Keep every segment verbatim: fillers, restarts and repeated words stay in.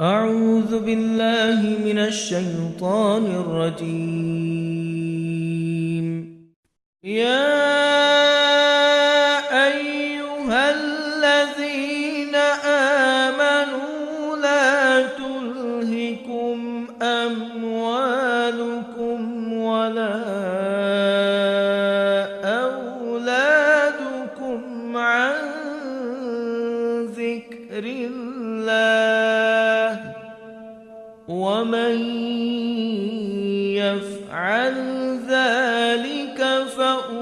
أعوذ بالله من الشيطان الرجيم. يا أيها الذين آمنوا لا تلهكم أموالكم ولا أولادكم عن ذكر الله، ومن يفعل ذلك فأولئك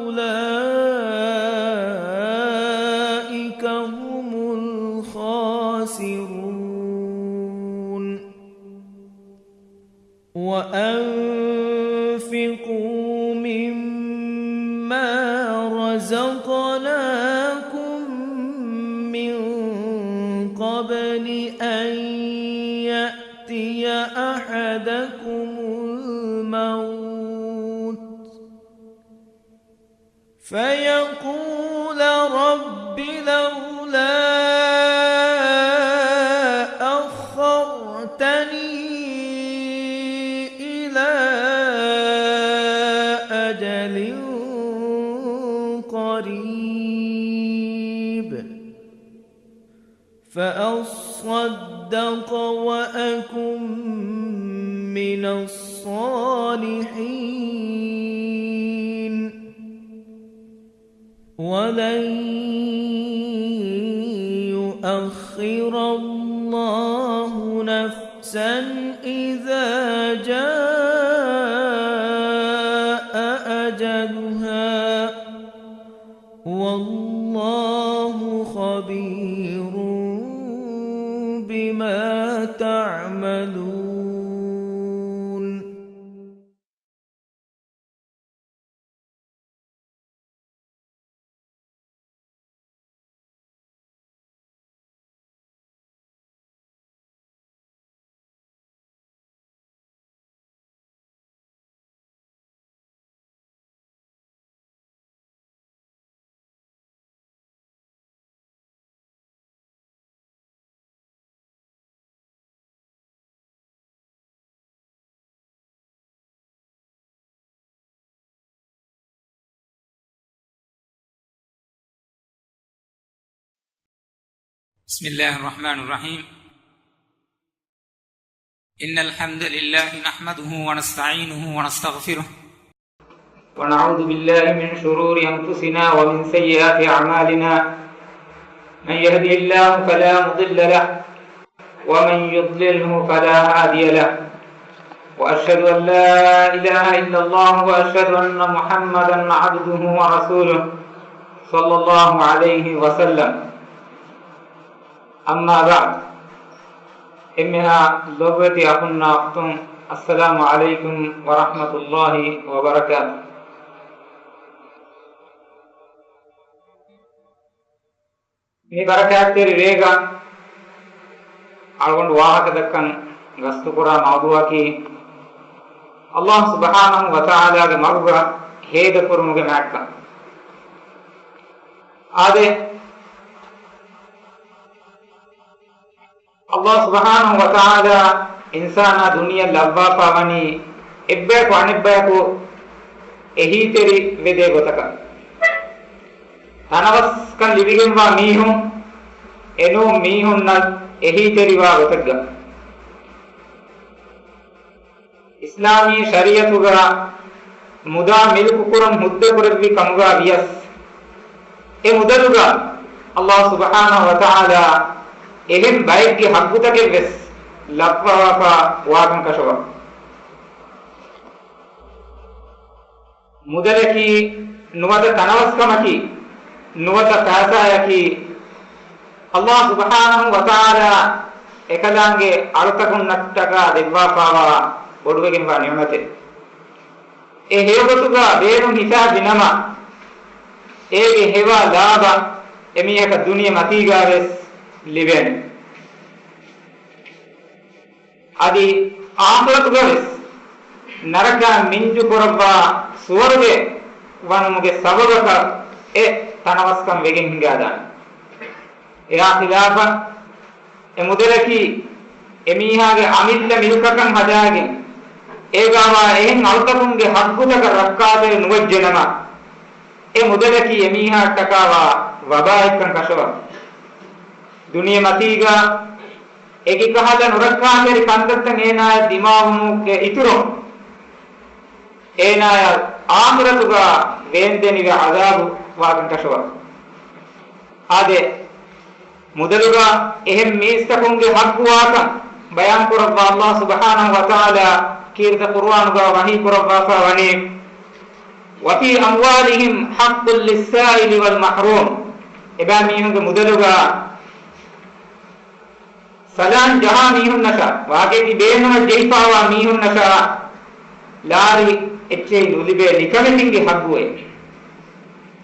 هم الخاسرون. وأنفقوا مما رزقناكم من قبل أن يأتي أحدكم الموت فيقول رب لولا أخرتني إلى أجل قريب فأصدق وأكن من الصالحين. ولن يؤخر الله نفسا إذا جاء أجلها، والله خبير بما تعملون. بسم الله الرحمن الرحيم. إن الحمد لله نحمده ونستعينه ونستغفره، ونعوذ بالله من شرور أنفسنا ومن سيئات أعمالنا. من يهده الله فلا مضل له، ومن يضلله فلا هادي له. وأشهد أن لا إله إلا الله، وأشهد أن محمدا عبده ورسوله، صلى الله عليه وسلم. أما بعد، އެންމެހާ ލޮބުވެތި އަޚުންނާ އުޚްތުން، السلام عليكم ورحمة الله وبركاته. މި ބަރަކާތްތެރި ރޭގަ އަޅުގަނޑު ވާހަކަދައްކަން ގަސްތުކުރާ މައުޟޫޢަކީ، ﷲ ސުބްޙާނަހޫ ވަތަޢާލާގެ މަގުގަ ހޭދަކުރުމުގެ މާތްކަން. އާދެ، ﷲ ސުބްޙާނަހޫ ވަތަޢާލާ އިންސާނާ ދުނިޔެއަށް ލައްވާފާ ވަނީ އެއްބަޔަކު އަނެއްބަޔަކު އެހީތެރި ވެދޭ ގޮތަކަށް. ތަނަވަސްކަން ލިބިގެންވާ މީހުން އެނޫން މީހުންނަށް އެހީތެރިވާ ގޮތެއްގަ. އިސްލާމީ ޝަރީޢަތުގަ މުދާ މިލްކުކުރަން ހުއްދަކުރެއްވި ކަމުގަ ވިޔަސް، އެ މުދަލުގަ ﷲ ސުބްޙާނަހޫ ވަތަޢާލާ އެހެން ބައެއްގެ ޙައްޤުތަކެއް ވެސް ލައްވާފާ ވާކަން ކަށަވަރު. މުދަލަކީ ނުވަތަ ތަނަވަސްކަމަކީ ނުވަތަ ފައިސާއަކީ ﷲ ސުބްޙާނަހޫ ވަތަޢާލާ އެކަލާނގެ އަޅުތަކުންނަށްޓަކާ ދެއްވާފާވާ ބޮޑުވެގެންވާ ނިޢުމަތެއް. އެ ހެޔޮގޮތުގަ ބޭނުން ހިފާފިނަމަ، އޭގެ ހެވާ ލާބަ އެމީހަކަށް ދުނިޔެ މަތީގަވެސް ލިބޭނެ. އަދި އާޚިރަތުގަވެސް ނަރަކައިން މިންޖުކުރައްވާ ސުވަރުގެ ވަނުމުގެ ސަބަބަކަށް އެ ތަނަވަސްކަން ވެގެން ހިނގާދާނެ. އެއާ ޚިލާފަށް އެ މުދަލަކީ އެމީހާގެ އަމިއްލަ މިލްކަކަށް ހަދާގެން، އޭގާވާ އެހެން އަޅުތަކުންގެ ހައްގުތަކަށް ރައްކާތެރި ނުވެއްޖެނަމަ، އެ މުދަލަކީ އެމީހާއަށްޓަކާވާ ވަބާއެއްކަން ކަށަވަރު. ދުނިޔެމަތީގަ އެކިކަހަލަ ނުރައްކާތެރި ކަންތައްތައް އޭނާއަށް ދިމާވުމުގެ އިތުރުން، އޭނާއަށް އާޚިރަތުގަ ވޭންދެނިވި ޢަޛާބު ވާކަން ކަށަވަރު. އާދެ، މުދަލުގަ އެހެން މީސްތަކުންގެ ހައްގު ވާކަން ބަޔާންކުރައްވާ ﷲ ސުބްޙާނަހޫ ވަތަޢާލާ ކީރިތި ޤުރުއާނުގަ ވަޙީ ކުރައްވާފަ ވަނީ، وفي أموالهم حق للسائل والمحروم. އެބައިމީހުންގެ މުދަލުގަ ސަލާން ޖަހާ މީހުންނަށާ، ވާގެއަކީ ބޭނުމަށް ޖެހިފާވާ މީހުންނަށާ ލާރި އެއްޗެހި ނުލިބޭ ނިކަމެތިންގެ ހައްގުއޭ.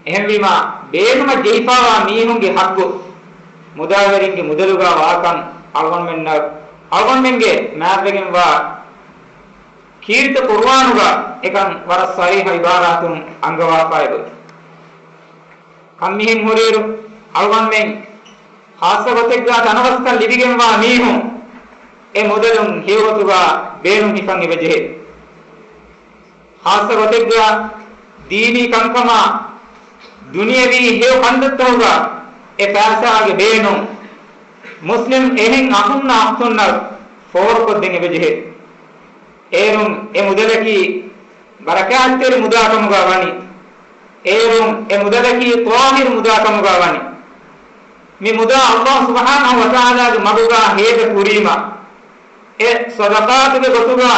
އެހެންވީމާ، ބޭނުމަށް ޖެހިފާވާ މީހުންގެ ހައްގު މުދާވެރިންގެ މުދަލުގަ ވާކަން އަޅުގަނޑުމެންނަށް، އަޅުގަނޑުމެންގެ މާތްވެގެންވާ ކީރިތި ޤުރުއާނުގަ އެކަން ވަރަށް ޞަރީޙަ ޢިބާރާތުން އަންގަވާފައި އޮތް. ކަންމިހެން ހުރިއިރު، އަޅުގަނޑުމެން ޚާއްޞަ ގޮތެއްގަ ތަނަވަސްކަން ލިބިގެންވާ މީހުން އެ މުދަލުން ހެޔޮގޮތުގަ ބޭނުން ހިފަން އެބަޖެހޭ. ޚާއްޞަ ގޮތެއްގަ ދީނީ ކަންކަމާ ދުނިޔަވީ ހެޔޮ ކަންތައްތަކުގަ އެ ފައިސާގެ ބޭނުން މުސްލިމް އެހެން އަޚުންނާ އުޚްތުންނަށް ފޯރުކޮށްދޭން އެބަޖެހޭ. އޭރުން އެ މުދަލަކީ ބަރަކާތްތެރި މުދާ ކަމުގަ ވަނީ. އޭރުން އެ މުދަލަކީ ޠާހިރު މުދާ ކަމުގަ ވަނީ. މި މުދާ ﷲ ސުބްޙާނަހޫ ވަތަޢާލާގެ މަގުގަ ހޭދަ ކުރީމަ، އެ ޞަދަޤާތުގެ ގޮތުގަ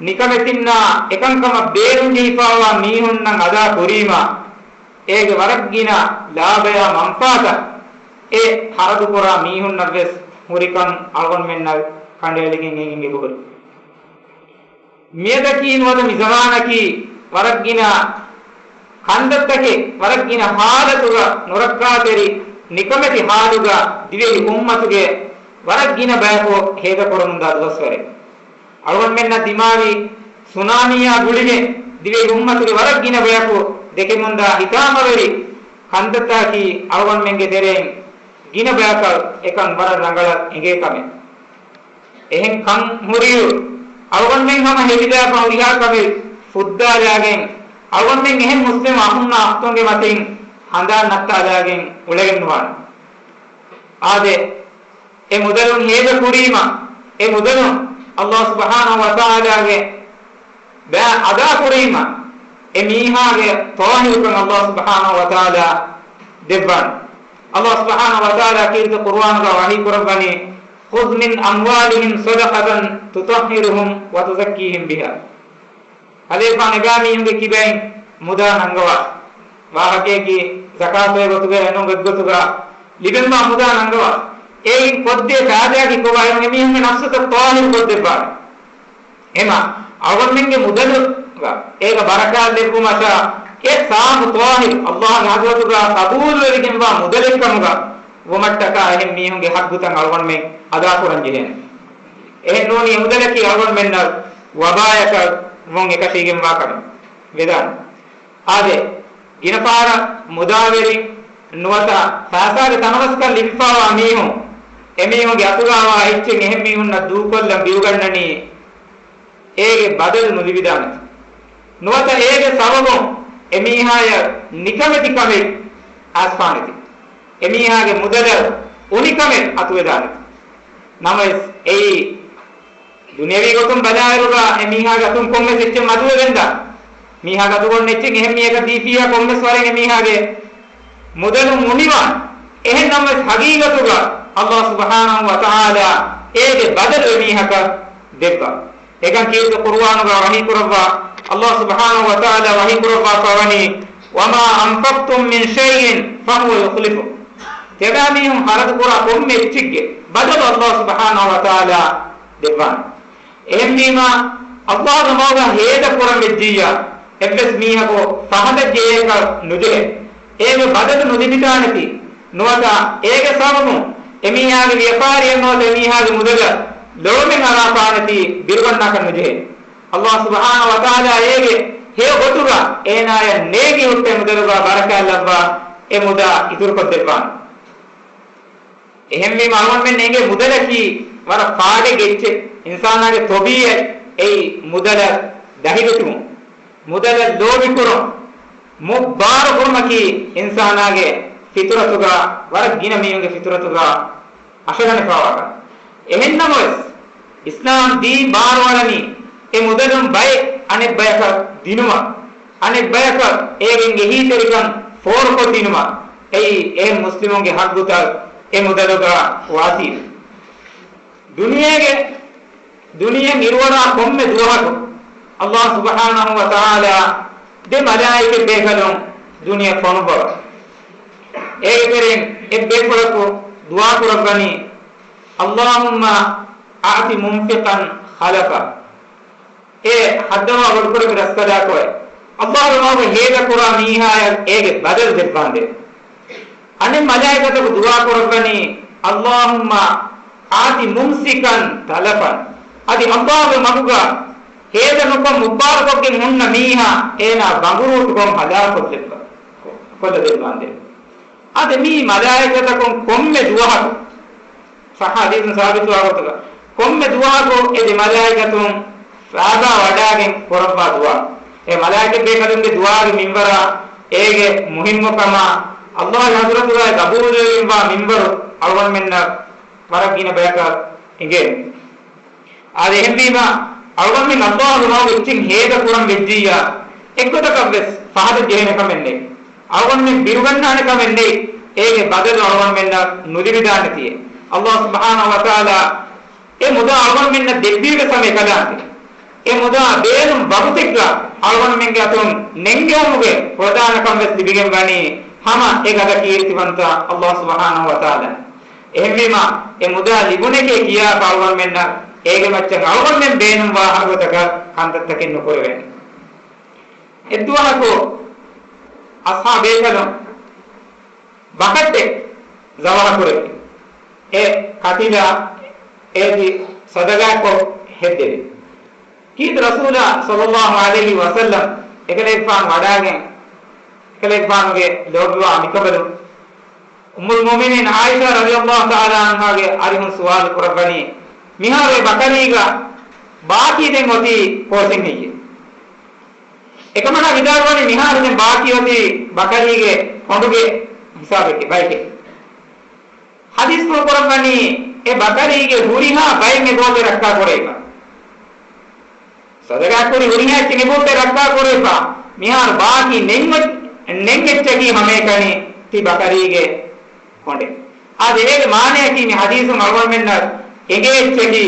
ނިކަމެތިންނާ އެކަންކަމަށް ބޭނުން ޖެހިފާވާ މީހުންނަށް އަދާ ކުރީމަ، އޭގެ ވަރަށް ގިނަ ލާބަޔާ މަންފާތައް އެ ޚަރަދުކުރާ މީހުންނަށްވެސް ހުރިކަން އަޅުގަނޑުމެންނަށް ކަނޑައެޅިގެން އެނގިގެން އެބަހުރި. މިއަދަކީ ނުވަތަ މި ޒަމާނަކީ ވަރަށް ގިނަ ކަންތައްތަކެއް، ވަރަށް ގިނަ ޙާލަތުގަ ނުރައްކާތެރި ނިކަމެތި ޙާލުގަ ދިވެހި އުއްމަތުގެ ވަރަށް ގިނަ ބަޔަކު ހޭދަކުރަމުންދާ ދުވަސްވަރެއް. އަޅުގަނޑުމެންނަށް ދިމާވި ސުނާމީއާ ގުޅިގެން ދިވެހި އުއްމަތުގެ ވަރަށް ގިނަ ބަޔަކު ދެކެމުންދާ ހިތާމަވެރި ކަންތައްތަކީ އަޅުގަނޑުމެންގެ ތެރެއިން ގިނަ ބަޔަކަށް އެކަން ވަރަށް ރަނގަޅަށް އެނގޭ ކަމެއް. އެހެން ކަން ހުރިއިރު، އަޅުގަނޑުމެން ހަމަ ހެދިލާފަ ހުރިހާ ކަމެއް ފުއްދާލާގެން، އަޅުގަނޑުމެން އެހެން މުސްލިމް އަޚުންނާ އުޚްތުންގެ މަތިން ހަނދާން ނައްތާލާގެން އުޅެގެން ނުވާނެ. އާދެ، އެ މުދަލުން ހޭދަ ކުރީމަ، އެ މުދަލުން ﷲ ސުބްޙާނަހޫ ވަތަޢާލާގެ ބައި އަދާ ކުރީމަ، އެ މީހާގެ ޠާހިރުކަން ﷲ ސުބްޙާނަހޫ ވަތަޢާލާ ދެއްވާނެ. ﷲ ސުބްޙާނަހޫ ވަތަޢާލާ ކީރިތި ޤުރުއާނުގަ ވަޙީ ކުރައްވަނީ، خذ من أموالهم صدقة تطهرهم وتزكيهم بها. އަލޭފާން އެބައިމީހުންގެ ކިބައިން މުދާ ނަންގަވާ. ވާހަކައަކީ ޒަކާތުގެ ގޮތުގަ އެނޫން އެއްގޮތުގަ ލިބެންވާ މުދާ ނަންގަވާ. އެއިން ކޮށްދޭ ފައިދާއަކީ ކޮބާ؟ އެމީހުންގެ ނަފްސުތައް ޠާހިރު ކޮށްދެއްވާނެ. އެމަ އަޅުގަނޑުމެންގެ މުދަލުގަ އޭގަ ބަރަކާތް ލެއްވުމަށާ އެ ސާފު ޠާހިރު ﷲގެ ޙަޟްރަތުގަ ޤަބޫލުވެވިގެންވާ މުދަލެއްކަމުގަ ވުމަށްޓަކާ އެހެން މީހުންގެ ޙައްޤުތައް އަޅުގަނޑުމެން އަދާކުރަން ޖެހޭނެ. އެހެން ނޫނީ އެ މުދަލަކީ އަޅުގަނޑުމެންނަށް ވަބާޔަކަށް ވުން އެކަށީގެންވާ ކަމެއް ވެދާނެ. އާދެ، ގިނަ ފަހަރަށް މުދާވެރިން ނުވަތަ ފައިސާގެ ތަނަވަސްކަން ލިބިފާވާ މީހުން، އެމީހުންގެ އަތުގައިވާ އެއްޗެއް އެހެން މީހުންނަށް ދޫކޮށްލަން ބިރުގަންނަނީ، އޭގެ ބަދަލު ނުލިބިދާނެތި. ނުވަތަ އޭގެ ސަބަބުން އެމީހާޔަށް ނިކަމެތި ކަމެއް އައިސްފާނެތި. އެމީހާގެ މުދަލަށް އުނިކަމެއް އަތުވެދާނެތި. ނަމަވެސް އެއީ ދުނިޔަވީ ގޮތުން ބަލާއިރުގަ އެމީހާގެ އަތުން ކޮންމެސް އެއްޗެއް މަދުވެގެންދާ، މީހާގެ އަތުގަ އޮންނަ އެއްޗެއް އެހެން މީހަކަށް ދީފިއްޔާ ކޮންމެސް ވަރެއް އެމީހާގެ މުދަލުން އުނިވާނެ. އެހެން ނަމަވެސް ހަގީގަތުގަ ﷲ ސުބްޙާނަހޫ ވަތަޢާލާ އޭގެ ބަދަލު އެމީހަކަށް ދެއްވާ. އެކަން ކީރިތި ޤުރުއާނުގަ ވަޙީ ކުރައްވާ ﷲ ސުބްޙާނަހޫ ވަތަޢާލާ ވަޙީ ކުރައްވާފަ ވަނީ، وما أنفقتم من شيء فهو يخلفه. ތިޔަބައިމީހުން ޚަރަދުކުރާ ކޮންމެ އެއްޗެއްގެ ބަދަލު ﷲ ސުބްޙާނަހޫ ވަތަޢާލާ ދެއްވާނެ. އެހެންވީމާ، ﷲގެ މަގުގަ ހޭދަ ކުރަން ވެއްޖިއްޔާ، އެއްވެސް މީހަކު ފަހަތަށް ޖެހޭކަށް ނުޖެހޭ. އޭގެ ބަދަލު ނުލިބިދާނެތީ، ނުވަތަ އޭގެ ސަބަބުން އެމީހާގެ ވިޔަފާރިއެއް ނުވަތަ އެމީހާގެ މުދަލަށް ލޮޅުމެއް އަރާފާނެތީ، ބިރުގަންނާކަށް ނުޖެހޭ. ﷲ ސުބްޙާނަހޫ ވަތަޢާލާ އޭގެ ހެޔޮ ގޮތުގަ އޭނާޔަށް ނޭނގި ހުއްޓޭ މުދަލުގަ ބަރަކާތް ލައްވާ އެ މުދާ އިތުރުކޮށްދެއްވާނެ. އެހެންވީމަ އަޅުގަނޑުމެން އެނގޭ މުދަލަކީ ވަރަށް ފާޑެއްގެ އެއްޗެއް. އިންސާނާގެ ތޮބީއަތް އެއީ މުދަލަށް ދަހިވެތިވުން، މުދަލަށް ލޯބިކުރުން، މުއްބާރުކުރުމަކީ އިންސާނާގެ ފިތުރަތުގަ، ވަރަށް ގިނަ މީހުންގެ ފިތުރަތުގަ އަށަގަނެފާވާކަން. އެހެންނަމަވެސް، އިސްލާމް ދީން ބާރުއަޅަނީ އެ މުދަލުން ބައެއް އަނެއްބަޔަކަށް ދިނުމަށް، އަނެއްބަޔަކަށް އޭގެން އެހީތެރިކަން ފޯރުކޮށްދިނުމަށް. އެއީ އެހެން މުސްލިމުންގެ ހައްގުތައް އެ މުދަލުގަ ވާތީ. ދުނިޔޭގެ، ދުނިޔެއިން އިރުއަރާ ކޮންމެ ދުވަހަކު ﷲ ސުބްޙާނަހޫ ވަތަޢާލާ ދެ މަލާއިކަ ބޭކަލުން ދުނިޔެ ފޮނުއްވަވަ. އޭގެ ތެރެއިން އެއްބޭފުޅަކު ދުޢާ ކުރައްވަނީ، اللهم أعط منفقا خلفا. އޭ ހައްދަވާ ބޮޑުކުރެއްވި ރަސްކަލާކޮއެ، ﷲގެ މަގުގަ ހޭދަކުރާ މީހާޔަށް އޭގެ ބަދަލު ދެއްވާނދޭ. އަނެއް މަލާއިކަތަކު ދުޢާ ކުރައްވަނީ، اللهم أعط ممسكا تلفا. އަދި ﷲގެ މަގުގަ ހޭދަ ނުކޮށް މުއްބާރުކޮށްގެން ހުންނަ މީހާ އޭނާ ބަނގުރޫޓުކޮށް ހަލާކުކޮށްލައްވާ، ކޮށްލަދެއްވާނދޭ. އަދި މި މަލާއިކަތަކުން ކޮންމެ ދުވަހަކު، ޞައްޙަ ޙަދީޘުން ސާބިތުވާ ގޮތުގަ، ކޮންމެ ދުވަހަކު އެ ދެ މަލާއިކަތުން ފާބާ ވަޑާގެން ކުރައްވާ ދުޢާ. އެ މަލާއިކަތްބޭކަލުންގެ ދުޢާގެ މިންވަރާ، އޭގެ މުހިންމުކަމާ، ﷲގެ ޙަޟްރަތުގައި ގަބޫލުވެގެންވާ މިންވަރު އަޅުގަނޑުމެންނަށް ވަރަށް ގިނަ ބަޔަކަށް އެނގޭނެ. އާދެ، އެހެންވީމަ، އަޅުގަނޑުމެން ﷲގެ މަގުގަ އެއްޗެއް ހޭދަ ކުރަން ވެއްޖިއްޔާ، އެއްގޮތަކަށްވެސް ފަހަތަށް ޖެހޭނެ ކަމެއް ނެތް. އަޅުގަނޑުމެން ބިރުގަންނާނެ ކަމެއް ނެތް. އޭގެ ބަދަލު އަޅުގަނޑުމެންނަށް ނުލިބިދާނެތީ. ﷲ ސުބްޙާނަހޫ ވަތަޢާލާ އެ މުދާ އަޅުގަނޑުމެންނަށް ދެއްވީވެސް ހަމަ އެކަލާނގެ. އެ މުދާ ބޭނުން ވަގުތެއްގަ އަޅުގަނޑުމެންގެ އަތުން ނެންގެވުމުގެ ފުރަދާނަކަން ވެސް ލިބިގެން ވަނީ ހަމަ އެ ގަދަ ކީރިތިވަންތަ ﷲ ސުބްޙާނަހޫ ވަތަޢާލާ. އެހެންވީމަ، އެ މުދާ ލިބުނެކޭ ކިޔާފަ އަޅުގަނޑުމެންނަށް އޭގެ މައްޗަށް އަޅުގަނޑުމެން ބޭނުންވާ ހަރުގޮތަކަށް ކަންތައްތަކެއް ނުކުރެވޭނެ. އެއްދުވަހަކު އަޞްޙާބޭކަލުން ބަކައްޓެއް ޒަބަޙަކުރެއްވި. އެ ކަތިލާ އޭތި ޞަދަގާކޮށް ހެއްދެވި. ކީރިތި ރަސޫލާ ޞައްލައްލާހު ޢަލައިހި ވަސައްލަމް އެކަލޭގެފާނު ވަޑާގެން، އެކަލޭގެފާނުގެ ލޯބިވާ މިކަނބަލުން އުއްމުލް މުއުމިނީން ޢާއިޝާ ރަޟިޔައްލާހު ތަޢާލާ ޢަންހާގެ އަރިހުން ސުވާލު ކުރައްވަނީ، މިހާރު އެ ބަކަރީގަ ބާކީ ދެން އޮތީ ކޯސެއް ހެއްޔޭ؟ އެކަމަނާ ވިދާޅުވަނީ، މިހާރު ދެން ބާކީ އޮތީ ބަކަރީގެ ކޮނޑުގެ ހިސާބެކޭ، ބަޔެކޭ. ޙަދީޘްފުޅު ކުރައްވަނީ، އެ ބަކަރީގެ ހުރިހާ ބައެއް އެބައޮތޭ ރައްކާކުރެވިފަ. ޞަދަގާ ކުރި ހުރިހާ އެއްޗެއް އެބައޮތޭ ރައްކާކުރެވިފަ. މިހާރު ބާކީ ނެތް އޮތް، ނެތް އެއްޗަކީ ހަމައެކަނި ތި ބަކަރީގެ ކޮނޑެއް. އާދެ، އޭގެ މާނަޔަކީ މި ޙަދީޘުން އަޅުގަނޑުމެންނަށް އެނގޭ އެއްޗަކީ،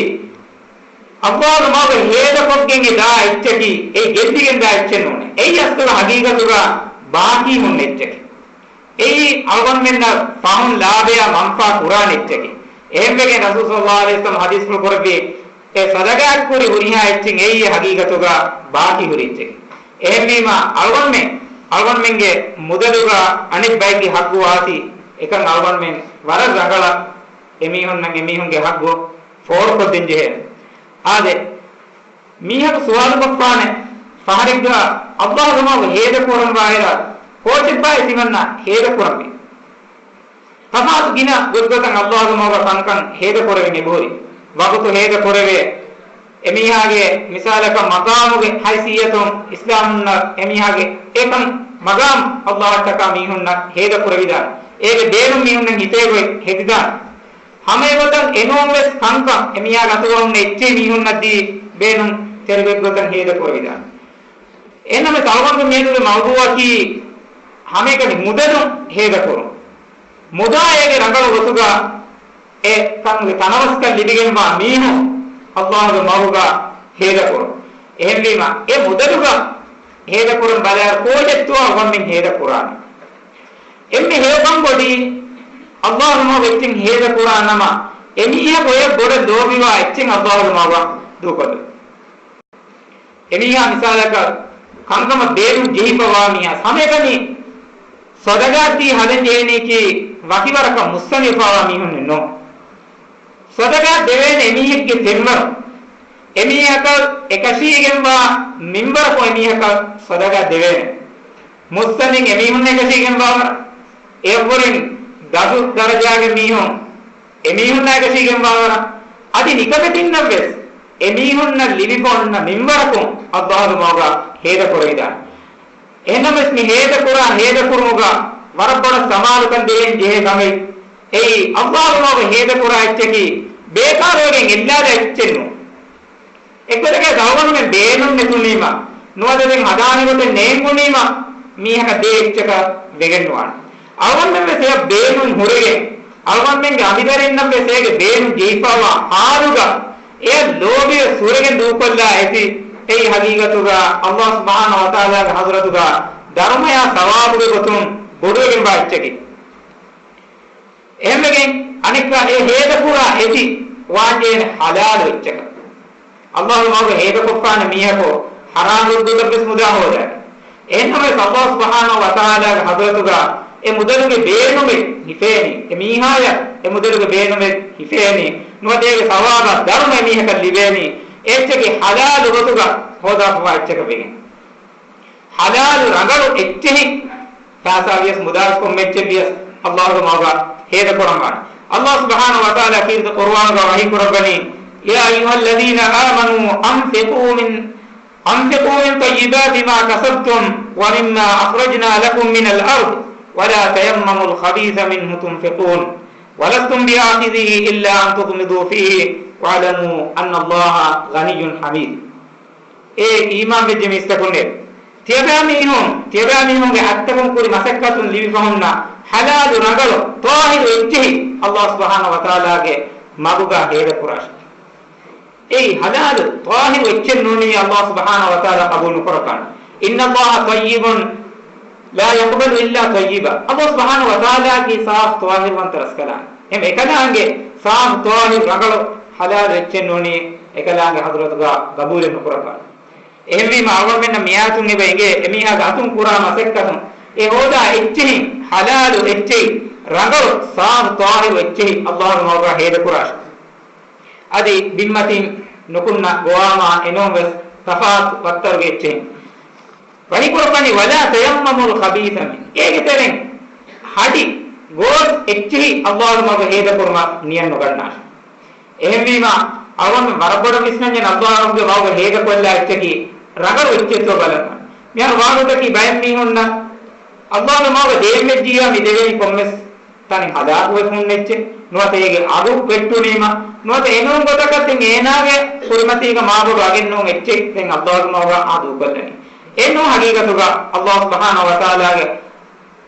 ﷲގެ މަގުގަ ހޭދަކޮށްގެން އެ ދާ އެއްޗަކީ، އެ ގެއްލިގެން ދާ އެއްޗެއް ނޫނޭ. އެއީ އަސްލު ޙަޤީޤަތުގަ ބާކީ ހުންނަ އެއްޗަކީ. އެއީ އަޅުގަނޑުމެންނަށް ފަހުން ލާބަޔާ މަންފާ ކުރާނެ އެއްޗަކީ. އެހެންވެގެން ރަސޫލު ޞައްލައްލާހު ޢަލައިހި ވަސައްލަމަ ޙަދީޘްފުޅު ކުރެއްވި، އެ ޞަދަގާތް ކުރި ހުރިހާ އެއްޗެއް އެއީ ޙަޤީޤަތުގަ ބާކީ ހުރި އެއްޗެކޭ. އެހެންވީމަ، އަޅުގަނޑުމެން، އަޅުގަނޑުމެންގެ މުދަލުގަ އަނެއް ބައެއްގެ ޙައްޤު ވާތީ، އެކަން އަޅުގަނޑުމެން ވަރަށް ރަނގަޅަށް އެމީހުންނަށް އެމީހުންގެ ޙައްޤު ފޯރުކޮށްދޭން ޖެހޭނެ. އާދެ، މީހަކު ސުވާލުކޮށްފާނެ، ފަހަރެއްގަ ﷲގެ މަގުގަ ހޭދަކުރަންވާއިރަށް ކޯޗެއްބާ ތިމަންނަ ހޭދަކުރަންވީ؟ ތަފާތު ގިނަ ގޮތްގޮތަށް ﷲގެ މަގުގަ ކަންކަން ހޭދަކުރެވެން އެބަހުރި. ވަގުތު ހޭދަކުރެވޭ. އެމީހާގެ މިސާލަކަށް މަޤާމުގެ ހައިސިއްޔަތުން އިސްލާމުންނަށް އެމީހާގެ އެކަން މަޤާމް ﷲއަށްޓަކާ މީހުންނަށް ހޭދަކުރެވިދާނެ. އޭގެ ބޭނުން މީހުންނަށް ހިތޭގޮތް ހެދިދާނެ. ހަމައެގޮތަށް އެނޫންވެސް ކަންކަން އެމީހާގެ އަތުގަ ހުންނަ އެއްޗެހި މީހުންނަށް ދީ ބޭނުން ތެރިގޮތްގޮތަށް ހޭދަކުރެވިދާނެ. އެހެންނަމަވެސް އަޅުގަނޑުގެ މިއަދުގެ މައުޟޫޢަކީ ހަމައެކަނި މުދަލުން ހޭދަކުރުން. މުދާ އޭގެ ރަނގަޅު ގޮތުގަ އެ ކަމުގެ ތަނަވަސްކަން ލިބިގެންވާ މީހުން ﷲގެ މަގުގަ ހޭދަކުރުން. އެހެންވީމަ، އެ މުދަލުގަ ހޭދަކުރަން ބަލާއިރު ކޯޗެއްތޯ އަޅުގަނޑުމެން ހޭދަކުރާނީ. އެންމެ ހެޔޮކަން ބޮޑީ، ﷲގެ މަގުގަ އެއްޗެއް ހޭދަކުރާ ނަމަ، އެމީހަކު އެ ބޮޑަށް ލޯބިވާ އެއްޗެއް ﷲގެ މަގުގަ ދޫކޮށްލުން. އެމީހާ މިސާލަކަށް ކަންކަމަށް ބޭނުން ޖެހިފަވާ މީހާ ހަމައެކަނި ޞަދަގާތީ ހަދަން ޖެހެނީކީ ވަކިވަރަކަށް މުއްސަނދިވެފަވާ މީހުންނެއް ނޫން. ޞަދަގާތް ދެވޭނެ އެމީހެއްގެ ތެންވަރު، އެމީހަކަށް އެކަށީގެންވާ މިންވަރަކު އެމީހަކަށް ޞަދަގާތް ދެވޭނެ. މުއްސަނދިން އެމީހުންނަށް އެކަށީގެންވާވަރަށް، އެއަށްވުރެން ދަށު ދަރަޖާގެ މީހުން އެމީހުންނާ އެކަށީގެންވާވަރަށް، އަދި ނިކަމެތިންނަށްވެސް އެމީހުންނަށް ލިބިފަ އޮންނަ މިންވަރަކުން އައްލާހުގެ މަގުގަ ހޭދަކުރެވިދާނެ. އެހެންނަމަވެސް މި ހޭދަކުރާ ހޭދަކުރުމުގަ ވަރަށް ބޮޑަށް ސަމާލުކަން ދޭން ޖެހޭ ކަމެއް އެއީ، އައްލާހުގެ މަގުގަ ހޭދަކުރާ އެއްޗަކީ ބޭކާރުވެގެން އެއްލާލާ އެއްޗެއް ނޫން. އެއްގޮތަކަށް އަޅުގަނޑުމެން ބޭނުން ނެތުނީމަ، ނުވަތަ ދެން ހަދާނެ ގޮތެއް ނޭނގުނީމަ، މީހަކަށް ދޭ އެއްޗަކަށް ވެގެންނުވާނެ. އަޅުގަނޑުމެން ވެސް އެއަށް ބޭނުން ހުރެގެން، އަޅުގަނޑުމެންގެ އަނބިދަރިންނަށް ވެސް އޭގެ ބޭނުން ޖެހިފައިވާ ހާލުގަ އެއަށް ލޯބިވެސް ހުރެގެން ދޫކޮށްލާ އެތި، އެއީ ހަގީގަތުގަ އައްލާހު ސުބްޙާނަހު ވަތަޢާލާގެ ޙަޟްރަތުގަ ދަރުމަޔާ ސަވާބުގެ ގޮތުން ބޮޑުވެގެންވާ އެއްޗަކީ. އެހެންވެގެން އަނެއްކާ އެ ހޭދަކުރާ އެތި ވާންޖެހޭނެ ޙަލާލު އެއްޗަކަށް. އައްލާހުގެ މަގުގަ ހޭދަކޮށްފާނެ މީހަކު ޙަރާމް ރުއްދުތައްވެސް މުދާ ހޯދާނެ. އެހެންނަމަވެސް އައްލާހު ސުބްޙާނަހު ވަތަޢާލާގެ ޙަޟްރަތުގަ އެ މުދަލުގެ ބޭނުމެއް ހިފޭނީ، އެ މީހާޔަށް އެ މުދަލުގެ ބޭނުމެއް ހިފޭނީ، ނުވަތަ އޭގެ ސަވާބާ ދަރުމަ އެ މީހަކަށް ލިބޭނީ، އެ އެއްޗަކީ ޙަލާލު ގޮތުގަ ހޯދާފަވާ އެއްޗަކަށް ވެގެން. ޙަލާލު ރަނގަޅު އެއްޗެހި ފައިސާ ވިޔަސް މުދާސް ކޮންމެ އެއްޗެއް ވިޔަސް އައްލާހުގެ މަގުގަ ހޭދަ ކުރަންވާނެ. އައްލާހު ސުބްޙާނަހު ވަތަޢާލާ ކީރިތި ޤުރުއާނުގަ ވަޙީ ކުރައްވަނީ، يا أيها الذين آمنوا أنفقوا من أنفقوا من طيبات ما كسبتم ومما أخرجنا لكم من الأرض ولا تيمموا الخبيث منه تنفقون ولستم بآخذيه إلا أن تغمضوا فيه واعلموا أن الله غني حميد. އޭ އީމާންވެއްޖެ މީސްތަކުންނޭ! ތިޔަބައިމީހުން، ތިޔަބައިމީހުންގެ އަތްތަކުން ކުރި މަސައްކަތުން ލިބިފަ ހުންނަ ޙަލާލު ރަނގަޅު ޠާހިރު އެއްޗެހި އައްލާހު ސުބްޙާނަހު ވަތަޢާލާގެ މަގުގަ ހޭދަކުރާށި. އެއީ ޙަލާލު ޠާހިރު އެއްޗެއް ނޫނީ އައްލާހު ސުބްޙާނަހު ވަތަޢާލާ ޤަބޫލު ނުކުރައްވާނެ. إن الله طيب لا يقبل إلا طيبا. އައްލާހު ސުބްޙާނަހު ވަތަޢާލާއަކީ ސާފު ޠާހިރުވަންތަ ރަސްކަލާނގެ. އެހެން އެކަލާނގެ ސާފު ޠާހިރު ރަނގަޅު ޙަލާލު އެއްޗެއް ނޫނީ އެކަލާނގެ ޙަޟްރަތުގަ ޤަބޫލެއް ނުކުރައްވާނެ. އެހެންވީމަ އަޅުގަނޑުމެންނަށް މިއާޔަތުން އެބަ އެނގޭ އެމީހާގެ އަތުން ކުރާ މަސައްކަތުން އެ ހޯދާ އެއްޗެހިން ޙަލާލު އެއްޗެހި ރަނގަޅު ސާފު ޠާހިރު އެއްޗެހި އައްލާހުގެ މަގުގަ ހޭދަކުރާށި. އަދި ބިންމަތިން ނުކުންނަ ގޮވާމާ އެނޫންވެސް ތަފާތު ވައްތަރުގެ އެއްޗެހިން. ވަޙީކުރައްވަނީ، ولا تيمموا الخبيث منه. އޭގެ ތެރެއިން ހަޑި ގޯސް އެއްޗެހި އައްލާހުގެ މަގުގަ ހޭދަކުރުމަށް ނިޔަތް ނުގަންނާށި. އެހެންވީމާ، އަޅުގަނޑު ވަރަށް ބޮޑަށް ވިސްނަންޏާ އައްލާހުގެ މަގުގަ ހޭދަކޮށްލާ އެއްޗަކީ ރަނގަޅު އެއްޗެއްތޯ ބަލަން. މިހާރު ވާގޮތަކީ ބައެއް މީހުންނަށް އައްލާހުގެ މަގުގަ ދޭންވެއްޖިއްޔާ މި ދެވޭނީ ކޮންމެސް ތަނެއް ހަލާކުވެފަ ހުންނަ އެއްޗެއް، ނުވަތަ އޭގެ އަގު ވެއްޓުނީމަ، ނުވަތަ އެނޫން ގޮތަކަށް ދެން އޭނާގެ ކުރިމަތީގަ މާބޮޑު އަގެއް ނޫން އެއްޗެއް ދެން އައްލާހުގެ މަގުގަ އާ ދޫކޮށްލަނީ. އެއްނޫން ޙަޤީޤަތުގަ އައްލާހު ސުބްޙާނަހު ވަތަޢާލާގެ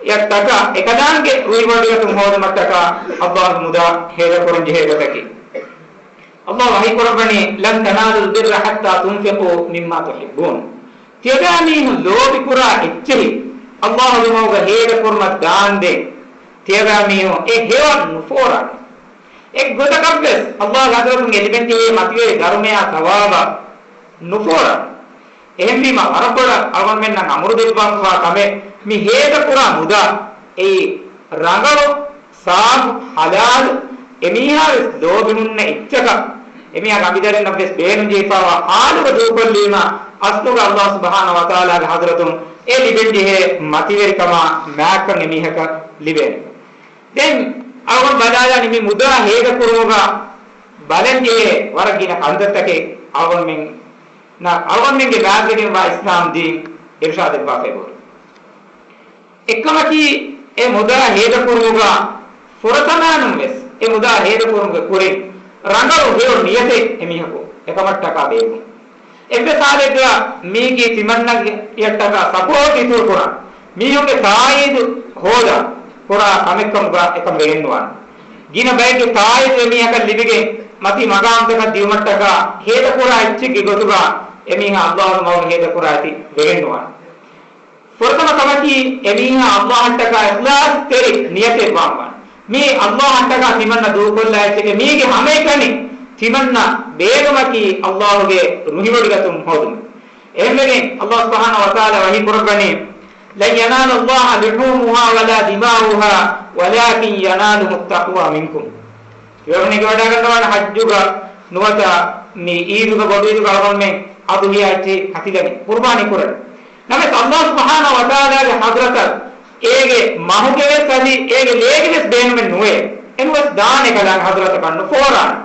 އަށްޓަކާ އެކަލާނގެ ރުއިވޮޑިގަތުން ހޯދުމަށްޓަކާ އައްލާހުގެ މުދާ ހޭދަކުރަން ޖެހޭ ގޮތަކީ. އައްލާހު ވަޙީކުރައްވަނީ، لن تنالوا البر حتى تنفقوا مما تحبون. ތިޔަބައިމީހުން ލޯބިކުރާ އެއްޗެހި އައްލާހުގެ މަގުގަ ހޭދަކުރުމަށް ދާންދެން ތިޔަބައިމީހުން އެ ހެޔޮއަށް ނުފޯރާނެ. އެއްގޮތަކަށްވެސް އައްލާހުގެ ޙަޟްރަތުން އެ ލިބެންޖެހޭ މަތިވެރި ދަރުމަޔާ ޘަވާބަށް ނުފޯރާނެ. އެހެންވީމަ، ވަރަށް ބޮޑަށް އަޅުގަނޑުމެންނަށް އަމުރު ދެއްވާފަވާ ކަމެއް މި ހޭދަކުރާ މުދާ އެއީ ރަނގަޅު، ސާފު، ޙަލާލު، އެމީހާވެސް ލޯބި ހުންނަ އެއްޗަކަށް، އެމީހާގެ އަނބިދަރިންނަށްވެސް ބޭނުންޖެހިފައިވާ ޙާލުގަ ދޫކޮށްލީމަ، އަސްލުގަ އައްލާހު ސުބްޙާނަހު ވަތަޢާލާގެ ޙަޟްރަތުން އެ ލިބެންޖެހޭ މަތިވެރިކަމާ މާތްކަން އެމީހަކަށް ލިބޭނެ. ދެން އަޅުގަނޑު ބަލާލާނީ މި މުދާ ހޭދަކުރުމުގަ ބަލަންޖެހޭ ވަރަށް ގިނަ ކަންތައްތަކެއް އަޅުގަނޑުމެން، އަޅުގަނޑުމެންގެ މާތްވެގެންވާ އިސްލާމް ދީން އިރުޝާދެއްވާފައި ހުރި. އެއްކަމަކީ، އެ މުދާ ހޭދަކުރުމުގަ ފުރަތަމައިނުންވެސް އެ މުދާ ހޭދަކުރުމުގެ ކުރިން ރަނގަޅު ހެޔޮ ނިޔަތެއް އެމީހަކު އެކަމަށްޓަކާ ބޭއްވުން. އެއްވެސް ހާލެއްގަ މީގެ ތިމަންނައަށްޓަކާ ސަޕޯޓް އިތުރުކުރާ، މީހުންގެ ތާއީދު ހޯދާ ކުރާ ކަމެއްކަމުގަ އެކަން ވެގެންނުވާނެ. ގިނަ ބައެއްގެ ތާއީދު އެމީހަކަށް ލިބިގެން މަތީ މަގާމްތަކަށް ދިއުމަށްޓަކާ ހޭދަކުރާ އެއްޗެއްގެ ގޮތުގަ އެމީހާ އައްލާހުގެ މަގުގަ ހޭދަކުރާ އެތި ވެގެންނުވާނެ. ފުރަތަމަ ކަމަކީ، އެމީހާ އައްލާހަށްޓަކާ އިޚްލާޞްތެރި ނިޔަތެއް ވާންވާނެ. މީ އައްލާހަށްޓަކާ ތިމަންނަ ދޫކޮށްލާ އެއްޗެކޭ. މީގެ ހަމައެކަނި ތިމަންނަ ބޭނުމަކީ އައްލާހުގެ ރުހިވޮޑިގަތުން ހޯދުމެއް. އެހެންވެގެން އައްލާހު ސުބްޙާނަހު ވަތަޢާލާ ވަޙީ ކުރައްވަނީ، لن ينال الله لحومها ولا دماؤها ولكن يناله التقوى منكم. ތިޔަބައިމީހުން އެނގިވަޑައިގަންނަވާނެ ޙައްޖުގަ ނުވަތަ މި ޢީދުގަ ބޮޑު ޢީދުގަ އަޅުގަނޑުމެން އަޟުޙިޔާ އެއްޗެއް ކަތިލަނީ، ޤުރުބާނީ ކުރަނީ. ނަމަވެސް އައްލާހު ސުބްޙާނަހު ވަތަޢާލާގެ ޙަޟްރަތަށް އޭގެ މަހުގެވެސް އަދި އޭގެ ލޭގެވެސް ބޭނުމެއް ނުވޭ. އެނޫންވެސް ދާނެ އެކަލާނގެ ޙަޟްރަތަކަށް ނުފޯރާނެ.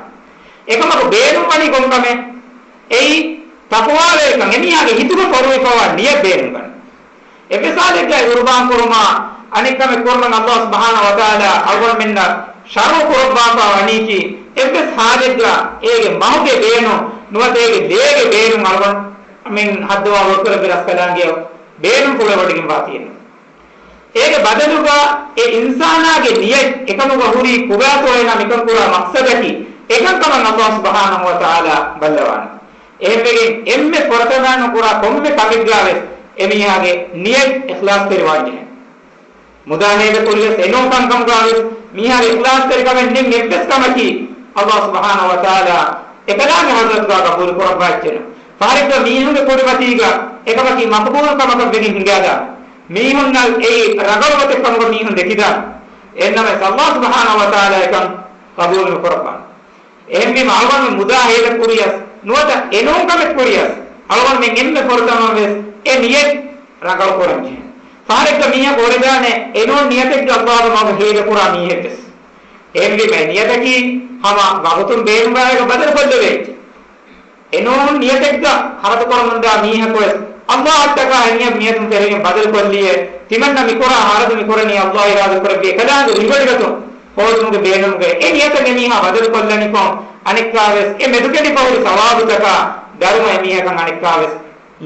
އެކަމަކު ބޭނުންވަނީ ކޮން ކަމެއް؟ އެއީ ތަޤްވާވެރިކަން، އެމީހާގެ ހިތުގަ ފޮރުވިފަވާ ނިޔަތް ބޭނުންވަނީ. އެއްވެސް ހާލެއްގައި ޤުރުބާން ކުރުމާ، އަނެއް ކަމެއް ކުރުމަށް ﷲ ސުބްޙާނަހޫ ވަތަޢާލާ އަޅުގަނޑުމެންނަށް ޝަރުޢު ކުރައްވާފަ ވަނީކީ، އެއްވެސް ހާލެއްގަ އޭގެ މަހުގެ ބޭނުން ނުވަތަ އޭގެ ލޭގެ ބޭނުން އަޅުގަނޑުމެން ހައްދަވާ ވަރުކަލަބި ރަސްކަލާނގެ ބޭނުންފުޅަށް ވޮޑިގެންވާ ތިއެއްނު. އޭގެ ބަދަލުގަ އެ އިންސާނާގެ ނިޔަތް އެކަމުގަ ހުރީ ކޮބާތޯ އޭނާ މިކަން ކުރާ މަޤްޞަދަކީ، އެކަންކަމަށް ﷲ ސުބްޙާނަހޫ ވަތަޢާލާ ބައްލަވާނެ. އެހެންވެގެން އެންމެ ފުރަތަމައިން ކުރާ ކޮންމެ ކަމެއްގަވެސް އެމީހާގެ ނިޔަތް އިޚްލާޞްތެރިވާންޖެހޭ. މުދާ ހޭދަ ކުރިޔަސް އެނޫން ކަންކަމުގަވެސް މީހާގެ އިޚްލާޞްތެރިކަމެއް ނެތް އެއްވެސް ކަމަކީ، ﷲ ސުބްޙާނަހޫ ވަތަޢާލާ އެކަލާނގެ ޙަޟްރަތުގަ ޤަބޫލު ކުރައްވާ އެއްޗެއް ނޫން. ފަހަރެއްގަ މީހުންގެ ކުރިމަތީގަ އެކަމަކީ މަޤްބޫލު ކަމަކަށް ވެގެން ހިނގާދާނެ. މީހުންނަށް އެއީ ރަނގަޅު ގޮތެއް ކަމުގަ މީހުން ދެކިދާނެ. އެހެންނަމަވެސް ﷲ ސުބްޙާނަހޫ ވަތަޢާލާ އެކަން ޤަބޫލު ނުކުރައްވާނެ. އެހެންވީމަ އަޅުގަނޑުމެން މުދާ ހޭދަ ކުރިޔަސް ނުވަތަ އެނޫން ކަމެއް ކުރިޔަސް އަޅުގަނޑުމެން އެންމެ ފުރަތަމަވެސް އެ ނިޔަތް ރަނގަޅު ކުރަންޖެހޭ. ފަހަރެއްގަ މީހަކު އުޅެދާނެ އެނޫން ނިޔަތެއްގަ ﷲގެ މަގު ހޭދަ ކުރާ މީހެއްވެސް. އެހެންވީމަ އެ ނިޔަތަކީ ހަމަ ވަގުތުން ބޭނުންވާ އެކަށް ބަދަލު ކޮށްލެވޭ އެއްޗެއް. އެނޫން ނިޔަތެއްގަ ޚަރަދު ކުރަމުންދާ މީހަކުވެސް ﷲއަށްޓަކާ އެ ނިޔަތު ފެށިގެން ބަދަލު ކޮށްލިއޭ، ތިމަންނަ މިކުރާ ޚަރަދު މިކުރަނީ ﷲ އިރާދަ ކުރެއްވި އެކަލާނގެ ރިވެރިގަތުން ހޯދުމުގެ ބޭނުމުގައި އެ ނިޔަތަށް އެމީހާ ބަދަލު ކޮށްލަނިކޮށް، އަނެއްކާވެސް އެ މެދުކެނޑިފަ ހުރި ސަވާބުތަކާ ދަރުމަ އެމީހަކަށް އަނެއްކާވެސް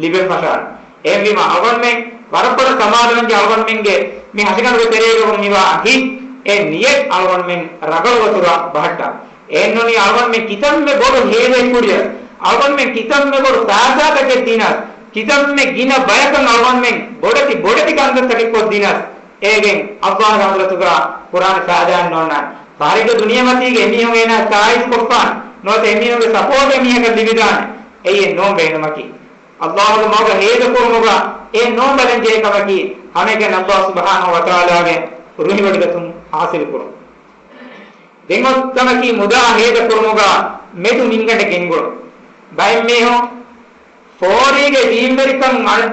ލިބެން ފަށާނެ. އެހެންވީމަ އަޅުގަނޑުމެން ވަރަށް ބޮޑަށް ސަމާލުވެންޖެހޭ އަޅުގަނޑުމެންގެ މި ހަށިގަނޑުގެ ތެރޭގަ ހުން މިވާ ހިތް އެ ނިޔަތް އަޅުގަނޑުމެން ރަނގަޅު ވަތުރަށް ބަހައްޓާ. އެހެންނޫނީ އަޅުގަނޑުމެން ކިތަންމެ ބޮޑު ހޭދައެއް ކުރިޔަސް، އަޅުގަނޑުމެން ކިތަންމެ ބޮޑު ފައިސާތަކެއް ދިނަސް، ކިތަންމެ ގިނަ ބަޔަކަށް އަޅުގަނޑުމެން ބޮޑެތި ބޮޑެތި ކަންތައްތަކެއް ކޮށްދިނަސް، އޭގެން ﷲގެ ޙަޟްރަތުގަ ކުރާނެ ފައިދާއެއް ނޯންނާނެ. ފަހަރެއްގަ ދުނިޔެމަތީގަ އެމީހުން އޭނާ ތާއީދު ކޮށްފާނެ، ނުވަތަ އެމީހުންގެ ސަޕޯޓް އެމީހަކަށް ލިބިދާނެ. އެއީ އެއްނޫން ބޭނުމަކީ. ﷲގެ މަގުގަ ހޭދަ ކުރުމުގަ އެއްނޫން ބަލަންޖެހޭ ކަމަކީ، ހަމައެކަނި ﷲ ސުބްޙާނަހޫ ވަތަޢާލާގެ ރުހިވޮޑިގަތުން ޙާޞިލު ކުރުން. ދެން އޮތް ކަމަކީ މުދާ ހޭދަ ކުރުމުގަ މެދު މިންގަނޑެއް ގެންގުޅުން. ބައެއް މީހުން ފޯރީގެ ދީންވެރިކަން އަން-،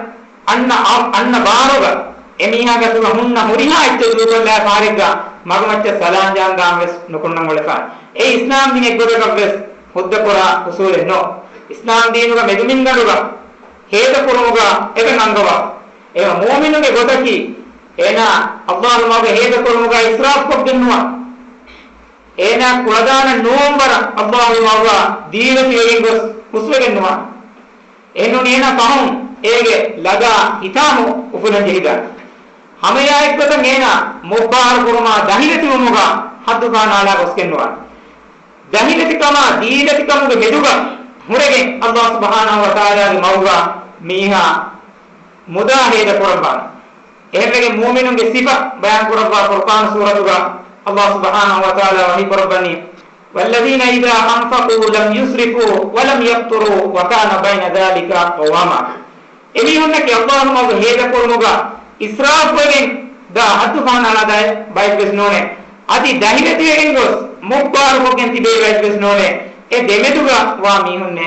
އަންނަ، އަންނަ ބާރުގަ އެމީހާ ގަތުގަ ހުންނަ ހުރިހާ އެއްޗެއް ދޫކޮށްލާ ފަހަރެއްގަ މަގުމައްޗަށް ސަލާން ޖަހަން ދާން ވެސް ނުކުންނަން އުޅެފާނެ. އެ އިސްލާމް ދީން އެއްގޮތަކަށް ވެސް ހުއްދަ ކުރާ އުސޫލެއް ނޯ. އިސްލާމް ދީނުގަ މެދުމިންގަނޑުގަ ހޭދަ ކުރުމުގަ އެކަން އަންގަވާ. އެ މުއުމިނުގެ ގޮތަކީ އޭނާ ﷲގެ މަގުގަ ހޭދަ ކުރުމުގަ އިސްރާފް ކޮށްގެން ނުވާ. އޭނާ ކުޅަދާނަ ނޫން ވަރަށް ﷲގެ މަގުގަ ދީވެތިވެގެން ގޮސް ހުސްވެގެން ނުވާ. އެހެންނޫނީ އޭނާ ފަހުން އޭގެ ލަދާ ހިތާމަ އުފުލަން ޖެހިދާނެ. ހަމައެއާއެއްގޮތަށް އޭނާ މުއްބާރު ކުރުމާ ދަހިވެތިވުމުގަ ޙައްދު ކަނޑާލާ ގޮސްގެން ނުވާނެ. ދަހިވެތިކަމާ ދީވެތިކަމުގެ މެދުގަ ހުރެގެން ﷲ ސުބްޙާނަހޫ ވަތަޢާލާގެ މަގުގަ މީހާ މުދާ ހޭދަ ކުރައްވާނެ. އެހެންވެގެން މުއުމިނުންގެ ސިފަ ބަޔާން ކުރައްވާ ފުރުޤާން ސޫރަތުގަ ﷲ ސުބްޙާނަހޫ ވަތަޢާލާ ވަޙީ ކުރައްވަނީ، وَالَّذِينَ إِذَا أَنفَقُوا لَمْ يُسْرِفُوا وَلَمْ يَقْتُرُوا وَكَانَ بَيْنَ ذَلِكَ قَوَامًا. އެމީހުންނަކީ ﷲ މަގު ހޭދަކުރުމުގަ އިސްރާފްވެގެން ދާ ޙައްދު ފަހަނަ އަޅާ ބައެއްވެސް ނޫނޭ. އަދި ދަހިވެތިވެގެން ގޮސް މުއްބާރުކޮށްގެން ތިބޭ ބައެއްވެސް ނޫނޭ. އެ ދެމެދުގަ ވާ މީހުންނޭ.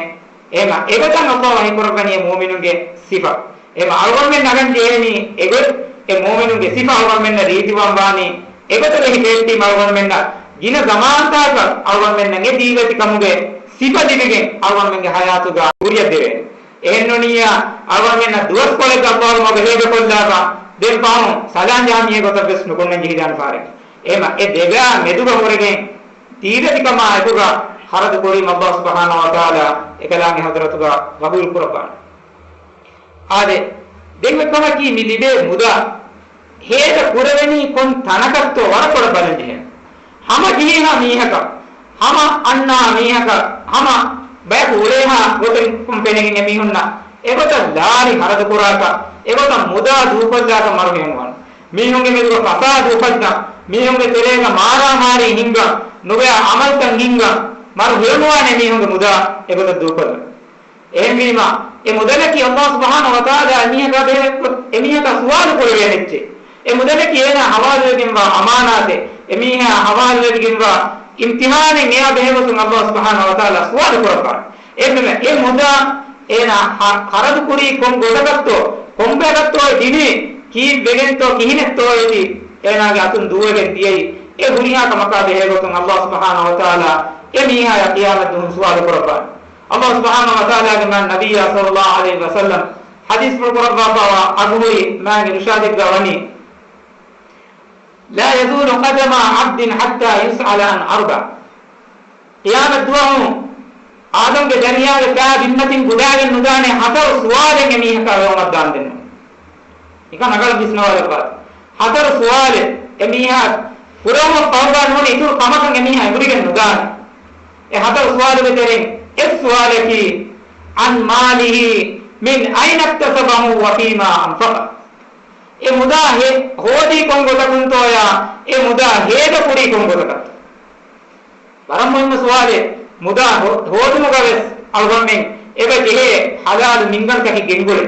އެހެމަ އެގޮތަށް ﷲ ވަޙީ ކުރައްވަނީ އެ މުއުމިނުންގެ ސިފަ. އެހެމަ އަޅުގަނޑުމެން ނަގަން ޖެހޭނީ އެގޮތް. އެ މުއުމިނުންގެ ސިފަ އަޅުގަނޑުމެންނަށް ރީތިވާން ވާނީ އެގޮތަށް ވެހި ފެއްޓީމަ އަޅުގަނޑުމެންނަށް ގިނަ ޒަމާންތަކަށް އަޅުގަނޑުމެންނަށް އެ ދީވެތިކަމުގެ ސިފަ ލިބިގެން އަޅުގަނޑުމެންގެ ޙަޔާތުގަ ކުރިއަށް ދެވޭނެ. އެހެންނޫނިއްޔާ އަޅުގަނޑުމެންނަށް ދުވަސްކޮޅެއްގަ ﷲ މަގު ހޭދަކޮށްލާފަ ދެން ފަހުން ސަލާން ޖަހާ މީހެއް ގޮތަށް ވެސް ނުކުންނަން ޖެހިދާނެ ފަހަރެއް. އެހެމަ އެ ދެބައި މެދުގަ ހުރެގެން ދީވެތިކަމާ އެކުގަ ޚަރަދު ކުރީމަ ﷲ ސުބްޙާނަހޫ ވަތަޢާލާ އެކަލާނގެ ޙަޟްރަތުގަ ޤަބޫލު ކުރައްވާނެ. އާދެ، ދެން އޮތް ކަމަކީ މި ލިބޭ މުދާ ހޭދަ ކުރެވެނީ ކޮން ތަނަކަށްތޯ ވަރަށް ބޮޑަށް ބަލަން ޖެހޭ. ހަމަ ޖެހޭހާ މީހަކަށް، ހަމަ އަންނާ މީހަކަށް، ހަމަ ބަޔަކު އުޅޭހާ ގޮތެއް ފެނިގެން އެމީހުންނަށް އެގޮތަށް ލާރި ޚަރަދު ކުރާކަށް، އެގޮތަށް މުދާ ދޫކޮށްލާކަށް މަރު ހެޔޮނުވާނެ. މީހުންގެ މެދުގަ ފަސާދަ އުފައްދާ، މީހުންގެ ތެރޭގަ މާރާމާރީ ހިންގާ، ނުބައި އަމަލުތައް ހިންގާ، މަރު ހެޔޮނުވާނެ މީހުންގެ މުދާ އެގޮތަށް ދޫކޮށްލަން. އެހެންވީމަ، އެ މުދަލަކީ ﷲ ސުބްޙާނަހޫ ވަތަޢާލާ އެމީހަކާ ބެހޭ، އެމީހަކާ ސުވާލު ކުރެވޭ އެއްޗެއް. އެ މުދަލަކީ އޭނާ ޙަވާލުވެގެންވާ އަމާނާތެއް، އެމީހާ ޙަވާލުވެގެންވާ އިމްތިޙާނެއް، އެއާ ބެހޭގޮތުން ﷲ ސުބްޙާނަހޫ ވަތަޢާލާ ސުވާލު ކުރައްވާ. އެހެންވީމަ، އެ މުދާ އޭނާ ޚަ-، ޚަރަދު ކުރީ ކޮން ގޮތަކަށްތޯ، ކޮންބަޔަކަށްތޯ ދިނީ، ކީއްވެގެންތޯ، ކިހިނެއްތޯ އޭތި އޭނާގެ އަތުން ދޫވެގެން ދިޔައީ. އެ ހުރިހާ ކަމަކާ ބެހޭގޮތުން ﷲ ސުބްޙާނަހޫ ވަތަޢާލާ އެ މީހާޔާ ޤިޔާމަތްދުވަހު ސުވާލު ކުރައްވާނެ. ﷲ ސުބްޙާނަހޫ ވަތަޢާލާގެ މާތް ނަބިއްޔާ ޞައްލައްލާހު ޢަލައިހި ވަސައްލަމް ޙަދީޘްފުޅު ކުރައްވާފައިވާ އަގުހުރި މާތް އިރުޝާދެއްގަ ވަނީ، لا يزول قدما عبد حتى يسأل عن أربع. ޤިޔާމަތްދުވަހު އާދަމްގެ ދަރިޔާގެ ފައި ބިންމަތިން ގުދާގެން ނުދާނެ ހަތަރު ސުވާލެއް އެމީހަކާ ވެވަމަށް ދާންދެން. ނިކަން ރަނގަޅަށް ވިސްނަވާލައްވާތި. ހަތަރު ސުވާލެއް އެމީހާ ކުރެވުމަށް ފަހުގަ ނޫނީ އިތުރު ކަމަކަށް އެމީހާ އެނބުރިގެން ނުދާނެ. އެ ހަތަރު ސުވާލުގެ ތެރެއިން އެއް ސުވާލަކީ، عن ماله من أين اكتسبه وفيما أنفقه. އެ މުދާ ހެ-، ހޯދީ ކޮން ގޮތަކުންތޯޔާ، އެ މުދާ ހޭދަ ކުރީ ކޮން ގޮތަކަށްތޯ؟ ވަރަށް މުހިއްމު ސުވާލެއް. މުދާ ހޯ-، ހޯދުމުގަ ވެސް އަޅުގަނޑުމެން އެބަ ޖެހޭ ޙަލާލު މިންގަނޑުތަކެއް ގެންގުޅެ.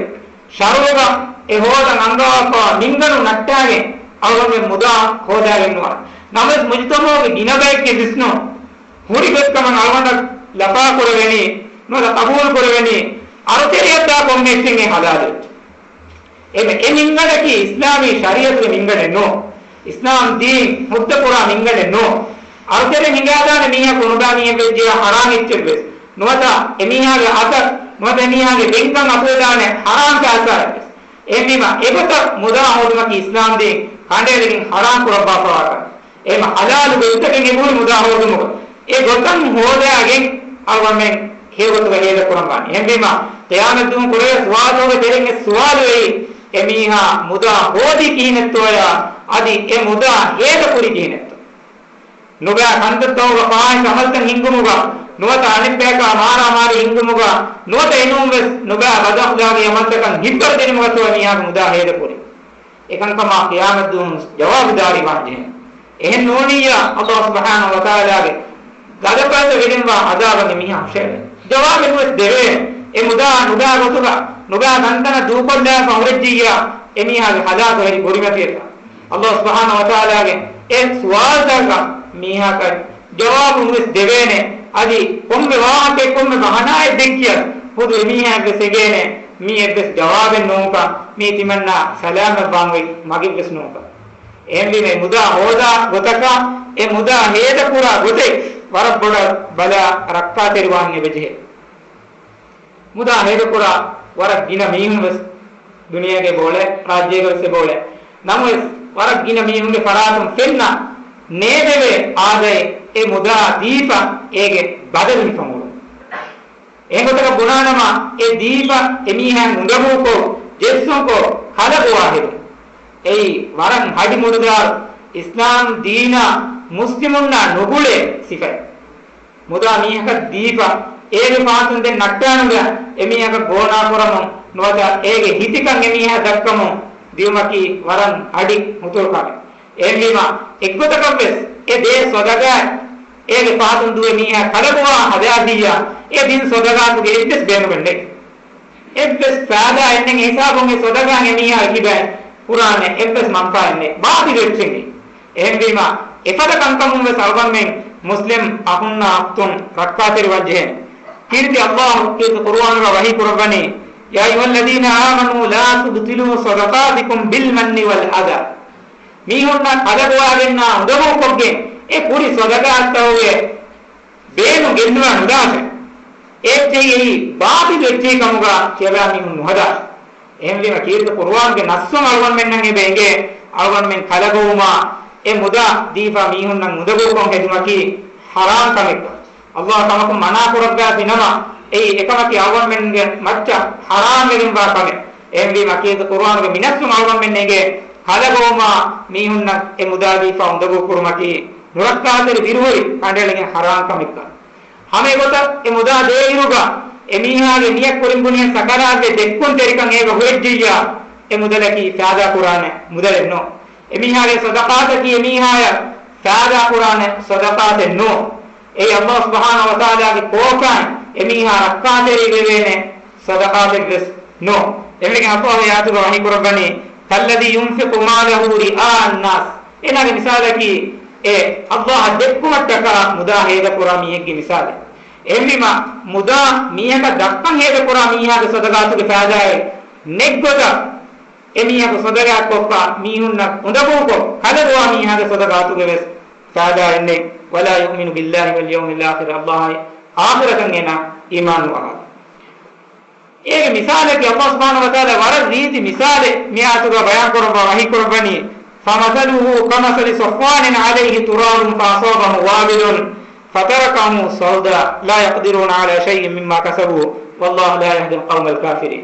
ޝަރުޢުގަ އެ ހޯދަން އަންގަވާފައިވާ މިންގަނޑު ނައްޓާގެން އަޅުގަނޑުމެން މުދާ ހޯދާގެން ނުވާނެ. ނަމަވެސް މުޖުތަމަޢުގެ ގިނަ ބައެއްގެ ވިސްނުން ހުރި ގޮތްކަމަށް އަޅުގަނޑަށް ލަފާ ކުރެވެނީ، ނުވަތަ ޤަބޫލު ކުރެވެނީ، އަރުތެރެއަށްދާ ކޮންމެ އެއްޗެއް އެ ޙަލާލު އެއްޗެއް. އެ މި-، އެ މިންގަނޑަކީ އިސްލާމީ ޝަރީޢަތުގެ މިންގަނޑެއް ނޫން. އިސްލާމް ދީން ހުއްދަ ކުރާ މިންގަނޑެއް ނޫން. އަރުތެރެ ހިނގާދާނެ މީހަކު ނުބާ މީހެއް ވެއްޖެޔާ ޙަރާމް އެއްޗެއް ވެސް. ނުވަތަ އެމީހާގެ އަތަށް، ނުވަތަ އެމީހާގެ ބެންކަށް އަތުވެދާނެ ޙަރާމް ފައިސާއެއް ވެސް. އެހެންވީމަ، އެގޮތަށް މުދާ ހޯދުމަކީ އިސްލާމް ދީން ކަނޑައެޅިގެން ޙަރާމް ކުރައްވާފަވާ ކަމެއް. އެހެން ޙަލާލު ގޮތްތަކެއް އެބަހުރި މުދާ ހޯދުމުގަ. އެ ގޮތަށް ހޯދާގެން އަޅުގަނޑުމެން ހެޔޮގޮތުގަ ހޭދަ ކުރަންވާނެ. އެހެންވީމަ، ޤިޔާމަތްދުވަހު ކުރެވޭ ސުވާލުގެ ތެރެއިން އެއް ސުވާލު އެއީ، އެމީހާ މުދާ ހޯދީ ކިހިނެއްތޯޔާ، އަދި އެ މުދާ ހޭދަ ކުރީ ކިހިނެއްތޯ؟ ނުބައި ކަންތައްތަކުގަ ފާހިޝް ޢަމަލުތައް ހިންގުމުގަ، ނުވަތަ އަނެއް ބަޔަކާ މާރާމާރީ ހިންގުމުގަ، ނުވަތަ އެނޫން ވެސް ނުބައި ބަދްއަޚްލާޤީ ޢަމަލުތަކަށް ހިތްވަރު ދިނުމުގަތޯ އެމީހާގެ މުދާ ހޭދަ ކުރީ؟ އެކަންކަމާ ޤިޔާމަތްދުވަހު ޖަވާބުދާރީ ވާންޖެހޭނެ. އެހެން ނޫނިއްޔާ، ﷲ ސުބްޙާނަހޫ ވަތަޢާލާގެ ގަދަފައިތައް ވެގެންވާ ޢަޛާބަށް އެމީހާ ހުށައެޅޭ. ޖަވާބެއް ނުވެސް ދެވޭނެ. އެ މުދާ ނުބައި ގޮތުގަ، ނުބައި ތަންތަނަށް ދޫކޮށްލާފަ ހުރެއްޖިއްޔާ، އެމީހާގެ ހަލާކު ހެރި ބުރިމަތިވެފަ. ﷲ ސުބްޙާނަހޫ ވަތަޢާލާގެ އެ ސުވާލުތަކަށް މީހާކަށް ޖަވާބު ނުވެސް ދެވޭނެ. އަދި ކޮންމެ ވާހަކައެއް، ކޮންމެ ބަހަނާއެއް ދެއްކިޔަސް، ހުދު އެމީހާއަށްވެސް އެނގޭނެ، މީ އެއްވެސް ޖަވާބެއް ނޫންކަން، މީ ތިމަންނާ ސަލާމަތްވާން އޮތް މަގެއްވެސް ނޫންކަން. އެހެންވީމަ، އެ މުދާ ހޯދާ ގޮތަކާ، އެ މުދާ ހޭދަކުރާ ގޮތެއް ވަރަށް ބޮޑަށް ބަލާ ރައްކާތެރިވާން އެބަޖެހޭ. މުދާ ހޭދަކުރާ ވަރަށް ގިނަ މީހުން ވެސް ދުނިޔޭގަ އެބައުޅޭ، ރާއްޖޭގަ ވެސް އެބައުޅޭ. ނަމަވެސް، ވަރަށް ގިނަ މީހުންގެ ފަރާތުން ފެންނަ ނޭދެވޭ އާދައެއް އެ މުދާ ދީފަ އޭގެ ބަދަލު ހިފަން އުޅުން. އެހެން ގޮތަކަށް ބުނާނަމަ، އެ ދީފަ އެމީހާއިން އުނދަގޫކޮށް، ޖެއްސުންކޮށް، ކަލަ ގޮވާ ހެދުން. އެއީ ވަރަށް ހަޑި މުޑުދާރު، އިސްލާމް ދީނާ މުސްލިމުންނާ ނުގުޅޭ ސިފައެއް. މުދާ މީހަކަށް ދީފަ، އޭގެ ފާތުން ދެން ނައްޓާނުގަ އެމީހަކަށް ގޯނާކުރަމުން، ނުވަތަ އޭގެ ހިތިކަން އެމީހާ ދައްކަމުން ދިޔުމަކީ ވަރަށް ހަޑި ހުތުރު ކަމެއް. އެހެންވީމަ، އެއްގޮތަކަށްވެސް އެ ދޭ ސޮދަގާ އޭގެ ފާތުން ދުވެ މީހާ ކަލަ ގޮވާ ހަދާދިއްޔާ، އެ ދިން ސޮދަގާތުގެ އެއްވެސް ބޭނުމެއް ނެތް. އެއްވެސް ފާއިދާއެއް ނެތް. އެ ހިސާބުން އެ ސޮދަގާ އެމީހާ އެކިބައިން ކުރާނެ އެއްވެސް މަންފާއެއް ނެތް. ބާޠިލު އެއްޗެއް. އެހެންވީމަ، އެފަދަ ކަންކަމުން ވެސް އަޅުގަނޑުމެން މުސްލިމް އަޚުންނާ އުޚްތުން ރައްކާތެރިވާން ޖެހޭނެ. ކީރިތި ﷲ ކީރިތި ޤުރުއާނުގަ ވަޙީ ކުރައްވަނީ، يا أيها الذين آمنوا لا تبطلوا صدقاتكم بالمن والأذى. މީހުންނަށް ކަލަ ގޮވާގެންނާ އުނދަގޫކޮށްގެން އެ ކުރި ސޮދަގާތަކުގެ ބޭނުން ގެއްލުވާ ނުލާށޭ. އެއްޗެހި އެއީ ބާޠިލު އެއްޗެހި ކަމުގަ ކިޔަވާ މީހުން ނުހަދާށޭ. އެހެންވީމަ ކީރިތި ޤުރުއާންގެ ނައްސުން އަޅުގަނޑުމެންނަށް އެބަ އެނގޭ، އަޅުގަނޑުމެން ކަލަ ގޮވުމާ އެ މުދާ ދީފާ މީހުންނަށް އުނދަގޫކޮށް ހެދުމަކީ ޙަރާމް ކަމެއްކަން. ﷲ ކަމަކުން މަނާ ކުރައްވާފި ނަމަ، އެއީ އެކަމަކީ އަޅުގަނޑުމެންގެ މައްޗަށް ޙަރާމް ވެގެންވާ ކަމެއް. އެހެންވީމަ ކީރިތި ޤުރުއާނުގެ މި ނައްސުން އަޅުގަނޑުމެންނަށް އެނގޭ، ކަލަ ގޮވުމާ މީހުންނަށް އެ މުދާ ދީފާ އުނދަގޫ ކުރުމަކީ ނުރައްކާތެރި ދިރިހުރި ކަނޑައެޅިގެން ޙަރާމް ކަމެއްކަން. ހަމަ އެގޮތަށް އެ މުދާ ދޭއިރުގަ އެމީހާގެ ނިޔަތް ކުރިން ބުނި ސަކަރާތްވެ ދެއްކުންތެރިކަން އޭގަ ހުރެއްޖިއްޔާ، އެ މުދަލަކީ ފައިދާ ކުރާނެ މުދަލެއް ނޫން. އެމީހާގެ ޞަދަޤާތަކީ އެމީހާޔަށް ފައިދާ ކުރާނެ ޞަދަޤާތެއް ނޫން. އެއީ ﷲ ސުބްޙާނަހޫ ވަތަޢާލާގެ ކޯކާއިން އެމީހާ ރައްކާތެރިވެވޭނެ ޞަދަޤާތެއްވެސް ނޫން. އެހެންވެގެން ﷲ އެ އާޔަތުގަ ވަޙީ ކުރައްވަނީ، كالذي ينفق ماله رئاء الناس. އޭނާގެ މިސާލަކީ އެ ﷲ އަށް ދެއްކުމަށްޓަކާ މުދާ ހޭދަކުރާ މީހެއްގެ މިސާލެއް. އެހެންވީމަ، މުދާ މީހަކަށް ދައްކަން ހޭދަކުރާ މީހާގެ ޞަދަޤާތުގެ ފައިދާއެއް ނެތްގޮތަށް، އެމީހަކު ޞަދަޤާތްކޮށްފަ މީހުންނަށް އުނދަގޫކޮށް، ކަލަ ގޮވާ މީހާގެ ޞަދަޤާތުގެ ވެސް ފާދާއެއް ނެތް. ولا يؤمن بالله واليوم الآخر، އައްލާހާއި އާޚިރަތަށް އޭނާ އީމާން ނުވާ. އޭގެ މިސާލަކީ އައްލާހު ސުބްޙާނަހު ވަތަޢާލާ ވަރަށް ރީތި މިސާލެއް މި އާޔަތުގަ ބަޔާން ކުރައްވާ ވަޙީ ކުރައްވަނީ، فمثله كمثل صفوان عليه تراب فأصابه وابل فتركه صلدا لا يقدرون على شيء مما كسبوا والله لا يهدي القوم الكافرين.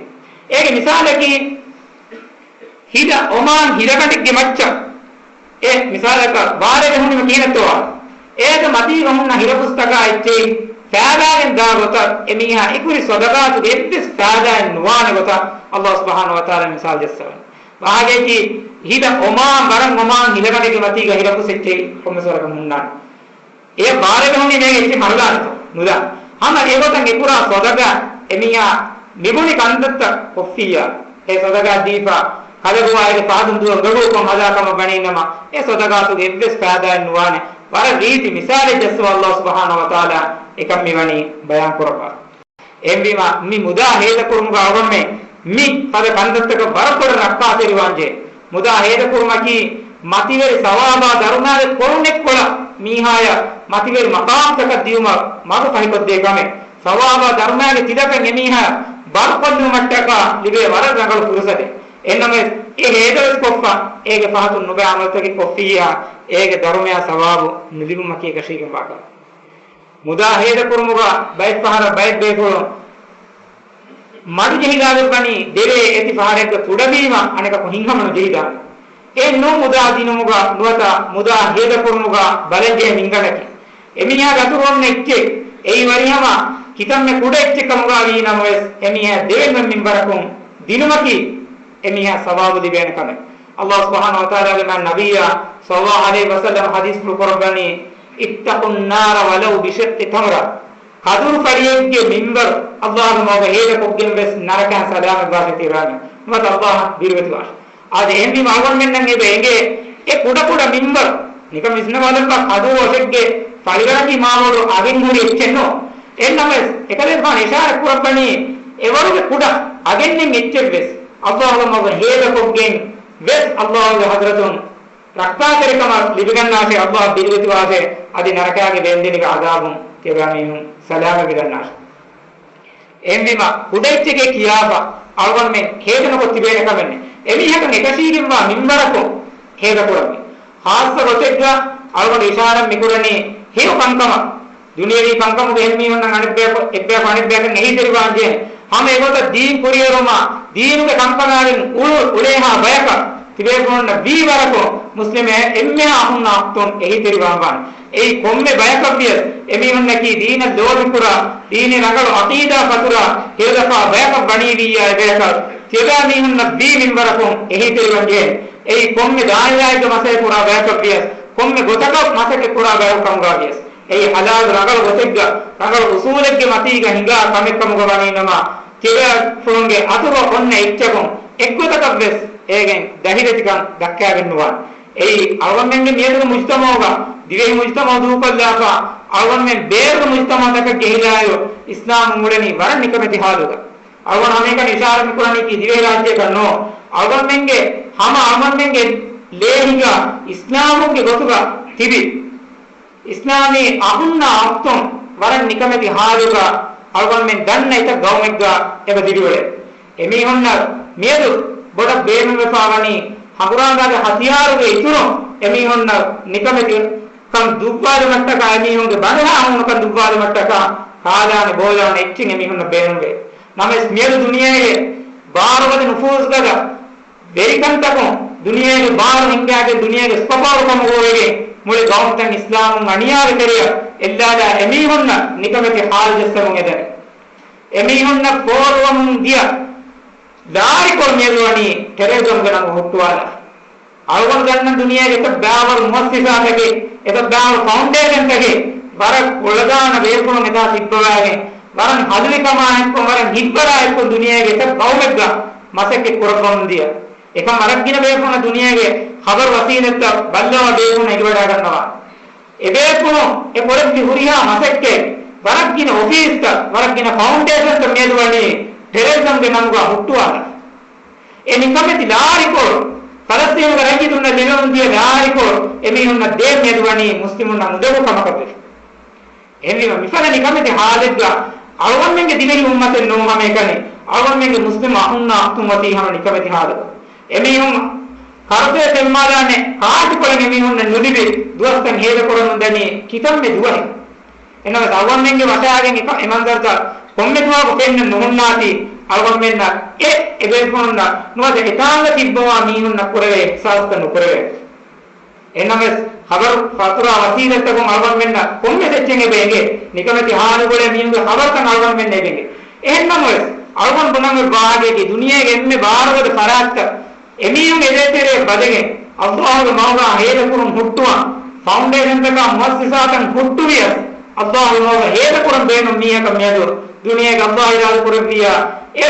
އޭގެ މިސާލަކީ ހިލަ އޮމާން ހިލަގަނޑެއްގެ މައްޗަށް އެ މިސާލަކަށް ބާރެއްގަ ހުންނެވި ކިހިނެއްތޯ ވާނެ؟ އޭގެ މަތީގަ ހުންނަ ހިލަފުސްތަކާ އެއްޗެހި ފާދާގެން ދާ ގޮތަށް އެމީހާ އެކުރި ޞަދަޤާތުގެ އެއްވެސް ފާދާއެއް ނުވާނެ ގޮތަށް އައްލާހު ސުބްޙާނަހު ވަތަޢާލާ މިސާލު ޖައްސަވަނީ. ވާހަކައަކީ ހިލަ އޮމާން، ވަރަށް އޮމާން ހިލަގަނޑެއްގެ މަތީގަ ހިލަފުސް އެއްޗެހި ކޮންމެސް ވަރަކަށް ހުންނާނެ. އެ ބާރެއްގަ ހުންނީ މޭގެ އެއްޗެއް މަރުލާނެތޯ؟ ނުލާ. ހަމަ އެގޮތަށް އެކުރާ ޞަދަޤާ އެމީހާ މިބުނި ކަންތައްތައް ކޮށްފިއްޔާ، އެ ޞަދަޤާ ދީފަ ކަލަގުވާ އޭގެ ފަހަތުން ދުވަހު ގަގުކޮށް ހަލާކަމަށް ވަނީނަމަ، އެ ޞަދަޤާތުގެ އެއްވެސް ފާދާއެއް ނުވާނެ. ވަރަށް ރީތި މިސާލެއް ޖައްސަވާ އައްލާހު ސުބްޙާނަހު ވަތަޢާލާ އެކަން މިވަނީ ބަޔާން ކުރައްވާ. އެހެންވީމަ، މި މުދާ ހޭދަކުރުމުގަ އަޅުގަނޑުމެން މި ފަދަ ކަންތައްތަކަށް ވަރަށް ބޮޑަށް ރައްކާތެރިވާންޖެހޭ. މުދާ ހޭދަކުރުމަކީ މަތިވެރި ސަވާބާ ދަރުމައިގެ ކޮޅުނެއްކޮޅަށް މީހާޔަށް މަތިވެރި މަޤާމްތަކަށް ދިޔުމަށް މަގު ފަހިކޮށްދޭ ކަމެއް. ސަވާބާ ދަރުމައިގެ ތިލަކަށް އެމީހާ ބަރުކޮށްލުމަށްޓަކާ ލިބޭ ވަރަށް ރަނގަޅު ފުރުސަތެއް. އެހެންނަމަވެސް އެ ހޭދަވެސް ކޮށްފަ، އޭގެ ފަހަތުން ނުބައި ޢަމަލުތަކެއް ކޮށްފިއްޔާ، އޭގެ ދަރުމަޔާ ސަވާބު ނުލިބުމަކީ އެކަށީގެންވާ ކަމެއް. މުދާ ހޭދަކުރުމުގަ ބައެއްފަހަރަށް ބައެއް ބޭފުޅުން މަޑު ޖެހިލާގެންވަނީ ދެރޭ އެތި ފަހަރެއްގަ ކުޑަވީމަ އަނެކަކު ހިތްހަމަނުޖެހިދާނެ. އެ ނޫން މުދާ ދިނުމުގަ ނުވަތަ މުދާ ހޭދަކުރުމުގަ ބަލަންޖެހޭ މިންގަނޑަކީ. އެމީހާގެ އަތުރު އޮންނަ އެއްޗެއް އެއީ ވަރިހަމަ ކިތަންމެ ކުޑަ އެއްޗެއް ކަމުގަ ވީނަމަވެސް، އެމީހާ ދެވެންވެ މިންވަރަކުން ދިނުމަކީ އެމީހާ ސަވާބު ލިބޭނެ ކަމެއް. އައްލާހު ސުބްޙާނަހު ވަތަޢާލާގެ މާތް ނަބިއްޔާ ޞައްލައްލާހު ޢަލައިހި ވަސައްލަމަ ޙަދީޘްފުޅު ކުރައްވަނީ، اتقوا النار ولو بشق تمرة. ކަދުރުފަޅިއެއްގެ މިންވަރު އައްލާހުގެ މަގުގަ ހޭދަކޮށްގެން ވެސް ނަރަކައިން ސަލާމަތްވާށޭ ތިބާމީހުން. ނުވަތަ އައްލާހަށް ބިރުވެތިވާށޭ. އާދެ، އެހެންވީމަ އަޅުގަނޑުމެންނަށް އެބަ އެނގޭ އެ ކުޑަކުޑަ މިންވަރު. ނިކަން ވިސްނަވާލައްވާ، ކަދުރު އޮށެއްގެ ފަޅިވަރަކީ މާބޮޑު އަގެއް ހުރި އެއްޗެއް ނޫން. އެހެންނަމަވެސް، އެކަލޭގެފާނު އިޝާރަތް ކުރައްވަނީ އެވަރުގެ ކުޑަ އަގެއްނެތް އެއްޗެއް ވެސް އައްލާހުގެ މަގުގަ ހޭދަކޮށްގެން ވެސް އައްލާހުގެ ޙަޟްރަތުން ރައްކާތެރިކަމަށް ލިބިގަންނާށޭ، އައްލާހަށް ބިރުވެތިވާށޭ، އަދި ނަރަކާގެ ވޭންދެނިގެ ޢަޛާބުން ތިބާމީހުން ސަލާމަތްވެގަންނާށޭ. އެހެންވީމަ، ކުޑައެއްޗެކޭ ކިޔާފަ އަޅުގަނޑުމެން ހޭދަނުކޮށް ތިބޭނެ ކަމެއްނެއް. އެމީހަކަށް އެކަށީގެންވާ މިންވަރަކުން ހޭދަކުރަންވީ. ޚާއްޞަ ގޮތެއްގަ އަޅުގަނޑު އިޝާރަތް މިކުރަނީ ހެޔޮ ކަންކަމަށް. ދުނިޔަވީ ކަންކަމުގަ އެހެން މީހުންނަށް އަނެއްބަޔަކު، އެއްބަޔަކު އަނެއްބަޔަކަށް އެހީތެރިވާންޖެހޭނެ. ހަމަ އެގޮތަށް ދީން ކުރިއެރުމާ، ދީނުގެ ކަންކަމާއިން އުޅު، އުޅޭހާ ބަޔަކަށް ތިބޭފުޅުންނަށް ވީ ވަރަކުން މުސްލިމެއް އެންމެހާ ހުންނަ ވަޤްތުން އެހީތެރިވާން ވާނެ. އެއީ ކޮންމެ ބަޔަކަށްވިޔަސް، އެމީހުންނަކީ ދީނަށް ލޯބިކުރާ، ދީނީ ރަނގަޅު ޢަޤީދާ ފަތުރާ ހޭދަފާ ބަޔަކަށް ވަނީވިއްޔާ އެބަޔަކަށް ތިޔަބައިމީހުންނަށް ވީ މިންވަރަކުން އެހީތެރިވަންޖެހޭނެ. އެއީ ކޮންމެ ދާއިރާއެއްގަ މަސައްކަތް ކުރާ ބަޔަކަށްވިޔަސް، ކޮންމެ ގޮތަކަށް މަސައްކަތް ކުރާ ބަޔަކު ކަމުގަ ވިޔަސް. އެއީ ޙަލާލު ރަނގަޅު ގޮތެއްގަ، ރަނގަޅު އުޞޫލެއްގެ މަތީގަ ހިނގާ ކަމެއް ކަމުގަ ވަނީނަމަ، ތިޔަބައިފުޅުންގެ އަތުރު އޮންނަ އެއްޗަކުން އެއްގޮތަކަށްވެސް އޭގެން ދަހިވެތިކަން ދައްކާގެން ނުވާނެ. އެއީ އަޅުގަނޑުމެންގެ މިއަދުގެ މުޖުތަމަޢުގަ، ދިވެހި މުޖުތަމަޢު ދޫކޮށްލާފަ، އަޅުގަނޑުމެން ބޭރުގެ މުޖުތަމަޢުތަކަށް ޖެހިލާއިރު، އިސްލާމް އުޅެނީ ވަރަށް ނިކަމެތި ޙާލުގަ. އަޅުގަނޑު ހަމައެކަނި އިޝާރަތް މިކުރަނީކީ ދިވެހިރާއްޖެއަކަށް ނޫން. އަޅުގަނޑުމެންގެ ހަމަ އަޅުގަނޑުމެންގެ ލޭ ހިނގާ އިސްލާމުންގެ ގޮތުގަ ތިބި، އިސްލާމީ އަހުންނާ އަޚްތުން ވަރަށް ނިކަމެތި ޙާލުގަ އަޅުގަނޑުމެން ދަންނަ އެތައް ގައުމެއްގަ އެބަ ދިރިއުޅޭ. އެމީހުންނަށް މިއަދު ބޮޑަށް ބޭނުންވެފާވަނީ ހަނގުރާމައިގެ ހަތިޔާރުގެ އިތުރުން އެމީހުންނަށް ނިކަމެތި ކަން ދުއްވާލުމަށްޓަކާ، އެމީހުންގެ ބަނޑުހާ ހޫނުކަން ދުއްވާލުމަށްޓަކާ ކާލާނެ ބޯލާނެ އެއްޗެއް އެމީހުންނަށް ބޭނުންވޭ. ނަމަވެސް މިއަދު ދުނިޔޭގެ ބާރުގަދަ ނުފޫޒުގަދަ ވެރިކަންތަކުން ދުނިޔޭގެ ބާރު ހިންގާގެން ދުނިޔޭގެ ސުޕަޕާވަރު ކަމުގަ ވެގެން މުޅި ގައުމުތައް އިސްލާމުން އަނިޔާގެ ތެރެއަށް އެއްލާލާ އެމީހުންނަށް ނިކަމެތި ޙާލު ޖައްސަމުން އެދެނެ. އެމީހުންނަށް ފޯރުވަމުން ދިޔަ ލާރިކޮޅު މިއަދު ވަނީ ޓެރަރިޒަމްގެ ނަން ހުއްޓުވާލާފަ. އަޅުގަނޑު ދަންނަ ދުނިޔޭގެ އެތައް ބައިވަރު މުއައްސިސާތަކެއް، އެތައް ބައިވަރު ފައުންޑޭޝަންތަކެއް ވަރަށް ކުޅަދާނަ ބޭފުޅުން އެތާ ތިއްބަވާގެން، ވަރަށް ހަލުވިކަމާ އެއްކޮށް، ވަރަށް ހިތްވަރާ އެއްކޮށް ދުނިޔޭގެ އެތައް ގައުމެއްގަ މަސައްކަތް ކުރައްވަމުން ދިޔަ. އެކަން ވަރަށް ގިނަ ބޭފުޅުން ދުނިޔޭގެ ޚަބަރު ވަސީލަތްތައް ބައްލަވާ ބޭފުޅުން އެނގިވަޑާގަންނަވާ. އެބޭފުޅުން އެ ކުރެއްވި ހުރިހާ މަސައްކަތް ވަރަށް ގިނަ އޮފީސްތައް، ވަރަށް ގިނަ ފައުންޑޭޝަންތައް މިއަދު ވަނީ ޓެރަރިޒަމްގެ ނަންގަ ހުއްޓުވާލާ. އެ ނިކަމެތި ލާރިކޮޅު ފަލަސްތީނުގެ ރައްޔިތުންނަށް ލިބެމުންދިޔަ ލާރިކޮޅު އެމީހުންނަށް ދޭން މިއަދު ވަނީ މުސްލިމުންނަށް އުނދަގޫ ކަމަކަށްވެފަ. އެހެންވީމަ މިފަދަ ނިކަމެތި ހާލެއްގަ އަޅުގަނޑުމެންގެ ދިވެހި އުއްމަތެއް ނޫން ހަމައެކަނި، އަޅުގަނޑުމެންގެ މުސްލިމް އަޚުންނާ އުޚްތުން އޮތީ ހަމަ ނިކަމެތި ހާލުގަ. އެމީހުން ކަރުތެރެ ތެންމާލާނެ ކާށިކޮޅެއް އެމީހުންނަށް ނުލިބި ދުވަސްތައް ހޭދަކުރަމުން ދަނީ ކިތަންމެ ދުވަހެއް. އެނަމަ އަޅުގަނޑުމެންގެ ވަށާގެން އެ މަންޒަރުތައް ކޮންމެ ދުވަހަކު ފެންނަން ނުހުންނާތީ، އަޅުގަނޑުމެންނަށް އެ އެބޭފުޅުންނަށް ނުވަތަ އެތާނގަ ތިއްބަވާ މީހުންނަށް ކުރެވޭ އިޙްސާސްތައް ނުކުރެވޭ. އެނަމަވެސް، ޚަބަރު ފަތުރާ ވަސީލަތްތަކުން އަޅުގަނޑުމެންނަށް ކޮންމެސް އެއްޗެއް އެބަ އެނގޭ. ނިކަމެތި ހާލުގަ އެ މީހުންގެ ޚަބަރުތައް އަޅުގަނޑުމެންނަށް އެބަ އެނގޭ. އެހެންނަމަވެސް، އަޅުގަނޑު ބުނަން އޮތް ވާހަކައަކީ ދުނިޔޭގެ އެންމެ ބާރުގަދަ ފަރާތްތައް އެމީހުން އެދޭތެރެއަށް ބަދެގެން، އައްލާހުގެ މަގުގަ ހޭދަކުރުން ހުއްޓުވާ، ފައުންޑޭޝަންތަކާ މުއައްސަސާތައް ހުއްޓުވިޔަސް، އައްލާހުގެ މަގުގަ ހޭދަކުރަން ބޭނުން މީހަކަށް މިއަދު ދުނިޔޭގަ އައްލާހު އިރާދަ ކުރެއްވިއްޔާ، އެ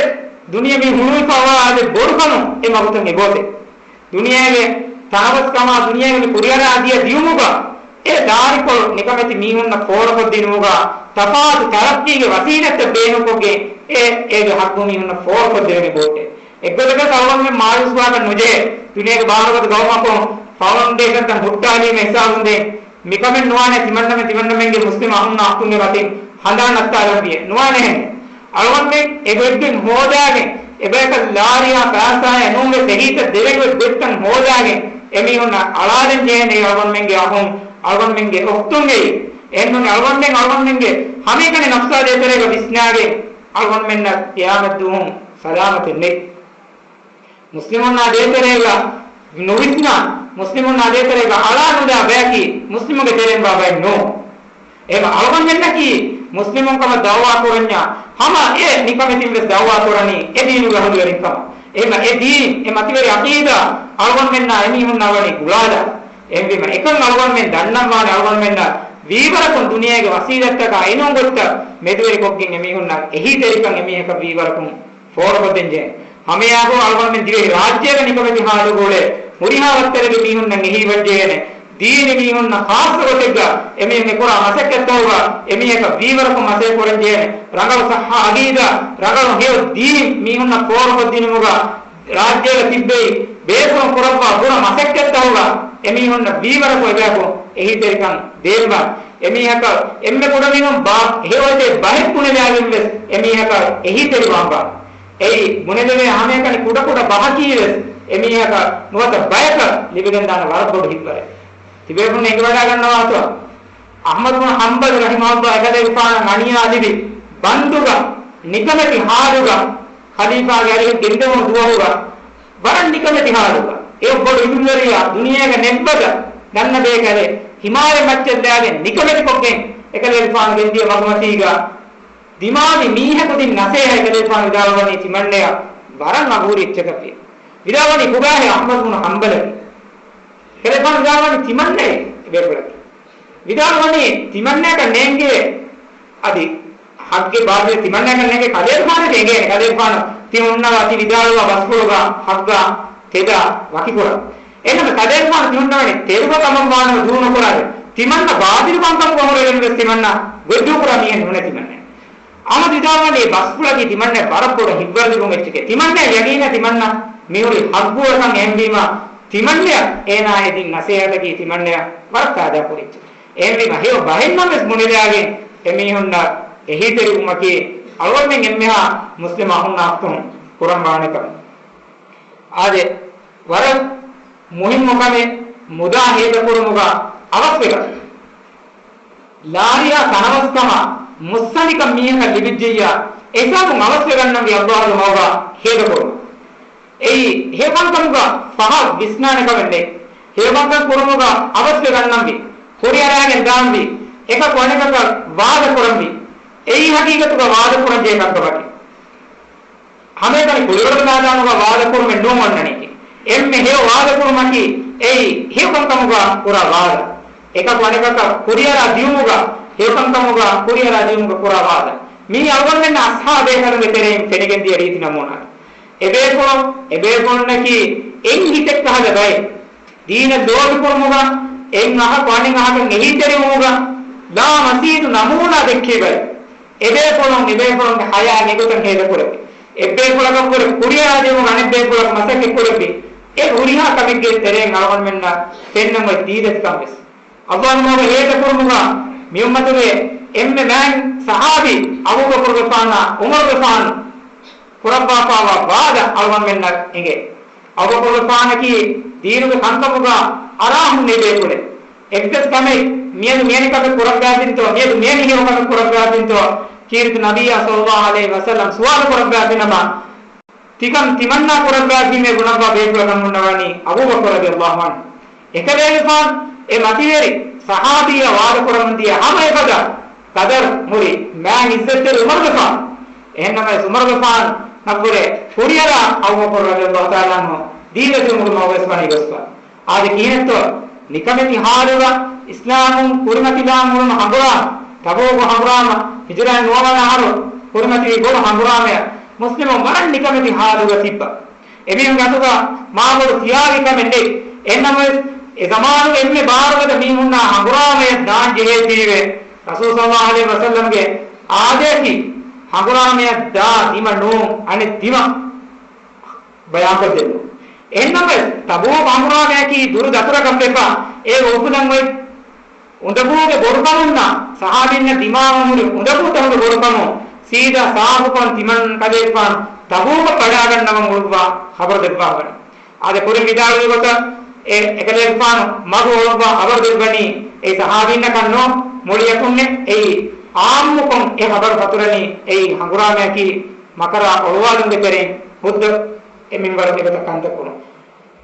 ދުނިޔެ މި ހުޅުވިފަވާ އަދި ބޮޑުކަމުން އެ މަގުތައް އެބައޮތޭ. ދުނިޔޭގެ ތަނަވަސްކަމާ ދުނިޔޭގެ މި ކުރިއަރާ ދިޔަ ދިޔުމުގަ އެ ދާރިކޮޅު ނިކަމެތި މީހުންނަށް ފޯރުކޮށްދިނުމުގަ ތަފާތު ތަރައްޤީގެ ވަސީލަތްތައް ބޭނުންކޮށްގެން އެ އޭގެ ޙައްޤު މީހުންނަށް ފޯރުކޮށްދެވެނީ ބޮޑެއް. އެއްގޮތަކަށް އަޅުގަނޑުމެން މާޔޫސްވާކަށް ނުޖެހޭ. ދުނިޔޭގެ ބާރުގަދަ ގައުމަކުން ފައުންޑޭޝަންތައް ހުއްޓާލީމަ ހިސާބުން ދެން މިކަމެއް ނުވާނެ ތިމަންނަމެން ތިމަންނަމެންގެ މުސްލިމް އަޚުންނާ އަޚުންގެ މަތިން ހަނދާން ނައްތާލަން ވިޔޭ. ނުވާނެހެން. އަޅުގަނޑުމެން އެ ގޮތްގޮތް ހޯދާގެން އެބަޔަކަށް ލާރިޔާ ފައިސާއެއް ނޫންވެސް އެހީތައް ދެވޭގޮތް ގޮތްތައް ހޯދާގެން އެމީހުންނަށް އަޅާލަން ޖެހޭނެ އަޅުގަނޑުމެންގެ އަޚުން އަޅުގަނޑުމެންގެ އުޚްތުންގައި. އެހެންނޫނީ އަޅުގަނޑުމެން އަޅުގަނޑުމެންގެ ހަމައެކަނި ނަފްސާ ދޭތެރޭގަ ވިސްނާގެން އަޅުގަނޑުމެންނަށް ޤިޔާމަތްދުވަހު ސަލާމަތެއް ނެތް. މުސްލިމުންނާ ދޭތެރޭގަ ނުވިސްނާ، މުސްލިމުންނާ ދޭތެރޭގަ އަޅާ ނުލާ ބަޔަކީ މުސްލިމުގެ ތެރެއިން ވާ ބައެއް ނޫން. އެހެން އަޅުގަނޑުމެންނަކީ މުސްލިމުން ކަމަށް ދައުވާ ކުރަންޏާ ހަމަ އެ ނިކަމެތިން ވެސް ދައުވާ ކުރަނީ އެ ދީނުގެ އަހުލުވެރިން ކަމަށް. އެހެން އެ ދީން، އެ މަތިވެރި ޢަޤީދާ އަޅުގަނޑުމެންނާ އެމީހުންނާ ވަނީ ގުޅާލާ. އެހެންވީމަ އެކަން އަޅުގަނޑުމެން ދަންނަންވާނެ އަޅުގަނޑުމެންނަށް ވީވަރަކުން ދުނިޔޭގެ ވަސީލަތްތަކާ އެނޫން ގޮތްތައް މެދުވެރިކޮށްގެން އެމީހުންނަށް އެހީތެރިކަން އެމީހަކަށް ވީވަރަކުން ފޯރުކޮށްދޭންޖެހޭ. ހަމައެއާއެކު އަޅުގަނޑުމެން ދިވެހި ރާއްޖޭގަ ނިކަމެތި ހާލުގައުޅޭ ހުރިހާ ވައްތަރެއްގެ މީހުންނަށް އެހީވަންޖެހޭނެ. ދީނީ މީހުންނަށް ޚާއްޞަ ގޮތެއްގަ އެމީހުން އެކުރާ މަސައްކަތްތަކުގަ އެމީހަކަށް ވީވަރަކުން މަސައްކަތް ކުރަންޖެހޭނެ. ރަނގަޅު ޞައްޙަ ޢަޤީދާ، ރަނގަޅު ހެޔޮ ދީން މީހުންނަށް ފޯރުކޮށްދިނުމުގަ ރާއްޖޭގަ ތިއްބެވި ބޭފުޅުން ކުރައްވާ ބުރަ މަސައްކަތްތަކުގަ އެމީހުންނަށް ވީވަރަކު އެބަޔަކު އެހީތެރިކަން ދޭންވާނެ. އެމީހަކަށް އެންމެ ކުޑަމިނުން ބާ ހެޔޮއެތޭ ބަހެއް ބުނެލާގެން ވެސް އެމީހަކަށް އެހީތެރިވާންވާނެ. އެއީ ބުނެލެވޭ ހަމައެކަނި ކުޑަކުޑަ ބަހަކީ ވެސް އެމީހަކަށް ނުވަތަ ބަޔަކަށް ލިބިގެންދާނެ ވަރަށް ބޮޑު ހިތްވަރެއް. ތިބޭފުޅުން އެނގިވަޑާގަންނަވާތޯ؟ އަޙްމަދު ބުނު ޙަންބަލު ރަޙިމަހުﷲ އެކަލޭގެފާނަށް އަނިޔާ ލިބި ބަންދުގަ ނިކަމެތި ޙާލުގަ ޚަލީފާގެ އަރިހަށް ގެންދެވުނު ދުވަހުގަ ވަރަށް ނިކަމެތި ޙާލުގަ އެ ބޮޑު ޢިލްމުވެރިޔާ ދުނިޔޭގަ ނެއްބަދަ ދަންނަ ބޭކަލެއް ހިމާރެއް މައްޗަށް ލާގެން ނިކަމެތިކޮށްގެން އެކަލޭގެފާނު ގެންދިޔަ މަގުމަތީގަ ދިމާވި މީހަކު ދިން ނަސޭހަތް އެކަލޭގެފާނު ވިދާޅުވަނީ ތިމަންނަޔަށް ވަރަށް އަގުހުރި އެއްޗަކަށްވި. ވިދާޅުވަނީ ކޮބާހޭ އަޙްމަދު ބުނު ޙަންބަލަކީ؟ އެކަލޭގެފާނު ވިދާޅުވަނީ ތިމަންނައީ ބޭފުޅަކީ. ވިދާޅުވަނީ ތިމަންނަޔަކަށް ނޭނގޭ އަދި ޙައްޤެއް ބާތިލެއް ތިމަންނަޔަކަށް ނޭނގޭ ކަލޭގެފާނަށް އެނގޭނެ. ކަލޭގެފާނު ތި ހުންނަވާ ތި ވިދާޅުވާ ބަސްފުޅުގަ ޙައްޤާ ތެދާ ވަކިކުރަން. އެހެންނަމަ ކަލޭގެފާނު ތި ހުންނަވަނީ ތެރުބަ ކަމަށްވާނަމަ ދޫ ނުކުރާ ތިމަންނަ ބާތިލު ކަންކަމުގަ ހުރެގެން ވެސް ތިމަންނަ ގޮތްދޫކުރާ މީހެއް ނޫނޭ ތިމަންނަ. އަޙްމަދު ވިދާޅުވަނީ ބަސްފުޅަކީ ތިމަންނަޔަށް ވަރަށް ބޮޑަށް ހިތްވަރު ލިބުނު އެއްޗެކޭ. ތިމަންނަޔަށް ޔަގީނޭ ތިމަންނަ މިހުރީ ޙައްޤުވެރިކަން. އެހެންވީމަ ތިމަންނަޔަށް އޭނާ އެ ދިން ނަސޭހަތަކީ ތިމަންނަޔަށް ވަރަށް ފައިދާ ކުރި އެއްޗެއް. އެހެންވީމަ ހެޔޮ ބަހެއްނަމަވެސް ބުނެލާގެން އެމީހުންނަށް އެހީތެރިވުމަކީ އަޅުގަނޑުމެން އެންމެހާ މުސްލިމް އަޚުންނާ އުޚްތުން ކުރަން ވާނެ ކަމެއް. އާދެ، ވަރަށް މުހިއްމު ކަމެއް މުދާ ހޭދަކުރުމުގަ އަވަސްވެގަތުން. ލާރިޔާ ތަނަވަސްކަމާ މުއްސަނދިކަން މީހަކަށް ލިބިއްޖެއްޔާ، އެހިސާބުން އަވަސްވެގަންނަންވީ އައްލާހުގެ މަގުގަ ހޭދަކުރުން. އެއީ ހެޔޮކަންކަމުގަ ފަހަށް ވިސްނާނެ ކަމެއް ނެތް. ހެޔޮކަންކަން ކުރުމުގަ އަވަސްވެގަންނަންވީ، ކުރިއަރާގެން ދާންވީ، އެކަކު އަނެކަކަށް ވާދަކުރަންވީ. އެއީ ހަގީގަތުގަ ވާދަކުރަންޖެހޭ ކަންކަމަކީ. ހަމައެކަނި ކުޅިވަޅުގެ މައިދާނުގަ ވާދަކުރުމެއް ނޫން އޮންނަނީކީ. އެންމެ ހެޔޮ ވާދަކުރުމަކީ އެއީ ހެޔޮކަންކަމުގަ ކުރާ ވާދަ. އެކަކު އަނެކަކަށް ކުރިއަރާ ދިއުމުގަ، ހެޔޮކަންކަމުގަ ކުރިއަރާ ދިއުމުގަ ކުރާ ވާދަ. މިއީ އަޅުގަނޑުމެންނަށް އަސްހާބޭ ކަލުންގެ ތެރެއިން ފެނިގެންދިޔަ ރީތި ނަމޫނާ. އެބޭފުޅުން، އެބޭފުޅުންނަކީ އެއް ހިތެއްކަހަލަ ބައެއް. ދީނަށް ލޯބިކުރުމުގަ، އެއް އަހަކު އަނެއް އަހަކަށް އެހީތެރިވުމުގަ، ލާމަސީދު ނަމޫނާ ދެއްކި ބައެއް. އެބޭފުޅުން، އެބޭފުޅުންގެ ޙަޔާތް އެގޮތަށް ހޭދަކުރެއްވި. އެއްބޭފުޅަކަށްވުރެ ކުރިއަރާދިއުމުގަ އަނެއްބޭފުޅަކު މަސައްކަތްކުރެއްވި. އެ ހުރިހާ ކަމެއްގެ ތެރެއިން އަޅުގަނޑުމެންނަށް ފެންނަން އޮތް ދީލަތިކަން ވެސް. އައްލާހު މަގު ހޭދަކުރުމުގަ މި އުއްމަތުގެ އެންމެ މާތް ސަހާބީ އަބޫބަކުރުގެފާނާ ޢުމަރުގެފާނު ކުރައްވާފާވާ ވާދަ އަޅުގަނޑުމެންނަށް އެނގޭ. އަބޫބަކުރުގެފާނަކީ ދީނުގެ ކަންކަމުގަ އަރާ ހުންނެވި ބޭފުޅެއް. އެއްވެސް ކަމެއް މިއަދު މިވެނި ކަމެއް ކުރައްވާތިންތޯ، މިއަދު މިވެނި ހެޔޮ ކަމެއް ކުރައްވާތިންތޯ ކީރިތި ނަބިއްޔާ ޞައްލައްލާހު ޢަލައިހި ވަސައްލަމް ސުވާލު ކުރައްވާފިނަމަ، ތިކަން ތިމަންނާ ކުރައްވާފީމޭ ބުނައްވާ ބޭފުޅަކަށް ހުންނަވަނީ އަބޫބަކުރު ރަޟިޔައްލާހު ޢަންހު. އެކަލޭގެފާނު އެ މަތިވެރި ސަހާބީއާ ވާދަކުރަމުންދިޔަ ހަމަ އެފަދަ ޤަދަރު ހުރި މާތް ޢިއްޒަތްތެރި ޢުމަރުގެފާނު. އެހެންނަމަވެސް ޢުމަރުގެފާނަށްވުރެ ކުރިއަރާ އަބޫބަކުރު ރަޟިޔައްލާހު ތަޢާލާ ޢަންހު ދީލަތި ޢުމުރު މަގުވެސް ވަނީ ގޮސްފަ. އާދެ ކިހިނެއްތޯ؟ ނިކަމެތި ޙާލުގަ އިސްލާމުން ކުރިމަތިލާން އުޅުނު ހަނގުރާމަ، ތަބޫކު ހަނގުރާމަ، ހިޖުރާއިން ނުވަވަނަ އަހަރު ކުރިމަތިވި ބޮޑު ހަނގުރާމަޔަށް މުސްލިމުން ވަރަށް ނިކަމެތި ޙާލުގަ ތިއްބަ. އެމީހުންގެ އަތުގަ މާބޮޑު ތިޔާގި ކަމެއް ނެތް. އެހެންނަމަވެސް، އެ ޒަމާނުގެ އެންމެ ބާރުގަދަ މީހުންނާ ހަނގުރާމަޔަށް ދާން ޖެހޭތީވެ، ރަސޫލު ޞައްލައްލާހު ޢަލައިހި ވަސައްލަމްގެ އާދޭތީ ހަނގުރާމަޔަށް ދާ ދިމަ ނޫން، އަނެއް ދިމަ ބަޔާންކޮށްދެއްވުން. އެހެންނަމަވެސް، ތަބޫކު ހަނގުރާމަޔަކީ ދުރު ދަތުރަކަށް ވެފަ، އެ އުފުލަން އޮތް އުނދަގޫގެ ބޮޑުކަމުންނާ ޞަޙާބީންނަށް ދިމާވަން ހުރި އުނދަގޫތަކުގެ ބޮޑުކަމުން ސީދާ ސާފުކޮށް ތިމަން ކަލޭގެފާނު ތަބޫކަށް ވަޑާގަންނަވަން އުޅުއްވާ ޚަބަރު ދެއްވާފަ ވަނީ. އާދެ، ކުރިން ވިދާޅުވި ގޮތަށް އެ އެކަލޭގެފާނު މަގު އޮޅުއްވާ ޚަބަރު ދެއްވަނީ އެއީ ޞަޙާބީންނަކަށް ނޫން، މުޅިއަކުންނެއް އެއީ ޢާއްމުކޮށް އެ ޚަބަރު ފަތުރަނީ އެއީ ހަނގުރާމަޔަކީ މަކަރާ އޮޅުވާލުމުގެ ތެރެއިން ހުއްދަ އެ މިންވަރު އެގޮތަށް ކަންތައް ކުރުން.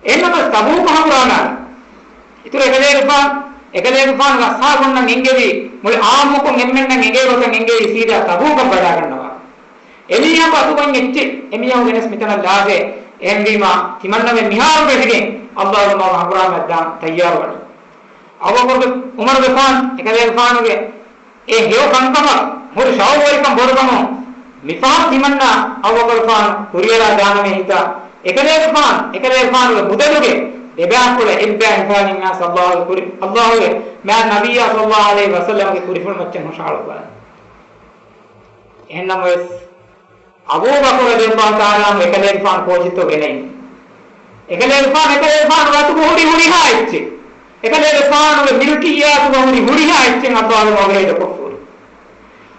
އެހެންނަމަވެސް ތަބޫކު ހަނގުރާމައިން އިތުރު އެކަލޭގެފާނު، އެކަލޭގެފާނު އަޞްޙާބުންނަށް އެންގެވީ، މުޅި ޢާއްމުކޮށް އެންމެންނަށް އެނގޭ ގޮތަށް އެންގެވީ ސީދާ ތަބޫކަށް ވަޑާގަންނަވާ. އެމީހަކު އަތުގައި އެއްޗެއް އެމީހަކު ގެނެސް މިތަނަށް ލާފައި. އެހެންވީމާ، ތިމަންނަމެން މިހާރު ވެށިގެން އައްލާހުގެ މަގު ހަނގުރާމައަށް ދާން ތައްޔާރުވަނީ. އަބޫބަކުރުގެ، ޢުމަރުގެފާނު އެކަލޭގެފާނުގެ އެ ހެޔޮ ކަންކަމަށް ހުރި ޝައުގުވެރިކަން ބޮޑުކަމުން މިފަހަރު ތިމަންނާ އަބޫބަކުރުގެފާނު ކުރިއަރާ ދާނަމޭ ހިތާ، އެކަލޭގެފާނު، އެކަލޭގެފާނުގެ މުދަލުގެ ދެބައިކުޅަ އެއްބައި ހިފާލިން އާސް އައްލާހުގެ ކުރި، އައްލާހުގެ މާތް ނަބިއްޔާ ޞައްލައްލާހު ޢަލައިހި ވަސައްލަމްގެ ކުރިފުޅު މައްޗަށް ހުށަހަޅުއްވާނެ. އެހެންނަމަވެސް، އަބޫބަކުރު ރަޟިޔައްލާހު ތަޢާލާ ޢަންހު އެކަލޭގެފާނު ކޯޗެއްތޯ ގެނައީ؟ އެކަލޭގެފާނު، އެކަލޭގެފާނުގެ އަތުގަ ހުރި ހުރިހާ އެއްޗެއް، އެކަލޭގެފާނުގެ މިލްކިއްޔާތުގަ ހުރި ހުރިހާ އެއްޗެއް އައްލާހުގެ މަގު ހޭދަކޮށްފަ ހުރި.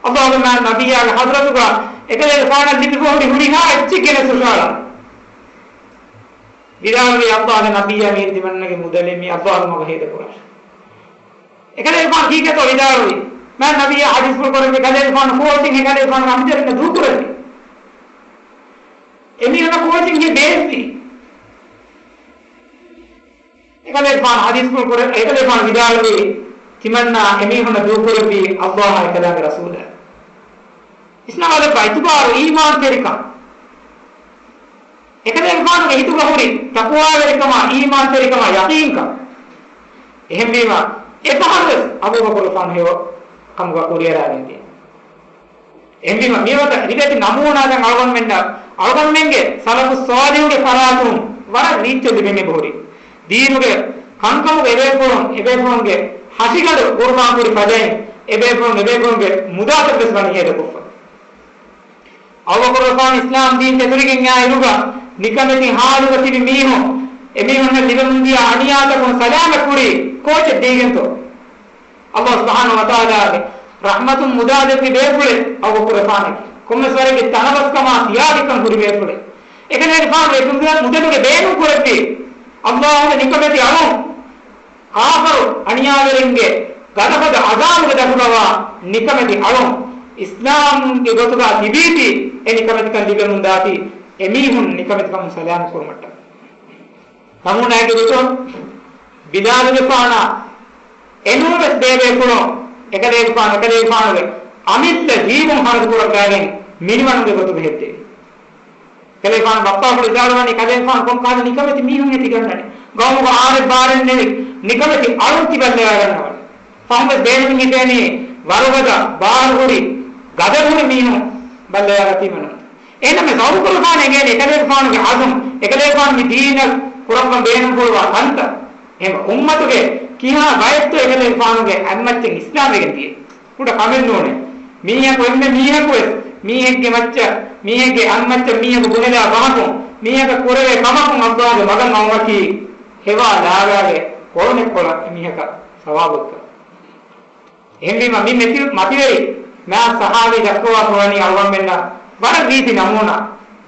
އައްލާހުގެ މާތް ނަބިއްޔާގެ ޙަޟްރަތުގަ އެކަލޭގެފާނަށް ލިބިފަ ހުރި ހުރިހާ އެއްޗެއް ގެނެސް ހުށަހަޅާ. ވިދާޅުވީ، އައްލާހުގެ ނަބިއްޔާ، މީރު ތިމަންނަގެ މުދަލެއް، މީ އައްލާހުގެ މަގަށް ހޭދަކުރާށޭ. އެކަލޭގެފާނު ކީކޭތޯ ވިދާޅުވީ؟ މާތް ނަބިއްޔާ ޙަދީޘްފުޅު ކުރެއްވި ކަލޭގެފާނު ކޯޗެއް އެކަލޭގެފާނުގެ އަނބިތަރިންނަށް ދޫކުރެއްވި. އެމީހުންނަށް ކޯޗެއް ހި ބޭއްވި. އެކަލޭގެފާނު ޙަދީޘްފުޅު ކުރެ، އެކަލޭގެފާނު ވިދާޅުވީ، ތިމަންނާ އެމީހުންނަށް ދޫކުރެއްވީ އައްލާހާ އެކަލާނގެ ރަސޫލާ. ވިސްނާބަލައްވާ، އިތުބާރު އީމާންތެރިކަން. އެކަލޭގެފާނުގެ ހިތުގަ ހުރި ތަޤްވާވެރިކަމާ، އީމާންތެރިކަމާ، ޔަޤީންކަން. އެހެންވީމާ، އެފަހަރުވެސް އަބޫބަކުރުގެފާނު ހެޔޮ ކަމުގަ ކުރިއަރާގެންދިޔަ. އެހެންވީމަ، މިވަގުތަށް ރިވެތި ނަމޫނާތައް އަޅުގަނޑުމެންނަށް، އަޅުގަނޑުމެންގެ ސަލަފުއް ޞާލިޙުގެ ފަރާތުން ވަރަށް ރީއްޗެއް ލިބެމި ބަހުރި. ދީނުގެ ކަންކަމުގެ އެބޭފުޅުން، އެބޭފުޅުންގެ ހަށިގަނޑު ގުރުބާންކުރި ފަދައިން، އެބޭފުޅުން، އެބޭފުޅުންގެ މުދާތައްވެސް ވަނީ ހޭދަކޮށްފަ. އަބޫބަކުރުގެފާނު އިސްލާމް ދީން ދެތުރިގެން އާއިރުގަ، ނިކަމެތި ޙާލުގަ ތިބި މީހުން، އެމީހުންނަށް ލިބެމުންދިޔަ އަނިޔާތަކުން ސަލާމަތް ކުރީ ކޯޗެއް ދީގެންތޯ؟ އައްލާހު ސުބްޙާނަހު ވަތަޢާލާގެ ރަޙްމަތުން މުދާ ދެއްވި ބޭފުޅެއް އަބޫބަކުރުގެފާނަކީ. ކޮންމެސް ވަރެއްގެ ތަނަވަސްކަމާ ތިޔާގިކަން ހުރި ބޭފުޅެއް. އެކަލޭގެފާނު އެ މުދަލުގެ ބޭނުން ކުރެއްވި އައްލާހުގެ ނިކަމެތި އަޅުން، ކާފަރު އަނިޔާވެރިންގެ ގަދަފަދަ ޢަޛާބުގެ ދަށުގަވާ ނިކަމެތި އަޅުން، އިސްލާމްގެ ގޮތުގަ ތިބީތީ، އެ ނިކަމެތިކަން ލިބެމުންދާތީ، އެމީހުން ނިކަމެތިކަމުން ސަލާމަތް ކުރުމަށްޓަކައި. ނަމޫނާއެއްގެ ގޮތުން، ބިލާލުގެފާނާ އެނޫންވެސް ދޭބޭފުޅުން އެކަލޭގެފާނު، އެކަލޭގެފާނުގެ އަމިއްލަ ޖީބުން ހަރަދު ކުރައްވާގެން މިނިވަނުގެ ގޮތުގަ ހެއްދެވި. ކަލޭގެފާނު ބައްޕާފުޅު ވިދާޅުވަނީ، ކަލޭގެފާނު ކޮން ކަހަލަ ނިކަމެތި މީހުން އެ ތިގަންނަނީ. ގައުމުގަ އާންމު ބާރެއް ނެތް ނިކަމެތި އަޅުން ތި ބައްލަވާގަންނަވަނީ. ފަހުންވެސް ބޭނުމިން ހިފޭނީ ވަރުގަދަ ބާރު ހުރި، ގަދަރު ހުރި މީހުން ބައްލަވާގަތީމަ ނޫން. އެހެންނަމަވެސް އަބޫބަކުރުގެފާނަށް އެނގޭނެ އެކަލޭގެފާނުގެ ޢަޒުމް، އެކަލޭގެފާނު މި ދީނަށް ކުރައްވަން ބޭނުންފުޅުވާ ކަންތައް. އެހެން އުއްމަތުގެ ކިހާ ބައެއްތޯ އެކަލޭގެފާނުގެ އަތްމައްޗަށް އިސްލާމްވެގެން ދިޔައީ. ކުޑަ ކަމެއް ނޫނޭ. މީހަކު، އެންމެ މީހަކުވެސް މީހެއްގެ މައްޗަށް، މީހެއްގެ އަންމައްޗަށް މީހަކު ބުނެލާ ކަމަކުން، މީހަކަށް ކުރެވޭ ކަމަކުން އައްލާހުގެ މަގަށް އައުމަކީ ހެވާ ލާގާގެ ކޮޅުނެއްކޮޅަށް އެމީހަކަށް ސަވާބު އޮތްކަން. އެހެންވީމަ މި މެތި-، މަތިވެރި މާތް ސަހާބީ ދައްކަވާފަ ވަނީ އަޅުގަނޑުމެންނަށް ވަރަށް ރީތި ނަމޫނާ،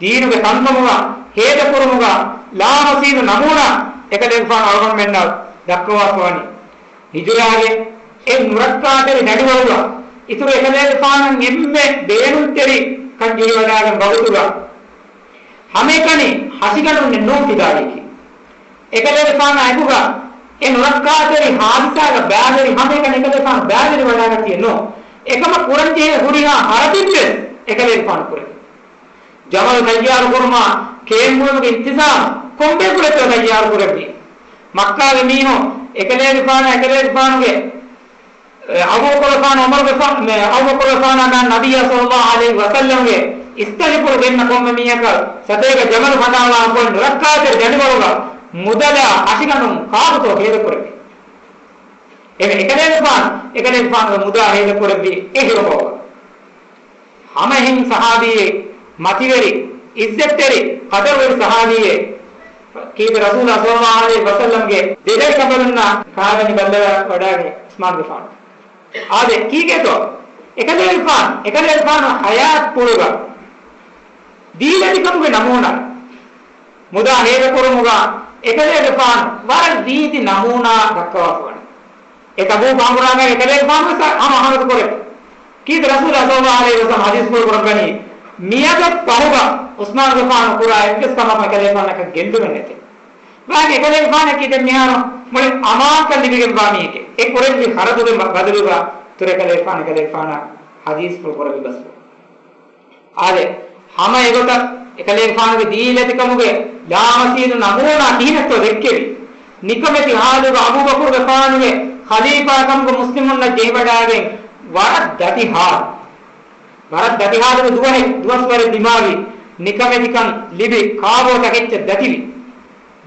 ދީނުގެ ކަންކަމުގަ ހޭދަކުރުމުގަ ލާމަސީދު ނަމޫނާ އެކަލޭގެފާނު އަޅުގަނޑުމެންނަށް ދައްކަވާފަ ވަނީ. ހިޖުރާގެ އެ ނުރައްކާތެރި ދަނޑިވަޅުގަ އިތުރު އެކަލޭގެފާނަށް އެންމެ ބޭނުންތެރި ކަން ޖެހިވަޑައިގެން ވަގުތުގަ ހަމައެކަނި ހަށިގަނޑުންނެއް ނޫން ފިދާވީކީ. އެކަލޭގެފާނާ އެކުގަ އެ ނުރައްކާތެރި ހާދިސާގަ ބައިވެރި ހަމައެކަނި އެކަލޭގެފާނު ބައިވެރިވަޑައިގަތީ ނޫން. އެކަމަށް ކުރަންޖެހޭ ހުރިހާ ހަރަދެއްވެސް އެކަލޭގެފާނު ކުރެއްވި. ޖަމަލު ތައްޔާރުކުރުމާ، ކޭންބުނުމުގެ އިންތިޒާމް ކޮންބޭފުޅެއްތޯ ތައްޔާރު ކުރެއްވީ. މައްކާގެ މީހުން އެކަލޭގެފާނާ، އެކަލޭގެފާނުގެ އެ، އަބޫބަކުރުގެފާނު، ޢުމަރުގެފާ-، މެ، އަބޫބަކުރުގެފާނާ މާތް ނަބިއްޔާ ޞައްލައްލާހު ޢަލައިހި ވަސައްލަމްގެ އިސްތަށިފުޅު ގެންނަ ކޮންމެ މީހަކަށް ސަތޭކަ ޖަމަލު ފަނޑާވާފައި ނުރައްކާތެރި ދަނޑިވަޅުގަ މުދަލާ ހަށިގަނޑުން ކާކުތޯ ހޭދަކުރެއްވީ. އެ، އެކަލޭގެފާނު، އެކަލޭގެފާނުގެ މުދާ ހޭދަކުރެއްވީ އެ ހިރުކޮޅުގަ. ހަމައެހެން ސަހާބީއެއް، މަތިވެރި، އިއްޒަތްތެރި، ޤަދަރުވެރި ސަހާބީއެއް، ކީރިތި ރަސޫލާ ޞައްލައްލާހު ޢަލައިހި ވަސައްލަމްގެ ދެދަރިކަނބަލުންނާ ކާވެނި ބައްލަވަޑައިގެން ޢުސްމާނުގެފާނު. އާދެ، ކީކޭތޯ؟ އެކަލޭގެފާނު، އެކަލޭގެފާނު ޙަޔާތްޕުޅުގަ ދީލަތިކަމުގެ ނަމޫނާ، މުދާ ހޭދަކުރުމުގަ އެކަލޭގެފާނު ވަރަށް ރީތި ނަމޫނާ ދައްކަވާފަވަނީ. އެ ތަބޫކު ހަނގުރާމައިގަ އެކަލޭގެފާނުވެސް ހަމަ އަހަރު ކުރެއްވި. ކީރިތި ރަސޫލާ ޞައްލައްލާހު ޢަލައިހި ވަސައްލަމް ޙަދީޘްފުޅު ކުރައްވަނީ، މިއަދަށް ފަހުގަ ޢުސްމާނުގެފާނު ކުރާ އެއްވެސް ކަމަކު އެކަލޭގެފާނަކަށް ގެއްލުމެއް ނެތޭ. ވާގެ އެކަލޭގެފާނަކީ ދެން މިހާރު މުޅި އަމާންކަން ލިބިގެންވާ މީހެކޭ. އެ ކުރެއްވި ޚަރަދުގެ ބަ-، ބަދަލުގަ އިތުރު އެކަލޭގެފާނު، އެކަލޭގެފާނަށް ޙަދީޘްފުޅު ކުރެއްވި ބަސްފުޅު. އާދެ، ހަމަ އެގޮތަށް އެކަލޭގެފާނުގެ ދީލަތިކަމުގެ ލާމަސީދު ނަމޫނާ ކިހިނެއްތޯ ދެއްކެވި. ނިކަމެތި ޙާލުގަ އަބޫބަކުރުގެފާނުގެ ޚަލީފާކަމުގަ މުސްލިމުންނަށް ޖެހިވަޑައިގެން ވަރަށް ދަތި ޙާލު. ވަރަށް ދަތި ޙާލުގެ ދުވަހެއް، ދުވަސްވަރެއް ދިމާވި. ނިކަމެތިކަން ލިބި ކާބޯ ތަކެއްޗަށް ދަތިވި.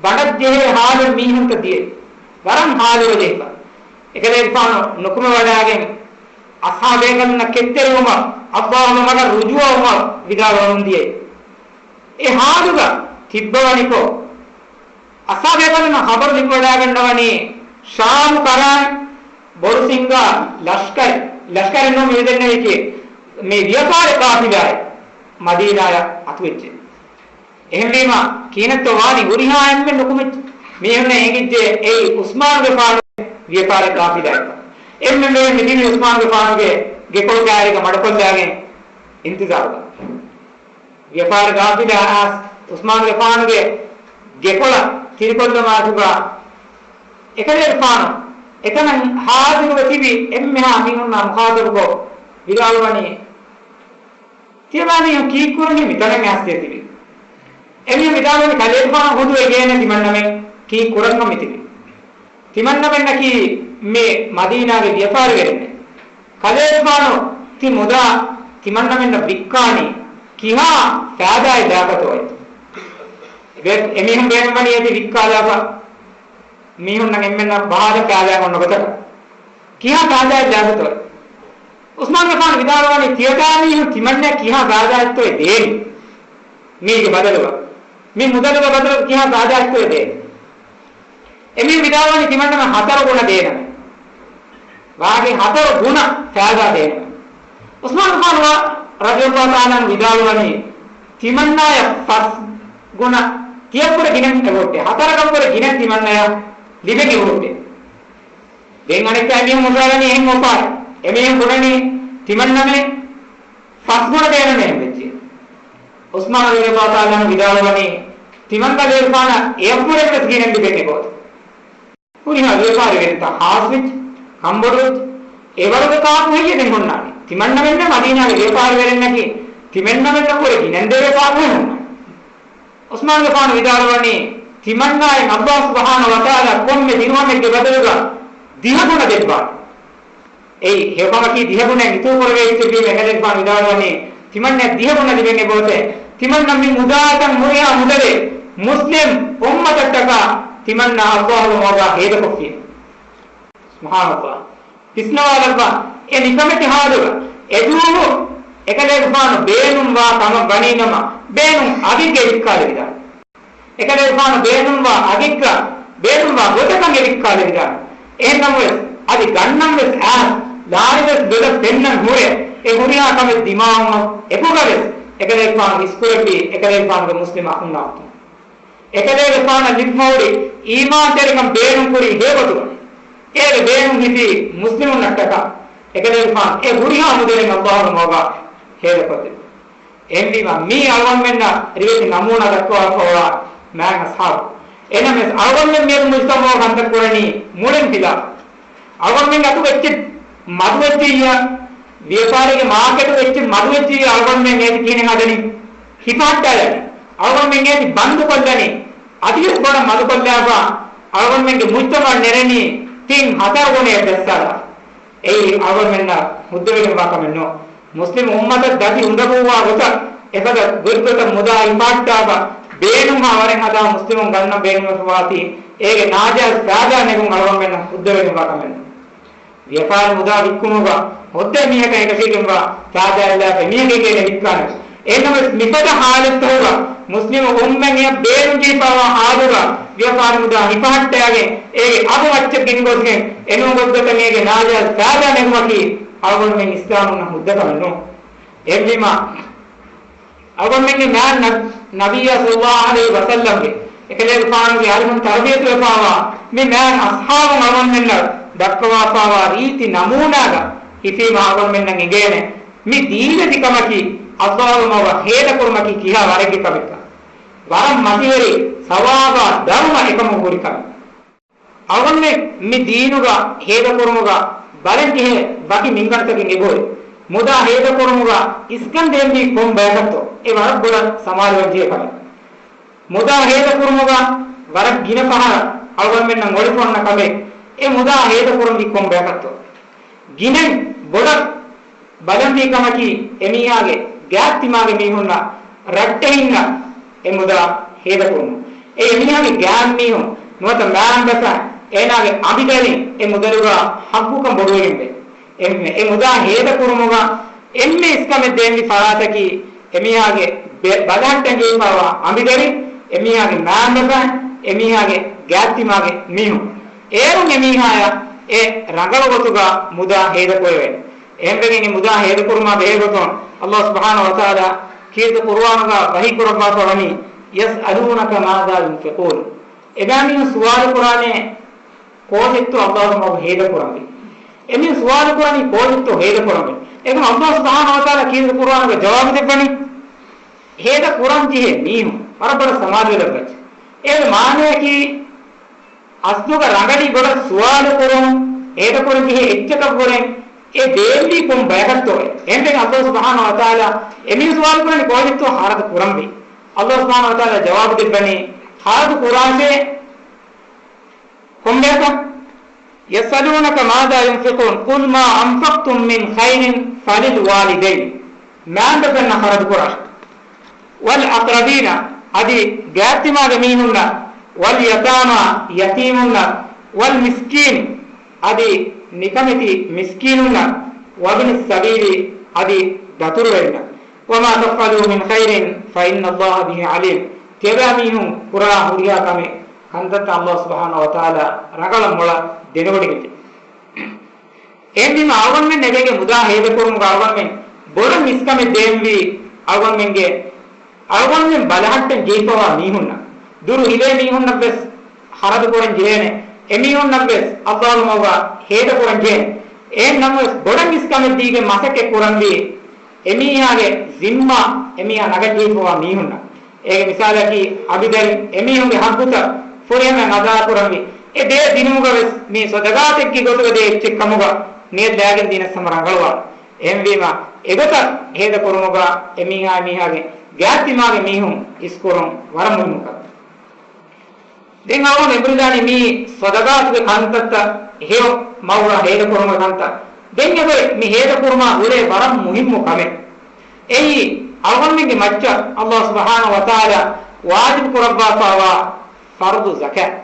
ބަނޑަށްޖެހޭ ޙާލުން މީހުންތައް ދިޔައީ. ވަރަށް ޙާލުވެ ޖެހިފަ. އެކަލޭގެފާނު ނުކުމެވަޑައިގެން އަޞްޙާބޭކަލުންނަށް ކެތްތެރިވުމަށް އައްލާހުގެ މަގަށް ރުޖޫޢަވުމަށް ވިދާޅުވަމުން ދިޔައީ. އެ ޙާލުގަ ތިއްބަވަނިކޮށް، އަޞްޙާބޭކަލުންނަށް ޚަބަރު ލިބިވަޑައިގަންނަވަނީ، ޝާމު ކަރާން ބޮޑު ސިންގާ ލަޝްކަރެއް، ލަޝްކަރެއް ނޫން މި ދެންނެވީކީ، މި ވިޔަފާރި ޤާފިލާއެއް މަދީނާޔަށް އަތުވެއްޖެ. އެހެންވީމަ، ކިހިނެއްތޯ ވާނީ؟ ހުރިހާ އެންމެން ނުކުމެ މީހުންނަށް އެނގިއްޖެ އެއީ ޢުސްމާނުގެފާނުގެ ވިޔަފާރި ޤާފިލާއެއްކަން. އެންމެން ވެގެން މި ތިބީ ޢުސްމާނުގެފާނުގެ ގެކޮޅު ކާރިގަ މަޑުކޮށްލާގެން އިންތިޒާރުގަ. ވިޔަފާރި ޤާފިލާ އައިސް ޢުސްމާނުގެފާނުގެ ގެކޮޅަށް ތިރިކޮށްލުމާއެކުގަ އެކަލޭގެފާނު އެތަނަށް ޙާޟިރުވެ ތިބި އެންމެހާ މީހުންނާ މުޚާޠަބުކޮށް ވިދާޅުވަނީ، ތިޔަބައިމީހުން ކީއްކުރަނީ މިތަނަށް އައިސް ތިބި؟ އެމީހުން ވިދާޅުވަނީ، ކަލޭގެފާނު ހުދުވެ ގޭނެ ތިމަންނަމެން ކީއްކުރަން މިތިބި؟ ތިމަންނަމެންނަކީ މި މަދީނާގެ ވިޔަފާރިވެރިންނެއް. ކަލޭގެފާނު ތި މުދާ ތިމަންނަމެންނަށް ވިއްކާނީ ކިހާ ފައިދާއެއް ލާފަތޯއޭ؟ އެ-، އެމީހުން ބޭނުންވަނީ އޭތި ވިއްކާލާފަ. މީހުންނަށް އެންމެންނަށް ބަހާލަ ފައިދާއެއް އޮންނަ ގޮތަކަށް ކިހާ ފައިދާއެއް ލާފަތޯ؟ ޢުސްމާނުގެފާނު ވިދާޅުވަނީ، ތިޔަކާ މީހުން ތިމަންނަޔަށް ކިހާ ފައިދާއެއްތޯ ދޭނީ؟ މީގެ ބަދަލުގަ، މި މުދަލުގެ ބަދަލުގަ ކިހާ ފައިދާއެއްތޯ ދޭނީ؟ އެމީހުން ވިދާޅުވަނީ ތިމަންނަމެން ހަތަރު ގުނަ ދޭނަމޭ. ވާގެ ހަތަރު ގުނަ ފައިދާ ދޭނަމޭ. ޢުސްމާނުގެފާނު ރަޟިޔަﷲ ތަޢާލާ ޢަންހު ވިދާޅުވަނީ، ތިމަންނާޔަށް ފަސް ގުނަ ތިޔަށްވުރެ ގިނަ އެބަހުއްޓޭ. ހަތަރަކަށްވުރެ ގިނަ ތިމަންނަޔަށް ލިބެން އެބަހުއްޓޭ. ދެން އަނެއްކާ އެމީހުން ހުށަހަޅަނީ އެހެން އުފާވެ. އެމީހުން ބުނަނީ ތިމަންނަމެން ފަސް ގުނަ ދޭނަމޭ އެހެން ވެއްޖެ. ޢުސްމާނު ރަޟިޔަﷲ ތަޢާލާ ޢަންހު ވިދާޅުވަނީ، ތިމަން ކަލޭގެފާނަށް އެއަށްވުރެ ވެސް ގިނަ ލިބެން އެބައޮތޭ. ހުރިހާ ވިޔަފާރިވެރިންތައް ޚާއްޞަވެއްޖެ، ކަންބޮޑުވެއްޖެ. އެވަރުގެ ކާކު ހެއްޔޭ ދެން ހުންނާނީ؟ ތިމަންނަމެންނަށް މަދީނާގެ ވިޔަފާރިވެރިންނަކީ ތިމަންނަމެންނަށްވުރެ ގިނަން ދެވޭ ކާކު ހުންނާނީ. ޢުސްމާނުގެފާނު ވިދާޅުވަނީ، ތިމަންނާއަށް އައްލާހު ސުބްޙާނަހޫ ވަތަޢާލާ ކޮންމެ ދިރުހަމެއްގެ ބަދަލުގަ ދިހަ ގުނަ ދެއްވާނެ. އެއީ، ހެޔޮކަމަކީ ދިހަ ގުނައެއް އިތުރު ކުރެވޭ އެއްޗެއްވީމަ، އެކަލޭގެފާނު ވިދާޅުވަނީ، ތިމަންނަޔަށް ދިހަ ގުނަ ލިބެން އެބައޮތޭ. ތިމަންނަ މި މުދާތަން ހުރިހާ މުދަލެއް މުސްލިމް އުއްމަތަށްޓަކާ ތިމަންނަ އައްލާހުގެ މަގާ ހޭދަކޮށްފިއެވެ. ސުބްޙާނައްލާހް. ވިސްނަވާލައްވާ، އެ ނިކަމެތި ޙާލުގަ އެދުވަހު އެކަލޭގެފާނު ބޭނުންވާ ކަމަށް ވަނީނަމަ، ބޭނުން އަގެއްގައި ވިއްކާލެވިދާނެ. އެކަލޭގެފާނު ބޭނުންވާ އަގެއްގަ ބޭނުންވާ ގޮތަކަށް އެ ވިއްކާލެވިދާނެ. އެހެންނަމަވެސް، އަދި ގަންނަން ވެސް އައިސް، ލާރިވެސް ބެލަށް ފެންނަން ހުރެ، އެ ހުރިހާ ކަމެއް ދިމާވުމަށް އެކުގަވެސް، އެކަލޭގެފާނު އިސްކުރެއްވީ އެކަލޭގެފާނުގެ މުސްލިމް އަޚުންނާ އޮތުން. އެކަލޭގެފާނަށް ލިބިފަހުރި އީމާންތެރިކަން ބޭނުންކުރީ ހޭގޮތުގަ؟ އޭގެ ބޭނުން ހިފީ މުސްލިމުންނަށްޓަކާ؟ އެކަލޭގެފާނު އެ ހުރިހާ މުދަލެއް އައްލާހު މައުގާ ހޭދަކޮށްދެއްވި. އެހެންވީމަ، މީ އަޅުގަނޑުމެންނަށް ރިވެތި ނަމޫނާ ދައްކަވާފައިވާ މާތް އަޞްޙާބު. އެނަމެސް އަޅުގަނޑުމެން މިއަދު މުޖްތަމަޢުގަ ކަންތައް ކުރަނީ މުޅިން ޚިލާފު. އަޅުގަނޑުމެން އަތުގަ އެއްޗެއް މަދުވެއްޖިއްޔާ، ވިޔަފާރީގެ މާކެޓުގަ އެއްޗެއް މަދުވެއްޖިއްޔާ، އަޅުގަނޑުމެން އޭތި ކިހިނެއް ހަދަނީ؟ ހިފަހައްޓާލަނީ. އަޅުގަނޑުމެން އޭތި ބަންދުކޮށްލަނީ. އަދިވެސް ބޮޑަށް މަދުކޮށްލާފަ، އަޅުގަނޑުމެންގެ މުޖްތަމަޢަށް ނެރެނީ ތިން ހަތަރު ގުނައެއް ދައްސާލާ. އެއީ އަޅުގަނޑުމެންނަށް ހުއްދަވެގެންވާ ކަމެއް ނޫން. މުސްލިމް އުއްމަތަށް ދަތި އުނދަގޫވާ ގޮތަށް އެފަދަ ގޮތްގޮތަށް މުދާ ހިފަހައްޓާފަ، ބޭނުންހާ ވަރެއް ހަދާ މުސްލިމުން ގަންނަން ބޭނުންވެފަ ވާތީ، އޭގެ ނާޖާއިޒް ފައިދާ ނެގުން އަޅުގަނޑުމެންނަށް ހުއްދަވެގެންވާ ކަމެއް ނޫން. ވިޔަފާރި މުދާ ވިއްކުމުގަ ހުއްދަ މީހަކަށް އެކަށީގެންވާ ފައިދާއެއް ލާފަ މީހަކަށް އޭނަ ވިއްކާނެ. އެހެންނަމަވެސް މިފަދަ ހާލަތްތަކުގަ މުސްލިމު އުއްމަތް ބޭނުންޖެހިފައިވާ ހާލުގަ ވިޔަފާރި މުދާ ހިފަހައްޓައިގެން އޭގެ އަގު އައްޗަށް ގެންގޮސްގެން އެނޫން ގޮތްގޮތަށް އޭގެ ނާޖާއިޒް ފައިދާ ނެގުމަކީ އަޅުގަނޑުމެން އިސްލާމުންނަށް ހުއްދަ ކަމެއް ނޫން. އެހެންވީމަ، އަޅުގަނޑުމެންގެ މާތް ނަ-، ނަބިއްޔާ ޞައްލައްލާހު ޢަލައިހި ވަސައްލަމްގެ އެކަލޭގެފާނުގެ އަރިހުން ތަރުބިޔަތުވެފައިވާ މި މާތް އަޞްޙާބުން އަޅުގަނޑުމެންނަށް ދައްކަވާފައިވާ ރީތި ނަމޫނާގަ ހިފީމަ އަޅުގަނޑުމެންނަށް އެނގޭނެ މި ދީލަތި ކަމަކީ އައްލާހު މަގަށް ހޭދަކުރުމަކީ ކިހާ ވަރެއްގެ ކަމެއްކަން. ވަރަށް މަތިވެރި ސަވާބާ ދަރުމަ އެކަމުގަ ހުރި ކަމެއް. އަޅުގަނޑުމެން މި ދީނުގަ ހޭދަކުރުމުގަ ބަލަންޖެހޭ ވަކި މިންގަނޑުތަކެއް އެބަހުރި. މުދާ ހޭދަކުރުމުގަ އިސްކަން ދޭންވީ ކޮން ބަޔަކަށްތޯ؟ އެ ވަރަށް ބޮޑަށް ސަމާލުވާންޖެހޭ ކަމެއް. މުދާ ހޭދަކުރުމުގަ ވަރަށް ގިނަ ފަހަރަށް އަޅުގަނޑުމެންނަށް އޮޅިފަ އޮންނަ ކަމެއް އެ މުދާ ހޭދަކުރަންވީ ކޮން ބަޔަކަށްތޯ؟ ގިނައިން ބޮޑަށް ބަލަންވީ ކަމަކީ، އެމީހާގެ ގާތްތިމާގެ މީހުންނަށް ރައްޓެހިންނަށް އެ މުދާ ހޭދަކުރުމުން. އެ އެމީހާގެ ގާތްމީހުން ނުވަތަ މާންބަފައިން އޭނާގެ އަނބިދަރިން އެ މުދަލުގަ ހައްގުކަން ބޮޑުވެގެންވޭ. އެ، އެ މުދާ ހޭދަކުރުމުގަ އެންމެ އިސްކަމެއް ދޭންވި ފަރާތަކީ އެމީހާގެ ބެ-، ބަލަހައްޓަން ޖެހިފައިވާ އަނބިދަރިން، އެމީހާގެ މާންބަފައިން، އެމީހާގެ ގާތްތިމާގެ މީހުން. އޭރުން އެމީހާޔަށް އެ ރަނގަޅު ގޮތުގަ މުދާ ހޭދަކުރެވޭނެ. އެހެންވެގެން އެ މުދާ ހޭދަކުރުމާ ބެހޭގޮތުން ﷲ ސުބްޙާނަހޫ ވަތަޢާލާ ކީރިތި ޤުރުއާނުގަ ވަޙީކުރައްވާފަ ވަނީ، يسألونك ماذا ينفقون. އެބައިމީހުން ސުވާލުކުރާނެ ކޯޗެއްތޯ ﷲގެ މަގު ހޭދަކުރަންވީ. އެމީހުން ސުވާލުކުރަނީ ކޯޗެއްތޯ ހޭދަކުރަންވީ. އެކަމަ ﷲ ސުބްޙާނަހޫ ވަތަޢާލާ ކީރިތި ޤުރުއާނުގަ ޖަވާބު ދެއްވަނީ، ހޭދަކުރަންޖެހޭ މީހުން ވަރަށް ބޮޑަށް ސަމާލުވެލައްވައްޗޭ. އޭގެ މާނަޔަކީ، އަސްލުގަ ރަނގަޅީ ބޮޑަށް ސުވާލުކުރުން، ހޭދަކުރަންޖެހޭ އެއްޗަކަށްވުރެން އެ ދޭންވީ ކޮން ބަޔަކަށްތޯއޭ؟ އެހެންވެގެން ﷲ ސުބްޙާނަހޫ ވަތަޢާލާ އެމީހުން ސުވާލުކުރަނީ ކޯޗެއްތޯ ޚަރަދު ކުރަންވީ. ﷲ ސުބްޙާނަހޫ ވަތަޢާލާ ޖަވާބު ދެއްވަނީ، ޚަރަދު ކުރާށޭ ކޮންބަޔަކަށް؟ يسألونك ماذا ينفقون قل ما أنفقتم من خير فللوالدين. މާންބަފައިންނަށް ޚަރަދުކުރާށޭ. والأقربين، އަދި ގާތްތިމާގެ މީހުންނަށް، واليتامى، ޔަތީމުންނަށް، والمسكين، އަދި ނިކަމެތި މިސްކީނުންނަށް، وابن السبيل، އަދި ދަތުރުވެރިންނަށް. وما تفعلوا من خير فإن الله به عليم. ތިޔަބައިމީހުން ކުރާ ހުރިހާ ކަމެއް ކަންތައްތައް ﷲ ސުބްޙާނަހޫ ވަތަޢާލާ ރަނގަޅަށް މޮޅަށް ދެނެވޮޑިގެންދޭ. އެހެންވީމަ އަޅުގަނޑުމެން އެބައިގެ މުދާ ހޭދަކުރުމުގަ އަޅުގަނޑުމެން ބޮޑަށް މިސްކަމެއް ދޭންވީ އަޅުގަނޑުމެންގެ، އަޅުގަނޑުމެން ބަލަހައްޓަން ޖެހިފައިވާ މީހުންނަށް. ދުރު ހިލޭ މީހުންނަށްވެސް ޚަރަދު ކުރަން ޖެހޭނެ. އެމީހުންނަށްވެސް ﷲގެ މަގުގަ ހޭދަކުރަން ޖެހޭނެ. އެހެން ނަމަވެސް ބޮޑަށް މިސްކަމެއް ދީގެން މަސައްކަތް ކުރަންވީ އެމީހާގެ ޒިންމާ އެމީހާ ނަގަން ޖެހިފައިވާ މީހުންނަށް. އޭގެ މިސާލަކީ އަނބިދަރިން އެމީހުންގެ ހައްގުތައް ފުރިހަމައިން އަދާކުރަންވީ. އެ ދޭ ދިނުމުގަވެސް މީ ޞަދަޤާތެއްގެ ގޮތުގަ ދޭ އެއްޗެއް ކަމުގަ ނިޔަތް ލާގެން ދީނަސް ހަމަ ރަނގަޅުވާނެ. އެހެންވީމަ، އެގޮތަށް ހޭދަކުރުމުގަ އެމީހާ އެމީހާގެ ގާތްތިމާގެ މީހުން އިސްކުރުން ވަރަށް މުހިންމު ކަމެއް. ދެން އަޅުގަނޑު އެނބުރިދާނީ މީ ޞަދަޤާތުގެ ކަންތައްތައް ހެޔޮ މަގުގަ ހޭދަކުރުމުގެ ކަންތައް. ދެން އެބައި މި ހޭދަކުރުމާ ހުރޭ ވަރަށް މުހިންމު ކަމެއް. އެއީ، އަޅުގަނޑުމެންގެ މައްޗަށް ﷲ ސުބްޙާނަހޫ ވަތަޢާލާ ވާޖިބު ކުރައްވާފައިވާ ފަރުޟު ޒަކާތް.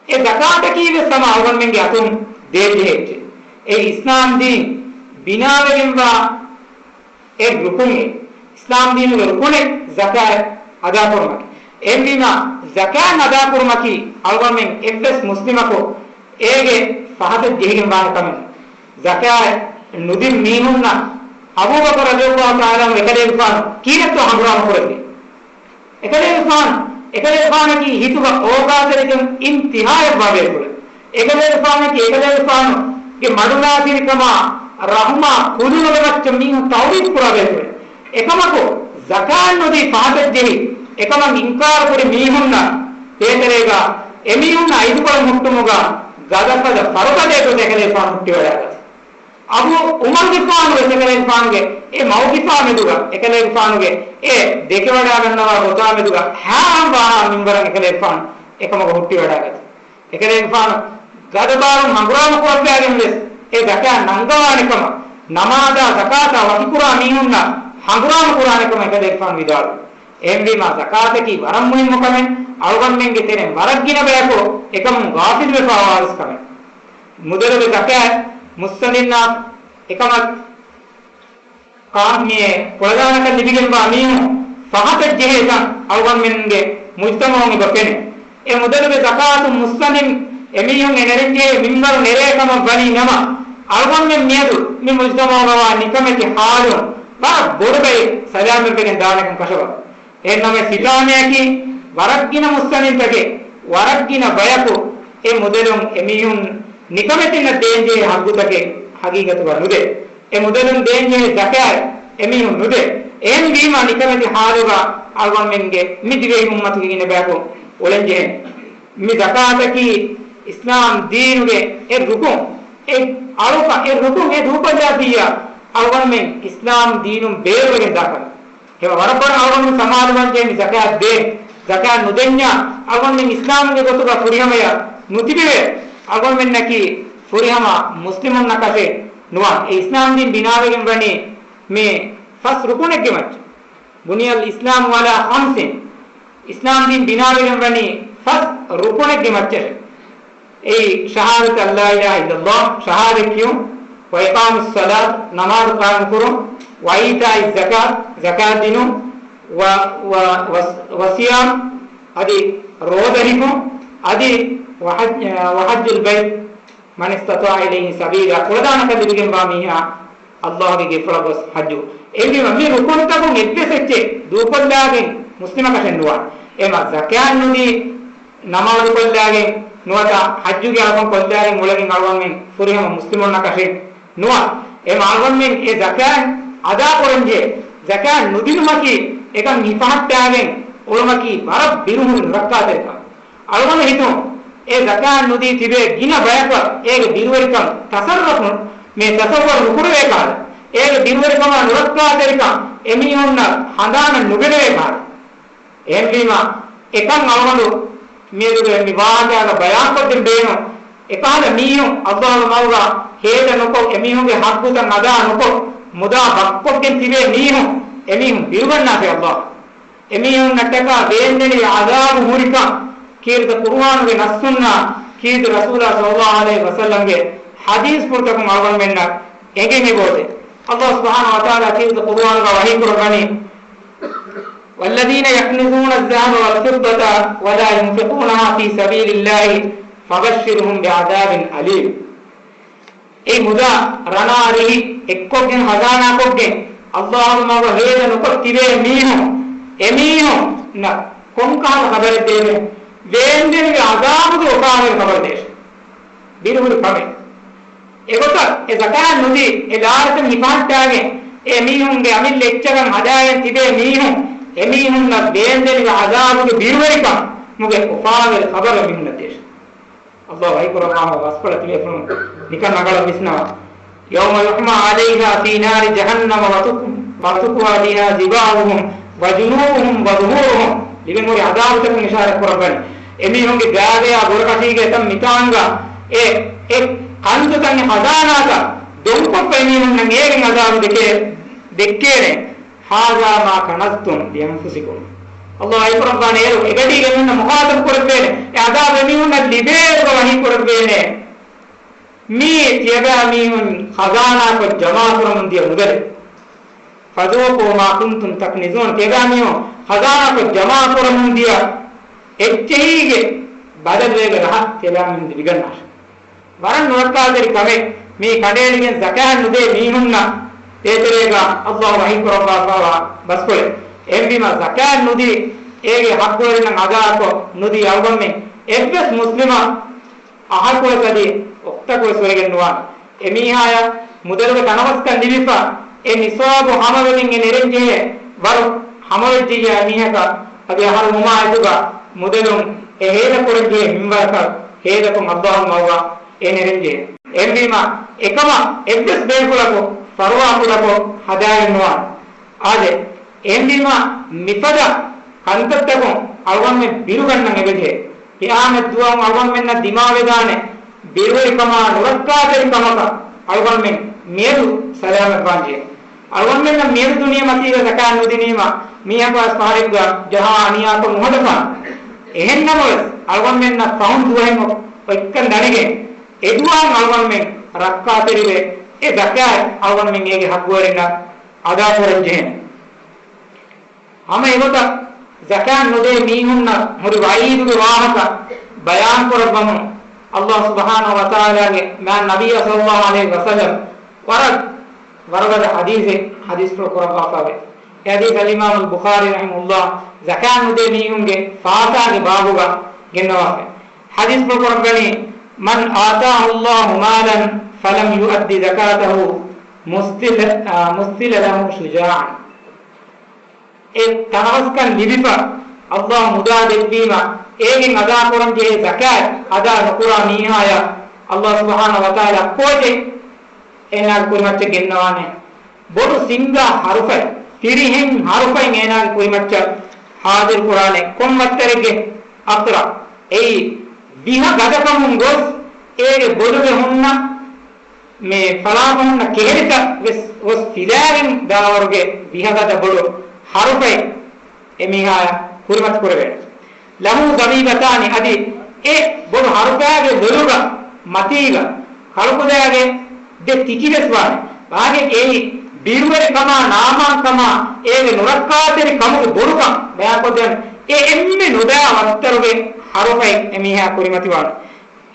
އެ ޒަކާތަކީ ވެސް ހަމަ އަޅުގަނޑުމެންގެ އަތުން ދޭންޖެހޭ އެއްޗެއް. އެ އިސްލާމް ދީން ބިނާވެގެންވާ އެއް ރުކުން، އިސްލާމް ދީނުގެ ރުކުނެއް ޒަކާތް އަދާކުރުމަކީ. އެހެންވީމާ، ޒަކާތް އަދާކުރުމަކީ އަޅުގަނޑުމެން އެއްވެސް މުސްލިމަކު އޭގެ ފަހަތަށް ޖެހިގެން ވާނެ ކަމެއް. ޒަކާތް ނުދިން މީހުންނަށް އަބޫބަކުރު ރަޟިޔަﷲ ތަޢާލާ ޢަންހު އެކަލޭގެފާނު ކީއްވެތޯ ހަނގުރާމަ ކުރެއްވީ؟ އެކަލޭގެފާނު، އެކަލޭގެފާނަކީ ހިތުގަ އޯގާތެރިކަން އިންތިހާއަށްވާ ބޭފުޅެއް. އެކަލޭގެފާނަކީ އެކަލޭގެފާނުގެ މަޑުނާތިރިކަމާ ރަޙުމާ ކުލުނުގެ މައްޗަށް މީހުން ތަޢުޒީމް ކުރާ ބޭފުޅެއް. އެކަމަކު، ޒަކާތް ނުދީ ފަހަތަށް ޖެހި، އެކަމަށް އިންކާރު ކުރި މީހުންނަށް ދޭތެރޭގަ އެމީހުންނަށް އައިސްކޮޅު ހުއްޓުމުގަ ގަދަފަދަ ފަރުބަދައެއް ގޮތަށް އެކަލޭގެފާނު ހުއްޓިވަޑައިގަތީ. އަބޫ ޢުމަރުގެފާނު ވެސް އެކަލޭގެފާނުގެ އެ މައުޤިފާ މެދުގަ، އެކަލޭގެފާނުގެ އެ ދެކެވަޑައިގަންނަވާ ގޮތާ މެދުގަ ހައިރާންވާ މިންވަރަށް އެކަލޭގެފާނު އެކަމަކު ހުއްޓިވަޑައިގަތީ. އެކަލޭގެފާނު ގަދަބާރުން ހަނގުރާމަ ކުރައްވާގެން ވެސް އެ ޒަކާތް ނަންގަވާނެ ކަމަށް، ނަމާދާ ޒަކާތާ ވަކިކުރާ މީހުންނަށް ހަނގުރާމަ ކުރާނެ ކަމަށް އެކަލޭގެފާނު ވިދާޅުވި. އެހެންވީމާ، ޒަކާތަކީ ވަރަށް މުހިންމު ކަމެއް. އަޅުގަނޑުމެންގެ ތެރެއިން ވަރަށް ގިނަ ބަޔަކު އެކަމުން ޣާފިލުވެފާވާވެސް ކަމެއް. މުދަލުގެ ޒަކާތް މުއްސަނދިންނާ އެކަމަށް ކާ-، މި ކުޅަދާނަކަން ލިބިގެންވާ މީހުން ފަހަތަށް ޖެހޭކަން އަޅުގަނޑުމެންގެ މުޖްތަމަޢުން އެބަ ފެނޭ. އެ މުދަލުގެ ޒަކާތު މުއްސަނދިން އެމީހުން އެ ނެރެންޖެހޭ މިންވަރު ނެރޭ ކަމަށް ވަނީ ނަމަ، އަޅުގަނޑުމެން މިއަދު މި މުޖްތަމަޢުގަވާ ނިކަމެތި ޙާލުން ވަރަށް ބޮޑު ބައެއް ސަލާމަތްވެގެން ދާނެކަން ކަށަވަރު. އެހެންނަމަވެސް ހިތާމަޔަކީ ވަރަށްގިނަ މުއްސަނދިންތަކެއް، ވަރަށްގިނަ ބަޔަކު އެ މުދަލުން އެމީހުން ނިކަމެތިންނަށް ދޭންޖެހޭ ހައްގުތަކެއް ހަގީގަތުގަ ނުދޭ. އެ މުދަލުން ދޭންޖެހޭ ޒަކާތް އެމީހުން ނުދޭ. އެހެންވީމާ ނިކަމެތި ޙާލުގަ އަޅުގަނޑުމެންގެ މި ދިވެހި އުއްމަތުގެ ގިނަ ބަޔަކު އުޅެންޖެހޭނެ. މި ޒަކާތަކީ އިސްލާމް ދީނުގެ އެއް ރުކުން، އެއް އަޅުކަން، އެއް ރުކުން، އެ ދޫކޮށްލާފިއްޔާ އަޅުގަނޑުމެން އިސްލާމް ދީނުން ބޭރުވެގެން ދާކަމެއް. އެ ވަރަށް ބޮޑަށް އަޅުގަނޑު ސަމާލުވަންޖެހޭ މި ޒަކާތް ދޭން. ޒަކާތް ނުދެންޏާ އަޅުގަނޑުމެން އިސްލާމްގެ ގޮތުގަ ފުރިހަމަޔަށް ނުތިބެވޭ. އަޅުގަނޑުމެންނަކީ ފުރިހަމަ މުސްލިމުންނަކަށެއް ނުވާނެ. އެ އިސްލާމް ދީން ބިނާވެގެން ވަނީ މި ފަސް ރުކުނެއްގެ މައްޗަށް. بني الإسلام على خمس. އިސްލާމް ދީން ބިނާވެގެން ވަނީ ފަސް ރުކުނެއްގެ މައްޗަށެ. އެއީ، شهادة أن لا إله إلا الله، ޝަހާދަތް ކިޔުން، وإقام الصلاة، ނަމާދު ޤާއިމުކުރުން، وإيتاء الزكاة، ޒަކާތް ދިނުން، و، و، و، وصيام، އަދި ރޯދަ ހިފުން، އަދި وحج، وحج البيت، من استطاع إليه سبيلا، ކުޅަދާނަކަން ލިބިގެންވާ މީހާ ﷲ ގެ ގެފުޅަށް ގޮސް ޙައްޖު. އެހެންވީމަ، މި ރުކުންތަކުން އެއްވެސް އެއްޗެއް ދޫކޮށްލާގެން މުސްލިމަކަށެއް ނުވާނެ. އެމަ ޒަކާތް ނުދީ، ނަމާދު ކޮށްލާގެން ނުވަތަ ޙައްޖުގެ އަޅުކަން ކޮށްލާގެން އުޅެގެން އަޅުގަނޑުމެން ފުރިހަމަ މުސްލިމުންނަކަށެއް ނުވާނެ. އެމަ އަޅުގަނޑުމެން އެ ޒަކާތް އަދާ ކުރަންޖެހޭ. ޒަކާތް ނުދިނުމަކީ އެކަން ހިފަހައްޓާގެން އުޅުމަކީ ވަރަށް ބިރުހުރި ނުރައްކާތެރިކަމެއް. އަޅުގަނޑު ހިތުން އެ ޒަކާތް ނުދީ ތިބޭ ގިނަ ބަޔަކަށް އޭގެ ބިރުވެރިކަން ތަޞައްވަރު، މި ތަޞައްވަރު ނުކުރެވޭ ކަހަލަ، އޭގެ ބިރުވެރިކަމާ ނުރައްކާތެރިކަން އެމީހުންނަށް ހަނދާނަށް ނުގެނެވޭ ކަހަލަ. އެހެންވީމާ، އެކަން އަޅުގަނޑު މިއަދުގެ މި ވާހަކައިގަ ބަޔާންކޮށްދޭން ބޭނުން. އެކަހަލަ މީހުން ﷲ ގެ މަގުގަ ހޭދަ ނުކޮށް، އެމީހުންގެ ހައްގުތައް އަދާ ނުކޮށް، މުދާ ބައްކޮށްގެން ތިބޭ މީހުން، އެމީހުން ބިރުގަންނާށޭ ﷲ. އެމީހުންނަށްޓަކާ ވޭންދެނިވި ޢަޛާބު ހުރިކަން ކީރިތި ޤުރުއާނުގެ ނައްޞުންނާ ކީރިތި ރަސޫލާ ޞައްލައްލާހު ޢަލައިހި ވަސައްލަމްގެ ޙަދީޘްފުޅުތަކުން އަޅުގަނޑުމެންނަށް އެނގެން އެބައޮތޭ. ﷲ ސުބްޙާނަހޫ ވަތަޢާލާ ކީރިތި ޤުރުއާނުގަ ވަޙީކުރައްވަނީ، والذين يكنزون الذهب والفضة ولا ينفقونها في سبيل الله فبشرهم بعذاب أليم. އެ މުދާ ރަނާ ރިހި އެއްކޮށްގެން ޚަޒާނާކޮށްގެން ﷲ ގެ މަގަށް ހޭދަ ނުކޮށް ތިބޭ މީހުން، އެމީހުންނަށް ކޮންކަހަލަ ޚަބަރެއް ދޭނެ؟ ވޭންދެނިވި ޢަޛާބުގެ އުފާވެރި ޚަބަރު ދޭށޭ. ބިރުހުރި ކަމެއް. އެގޮތަށް އެ ޒަކާތް ނުދީ، އެ ލާރިތައް ހިފަހައްޓާގެން، އެ މީހުންގެ އަމިއްލަ އެއްޗަކަށް ހަދާގެން ތިބޭ މީހުން، އެމީހުންނަށް ވޭންދެނިވި ޢަޛާބުގެ ބިރުވެރިކަމުގެ އުފާވެރި ޚަބަރު އެމީހުންނަށް ދޭށޭ. ﷲ ވަޙީކުރައްވާފަ ވަސްކޮޅަށް ތިބޭފުޅުން ނިކަން ރަނގަޅަށް ވިސްނަވާ. يوم يحمى عليها في نار جهنم وتك-، وتكوى بها جباههم وجنوبهم وظهورهم. ލިބެން ހުރި ޢަޛާބުތަކުން އިޝާރަތް ކުރައްވަނީ. އެމީހުންގެ ގާގަޔާ ބުރަކަށީގެ އެތައް މިތާނގަ އެ، އެ ކަންތައްތައް ޚަޒާނާތައް ދޮންކޮށްފަ އެމީހުންނަށް އޭގެން ޢަޛާބު ދެކޭ، ދެއްކޭނެ. هذا ما كنزتم لأنفسكم. ﷲ ވަޙީކުރައްވާނެ އޭރު އެގަޑީގެ މީހުންނަށް މުޚާޠަބު ކުރެއްވޭނެ. އެ ޢަޛާބު އެމީހުންނަށް ލިބޭއިރު ވަޙީކުރެއްވޭނެ. މީ ތިޔަބައިމީހުން ޚަޒާނާކޮށް ޖަމާކުރަމުން ދިޔަ މުދަލެއް. فذوقوا ما كنتم تكنزون. ތިޔަބައިމީހުން ޚަޒާނާކޮށް ޖަމާކުރަމުންދިޔަ އެއްޗެހީގެ ބަދަލު އޭގެ ރަހަ ތިޔަބައިމީހުން ލިބިގަންނާށެވެ. ވަރަށް ނުރައްކާތެރި ކަމެއް މީ ކަނޑައެޅިގެން ޒަކާތް ނުދޭ މީހުންނަށް ދޭތެރޭގަ ﷲ ވަޙީ ކުރައްވާފައިވާ ބަސްފުޅެއް. އެހެންވީމަ ޒަކާތް ނުދީ އޭގެ ހައްގުވެރިންނަށް އަދާކޮށް ނުދީ އަޅުގަނޑުމެން އެއްވެސް މުސްލިމަށް އަހަކުވެސް އަދި އޮށްޓަކުވެސް ވެގެން ނުވާނެ. އެމީހާޔަށް މުދަލުގެ ތަނަވަސްކަން ލިބިފަ، އެ ނިޞާބު ހަމަވެގެން އެ ނެރެންޖެހޭ ވަރު ހަމަވެއްޖިއްޔާ އެމީހަކަށް އަދި އަހަރު ހުމާ އެތުގަ މުދަލުން އެ ހޭދަކުރަންޖެހޭ މިންވަރަކަށް ހޭދަކޮށް ﷲ މަގުގަ އެ ނެރެންޖެހޭ. އެހެންވީމަ އެކަމަށް އެއްވެސް ބޭފުޅަކު ފަރުވާ ކުޑަކޮށް ހަދާގެން ނުވާނެ. އާދެ، އެހެންވީމަ މިފަދަ ކަންތައްތަކުން އަޅުގަނޑުމެން ބިރުގަންނަން އެބަޖެހޭ. ޤިޔާމަތް ދުވަހު އަޅުގަނޑުމެންނަށް ދިމާވެދާނެ ބިރުވެރިކަމާ ނުރައްކާތެރި ކަމަކަށް އަޅުގަނޑުމެން މިއަދު ސަލާމަތްވާންޖެހޭ. އަޅުގަނޑުމެންނަށް މިއަދު ދުނިޔެ މަތީގަ ޒަކާތް ނުދިނީމަ މީހަކު އަސް ފަހަރެއްގަ ޖަހާ އަނިޔާކޮށް ނުހަދަފާނެ. އެހެންނަމަވެސް އަޅުގަނޑުމެންނަށް ފަހުން ދުވަހެއް އޮތްކަން ދަނެގެން އެދުވަހަށް އަޅުގަނޑުމެން ރައްކާތެރިވެ، އެ ޒަކާތް އަޅުގަނޑުމެން އޭގެ ހައްގުވެރިންނަށް އަދާކުރަންޖެހޭނެ. ހަމަ އެގޮތަށް ޒަކާތް ނުދޭ މީހުންނަށް ހުރި ވަޢީދުގެ ވާހަކަ ބަޔާންކުރައްވަމުން، ﷲ ސުބްޙާނަހޫ ވަތަޢާލާގެ މާތް ނަބިއްޔާ ޞައްލައްލާހު ޢަލައިހި ވަސައްލަމް ވަރަށް ވަރުގަދަ ޙަދީޘެއް ޙަދީޘްފުޅު ކުރައްވާފައެވެ. އެ ޙަދީޘް އަލްއިމާމުލް ބުޚާރީ ރަޙިމަހުﷲ ޒަކާތް ނުދޭ މީހުންގެ ފާސާގެ ބާބުގަ ގެންނަވާފައެވެ. ޙަދީޘްފުޅު ކުރައްވަނީ، من آتاه الله مالا فلم يؤد زكاته مثل، مثل له شجاعا. އެ ތަނަވަސްކަން ލިބިފަ، ﷲ މުދާ ދެއްވީމަ، އޭގެން އަދާކުރަންޖެހޭ ޒަކާތް އަދާ ނުކުރާ މީހާޔަށް ﷲ ސުބްޙާނަހޫ ވަތަޢާލާ ކޯޗެއް އޭނާގެ ކުރިމައްޗަށް ގެންނަވާނެ. ބޮޑު ސިންގާ ޙަރުފައެއް، ފިރިހެން ޙަރުފައެއް އޭނާގެ ކުރިމައްޗަށް ޙާޟިރު ކުރާނެ. ކޮން ވައްތަރެއްގެ؟ އަޤްރަ. އެއީ ވިހަ ގަދަކަމުން ގޮސް އޭގެ ބޮލުގެ ހުންނަ މި ފަޅާފަ ހުންނަ ކެހެރިތައް ވެސް ގޮސް ފިލާގެން ދާވަރުގެ ވިހަ ގަދަ ބޮޑު ޙަރުފައެއް އެމީހާޔަށް ކުރިމަތި ކުރެވޭނެ. ލަހޫ ޒަބީބަތާނި، އަދި އެ ބޮޑު ޙަރުފާގެ ލޮލުގަ މަތީގަ ކަޅުކުލައިގެ ދެ ތިކިވެސް ވާނެ. ވާގެ އެއީ ބިރުވެރިކަމާ ނާމާންކަމާ އޭގެ ނުރައްކާތެރި ކަމުގެ ބޮޑުކަން ބަޔާންކޮށްދޭނެ. އެ އެންމެ ނުދާ ވައްތަރުގެ ޙަރުފައެއް އެމީހާ ކުރިމަތިވާނެ.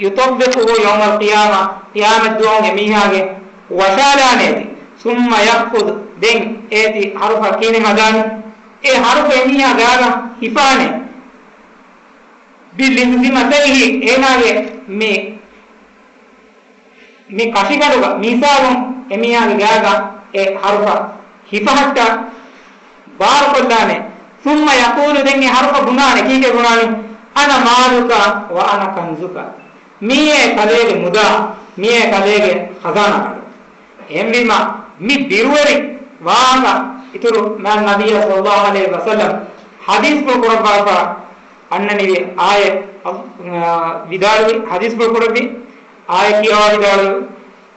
يطوق يوم القيامة، ޤިޔާމަތް ދުވަހު އެމީހާގެ ވަށާލާނެ އޭތި. ثم يأخذ، ދެން އޭތި ޙަރުފަ ކިހިނެއް ހަދާނީ؟ އެ ޙަރުފަ އެމީހާ ގާގަ ހިފާނެ. بلمزمتيه، އޭނާގެ މި، މި ކަށިގަނޑުގަ މިހިސާބުން އެމީހާގެ ގާގަ އެ ޙަރުފަ ހިފަހައްޓާ ބާރުކޮށްލާނެ. ثم يقول، ދެން އެ ޙަރުފަ ބުނާނެ، ކީކޭ ބުނާނީ؟ أنا مالك وأنا كنزك. މިއޭ ކަލޭގެ މުދާ، މިއޭ ކަލޭގެ ޚަޒާނާ ކަނޑު. އެހެންވީމަ، މި ބިރުވެރި ވާހަކަ އިތުރު މާތް ނަބިއްޔާ ޞައްލައްލާހު ޢަލައިހި ވަސައްލަމް ޙަދީޘްފުޅު ކުރައްވާފަ އަންނަނިވި އާޔަތް، އަ، ވިދާޅުވި، ޙަދީޘްފުޅު ކުރެއްވި އާޔަތް ކިޔަވާ ވިދާޅުވި،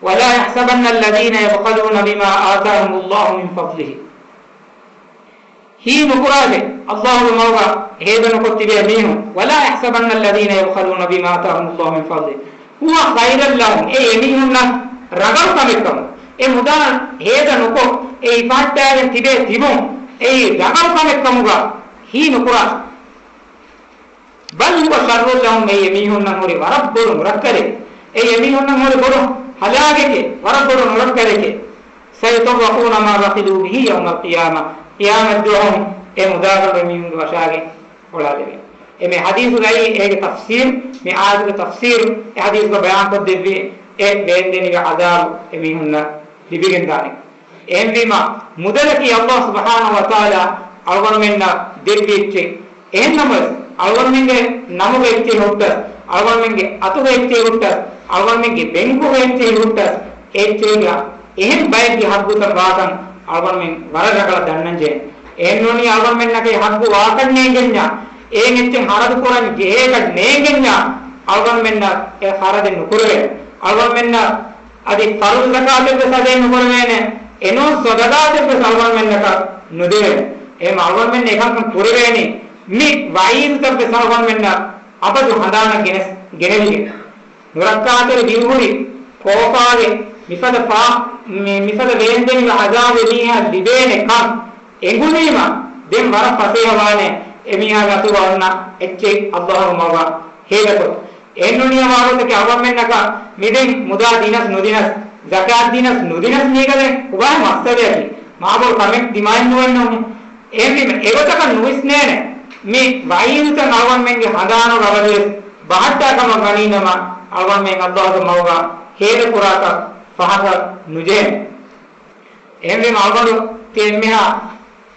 ولا يحسبن الذين يبخلون بما آتاهم الله من فضله. ހީ ނުކުރާށޭ، ﷲގެ މަގުގަ ހޭދަ ނުކޮށް ތިބޭ މީހުން. ولا يحسبن الذين يبخلون بما آتاهم الله من فضله هو خيرا لهم. އެ އެމީހުންނަށް ރަނގަޅު ކަމެއްކަމު. އެ މުދާ ހޭދަ ނުކޮށް، އެ ހިފަހައްޓާގެން ތިބޭ ތިބުން، އެއީ ރަނގަޅު ކަމެއްކަމުގަ ހީ ނުކުރާށޭ. بل هو شر لهم، އެއީ އެމީހުންނަށް ހުރި ވަރަށް ބޮޑު ނުރައްކަލެއް. އެއީ އެމީހުންނަށް ހުރި ބޮޑު ހަލާކެކޭ، ވަރަށް ބޮޑު ނުރައްކަލެކޭ. سيطوقون ما بخلوا به يوم القيامة، ޤިޔާމަތް ދުވަހު އެ މުދާގަނޑު އެމީހުންގެ ވަށާގެ އޮޅާލެވޭ. އެމެ ޙަދީޘުގައި އޭގެ ތަފްސީރު، މި އާޔަތުގެ ތަފްސީރު، އެ ޙަދީޘްގަ ބަޔާންކޮށްދެއްވި އެ ބޭންދެނިވި ޢަޛާބު އެމީހުންނަށް ލިބިގެންދާނެ. އެހެންވީމަ، މުދަލަކީ ﷲ ސުބްޙާނަހޫ ވަތަޢާލާ އަޅުގަނޑުމެންނަށް ދެއްވި އެއްޗެއް. އެހެންނަމަވެސް، އަޅުގަނޑުމެންގެ ނަމުގެ އެއްޗެހި ހުއްޓަސް، އަޅުގަނޑުމެންގެ އަތުގެ އެއްޗެހި ހުއްޓަސް، އަޅުގަނޑުމެންގެ ބެންކުގެ އެއްޗެހި ހުއްޓަސް، އެ އެއްޗެހިގަ އެހެން ބައެއްގެ ޙައްޤުތައް ވާކަން އަޅުގަނޑުމެން ވަރަށް ރަނގަޅަށް ދަންނަންޖެހޭ. އެހެންނޫނީ އަޅުގަނޑުމެންނަކަށް ޙައްޤު ވާކަށް ނޭނގެންޏާ، އެހެން އެއްޗެއް ޚަރަދު ކުރަން ޖެހޭކަށް ނޭނގެންޏާ، އަޅުގަނޑުމެންނަށް އެ ޚަރަދެއް ނުކުރެވޭނެ. އަޅުގަނޑުމެންނަށް އަދި ފަރުޟު ޒަކާތެއްވެސް އަދައެއް ނުކުރެވޭނެ، އެނޫން ޞަދަޤާތެއްވެސް އަޅުގަނޑުމެންނަކަށް ނުދެވޭނެ. އެހެން އަޅުގަނޑުމެން އެކަންކަން ކުރެވޭނީ، މި ވަޢީދުތައްވެސް އަޅުގަނޑުމެންނަށް އަބަދު ހަނދާނަށް ގެނެސް، ގެނެވިގެން. ނުރައްކާތެރި ބިރުހުރި ކޯފާގެ މިފަދަ ފާ-، މި-، މިފަދަ ވޭންދެނިވި ޢަޛާބެއް މީހާ ލިބޭނެ ކަން އެނގުނީމަ، ދެން ވަރަށް ފަސޭހަވާނެ އެމީހާގެ އަތުގަ އޮންނަ އެއްޗެއް އައްލާހު މަގަށް ހޭދަކޮށް. އެންނުނިޔަވާ ގޮތަކީ އަޅުގަނޑުމެންނަކަށް މިދެން މުދާ ދިނަސް ނުދިނަސް، ޒަކާތް ދިނަސް ނުދިނަސް މީގަ ދެން ކޮބާހޭ މައްސަލައަކީ؟ މާބޮޑު ކަމެއް ދިމާއެއް ނުވެއްނު. އެހެންވީމަ އެގޮތަކަށް ނުވިސްނޭނެ. މި ވަޢީދުތައް އަޅުގަނޑުމެންގެ ހަނދާނުގަ އަބަދުވެސް ބަހައްޓާ ކަމަށް ވަނީނަމަ، އަޅުގަނޑުމެން އައްލާހުގެ މަގުގަ ހޭދަކުރާކަށް ފަހަކަށް ނުޖެހޭނެ. އެހެންވީމަ އަޅުގަނޑު ތި އެންމެހާ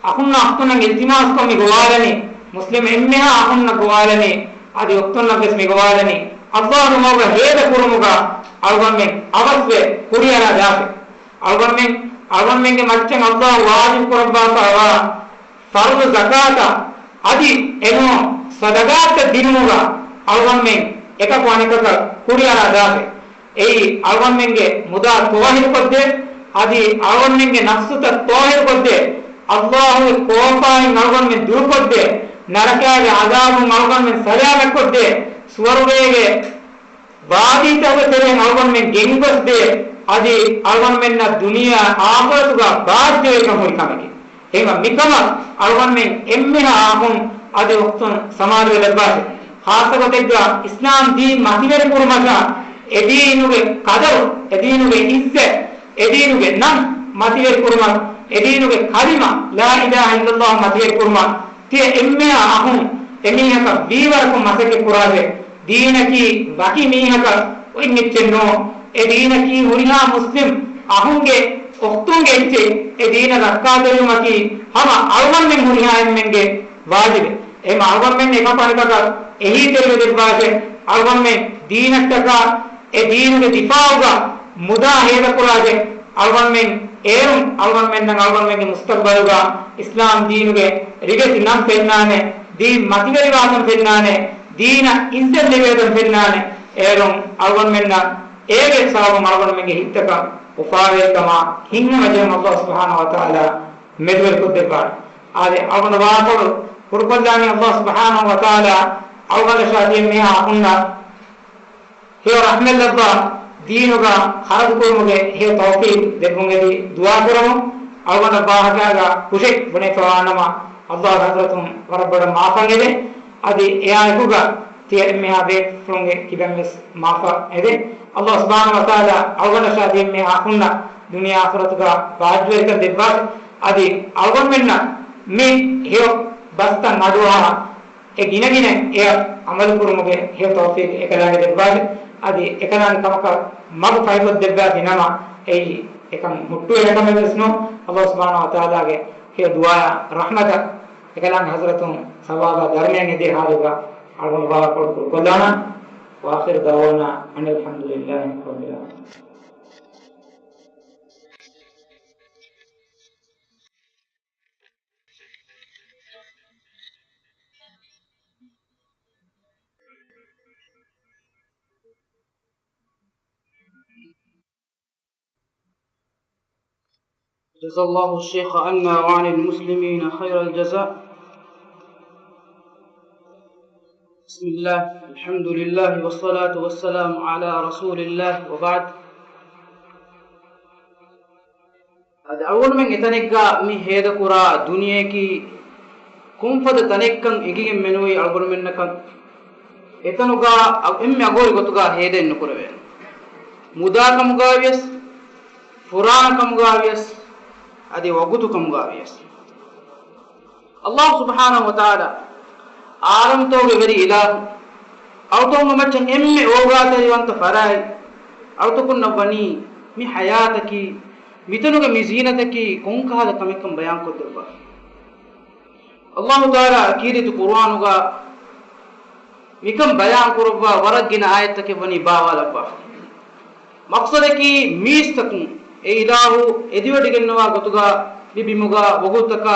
އަޚުންނާ އުޚްތުންނަށް އިލްތިމާސްކޮށް މި ގޮވާލަނީ، މުސްލިމް އެންމެހާ އަޚުންނަށް ގޮވާލަނީ، އަދި އުޚްތުންނަށްވެސް މި ގޮވާލަނީ، އައްލާހު މަގުގަ ހޭދަ ކުރުމުގަ އަޅުގަނޑުމެން އަވަސްވެ ކުރިއަރާ ދާށޭ. އަޅުގަނޑުމެން، އަޅުގަނޑުމެންގެ މައްޗަށް އައްލާހު ވާޖިބު ކުރައްވާފައިވާ ފަރުޟު ޒަކާތަށް އަދި އެނޫން ޞަދަޤާތަށް ދިނުމުގަ އަޅުގަނޑުމެން އެކަކު އަނެކަކަށް ކުރިއަރާ ދާށޭ. އެއީ އަޅުގަނޑުމެންގެ މުދާ ޠާހިރުކޮށްދޭ، އަދި އަޅުގަނޑުމެންގެ ނަފްސުތައް ޠާހިރުކޮށްދޭ، އައްލާހުގެ ކޯފާއިން އަޅުގަނޑުމެން ދުރުކޮށްދޭ، ނަރަކާގެ ޢަޛާބުން އަޅުގަނޑުމެން ސަލާމަތްކޮށްދޭ، ސުވަރުގޭގެ ވާދީތަކުގެ ތެރެއިން އަޅުގަނޑުމެން ގެންގޮސްދޭ، އަދި އަޅުގަނޑުމެންނަށް ދުނިޔެ އާޚިރަތުގަ ބާއްޖަވެރިކަން ހުރި ކަމެކޭ. އެހެންވީމަ މިކަމަށް އަޅުގަނޑުމެން އެންމެހާ އަޚުން އަދި އުޚްތުން ސަމާލުވެލައްވާށޭ. ޚާއްޞަ ގޮތެއްގަ އިސްލާމް ދީން މަތިވެރި ކުރުމަށާ އެ ދީނުގެ ޤަދަރު، އެ ދީނުގެ ޢިއްޒަތް، އެ ދީނުގެ ނަން މަތިވެރި ކުރުމަށް، އެ ދީނުގެ ކަލިމަ ލާ އިލާހަ އިއްލައްލާހު މަތިވެރި ކުރުމަށް ތިޔަ އެންމެހާ އަޚުން އެމީހަކަށް ވީވަރަކުން މަސައްކަތް ކުރާށޭ. ދީނަކީ ވަކި މީހަކަށް އޮތް އެއްޗެއް ނޫން. އެ ދީނަކީ ހުރިހާ މުސްލިމް އަޚުންގެ އުޚްތުންގެ އެއްޗެއް. އެ ދީނަށް ރައްކާތެރިވުމަކީ ހަމަ އަޅުގަނޑުމެން ހުރިހާ އެންމެންގެ ވާޖިބެއް. އެހެންވީމަ އަޅުގަނޑުމެން އެކަކު އަނެކަކަށް އެހީތެރިވެ ދެއްވާށޭ. އަޅުގަނޑުމެން ދީނަށްޓަކާ އެ ދީނުގެ ދިފާޢުގަ މުދާ ހޭދަކުރާށޭ. އަޅުގަނޑުމެން އޭރުން އަޅުގަނޑުމެންނަށް އަޅުގަނޑުމެންގެ މުސްތަޤްބަލުގަ އިސްލާމް ދީނުގެ ރިވެތި ނަން ފެންނާނެ، ދީން މަތިވެރިވާކަން ފެންނާނެ، ދީނަށް އިއްޒަތް ލިބޭތަން ފެންނާނެ. އޭރުން އަޅުގަނޑުމެންނަށް އޭގެ ސަބަބުން އަޅުގަނޑުމެންގެ ހިތްތަކަށް އުފާވޭ ކަމަށް ހިތްހަމަޖެހުން އައްލާހު ސުބްޙާނަހޫ ވަތަޢާލާ މެދުވެރިކޮށްދެއްވާނެ. އާދެ، އަޅުގަނޑު ވާހަކަ ކުރުކޮށްލާނީ އައްލާހު ސުބްޙާނަހޫ ވަތަޢާލާ އަޅުގަނޑަށާ ދިޔަ އެންމެހާ އަޚުންނަށް ހެޔޮ ރަޙްމަތްލައްވާ، ދީނުގަ ޚަރަދު ކުރުމުގެ ހެޔޮ ތައުފީޤު ދެއްވުން އެދި ދުޢާ ކުރަމުން. އަޅުގަނޑަށް ވާހަކައިގަ ކުށެއް ބުނެފަވާނަމަ، އައްލާހު ޙަޟްރަތުން ވަރަށް ބޮޑަށް މާފަށް އެދެ. އަދި އެއާއެކުގަ ތިޔަ އެންމެހާ ބޭފުޅުންގެ ކިބައިން ވެސް މާފަށް އެދެ. އައްލާހު ސުބްޙާނަހޫ ވަތަޢާލާ އަޅުގަނޑަށާ ދިޔަ އެންމެހާ އަޚުންނަށް ދުނިޔެ އާޚިރަތުގަ ބާއްޖަވެރިކަން ދެއްވާށި. އަދި އަޅުގަނޑުމެންނަށް މި ހެޔޮ ބަސްތައް އަޑުއަހާ، އެ ގިނަގިނައިން އެއަށް ޢަމަލުކުރުމުގެ ހެޔޮ ތައުފީޤު އެކަލާނގެ ދެއްވާށި. އަދި އެކަލާނގެ ކަމަކަށް މަގު ފަހިކޮށްދެއްވާތި ނަމަ، އެއީ އެކަން ހުއްޓުވޭނެ ކަމެއް ވެސް ނޫން. އައްލާހު ސުބްޙާނަހޫ ވަތަޢާލާގެ ހެޔޮ ދުޢާއާ ރަޙްމަތަށް އެކަލާނގެ ޙަޟްރަތުން ސަވާބާ ދަރުމައެއް އެދޭ ޙާލުގަ އަޅުގަނޑު ވާހަކަކޮޅު ކުރުކޮށްލާނަން. وآخر دعوانا أن الحمد لله رب العالمين. جزا الله الشيخ عنا وعن المسلمين خير الجزاء. بسم الله، الحمد لله، والصلاة والسلام على رسول الله، وبعد. އަދި އަޅުގަނޑުމެން އެތަނެއްގަ މި ހޭދަކުރާ ދުނިޔެއަކީ ކޮންފަދަ ތަނެއްކަން އެނގިގެން މެނުވީ އަޅުގަނޑުމެންނަކަށް އެތަނުގަ އަ-، އެންމެ އަގުހުރި ގޮތުގަ ހޭދައެއް ނުކުރެވޭނެ. މުދާ ކަމުގަ ވިޔަސް، ފުރާނަ ކަމުގަ ވިޔަސް، އަދި ވަގުތު ކަމުގަ ވިޔަސް. އައްލާހު ސުބްޙާނަހޫ ވަތަޢާލާ ޢާލަމްތަކުގެ ވެރި އިލާހު، އަޅުތަކުންގެ މައްޗަށް އެންމެ އޯގާތެރިވަންތަ ފަރާތް، އަޅުތަކުންނަށް ވަނީ މި ޙަޔާތަކީ، މިތަނުގެ މި ޒީނަތަކީ ކޮންކަހަލަ ކަމެއްކަން ބަޔާންކޮށްދެއްވާ. އައްލާހު ތަޢާލާ ކީރިތި ޤުރުއާނުގަ މިކަން ބަޔާން ކުރައްވާ ވަރަށް ގިނަ އާޔަތްތަކެއް ވަނީ ބާވާލައްވާފަ. މަޤްޞަދަކީ މީސްތަކުން އެ އިލާހު އެދިވަޑިގެންނަވާ ގޮތުގަ މި ބިމުގަ ވަގުތުތަކާ،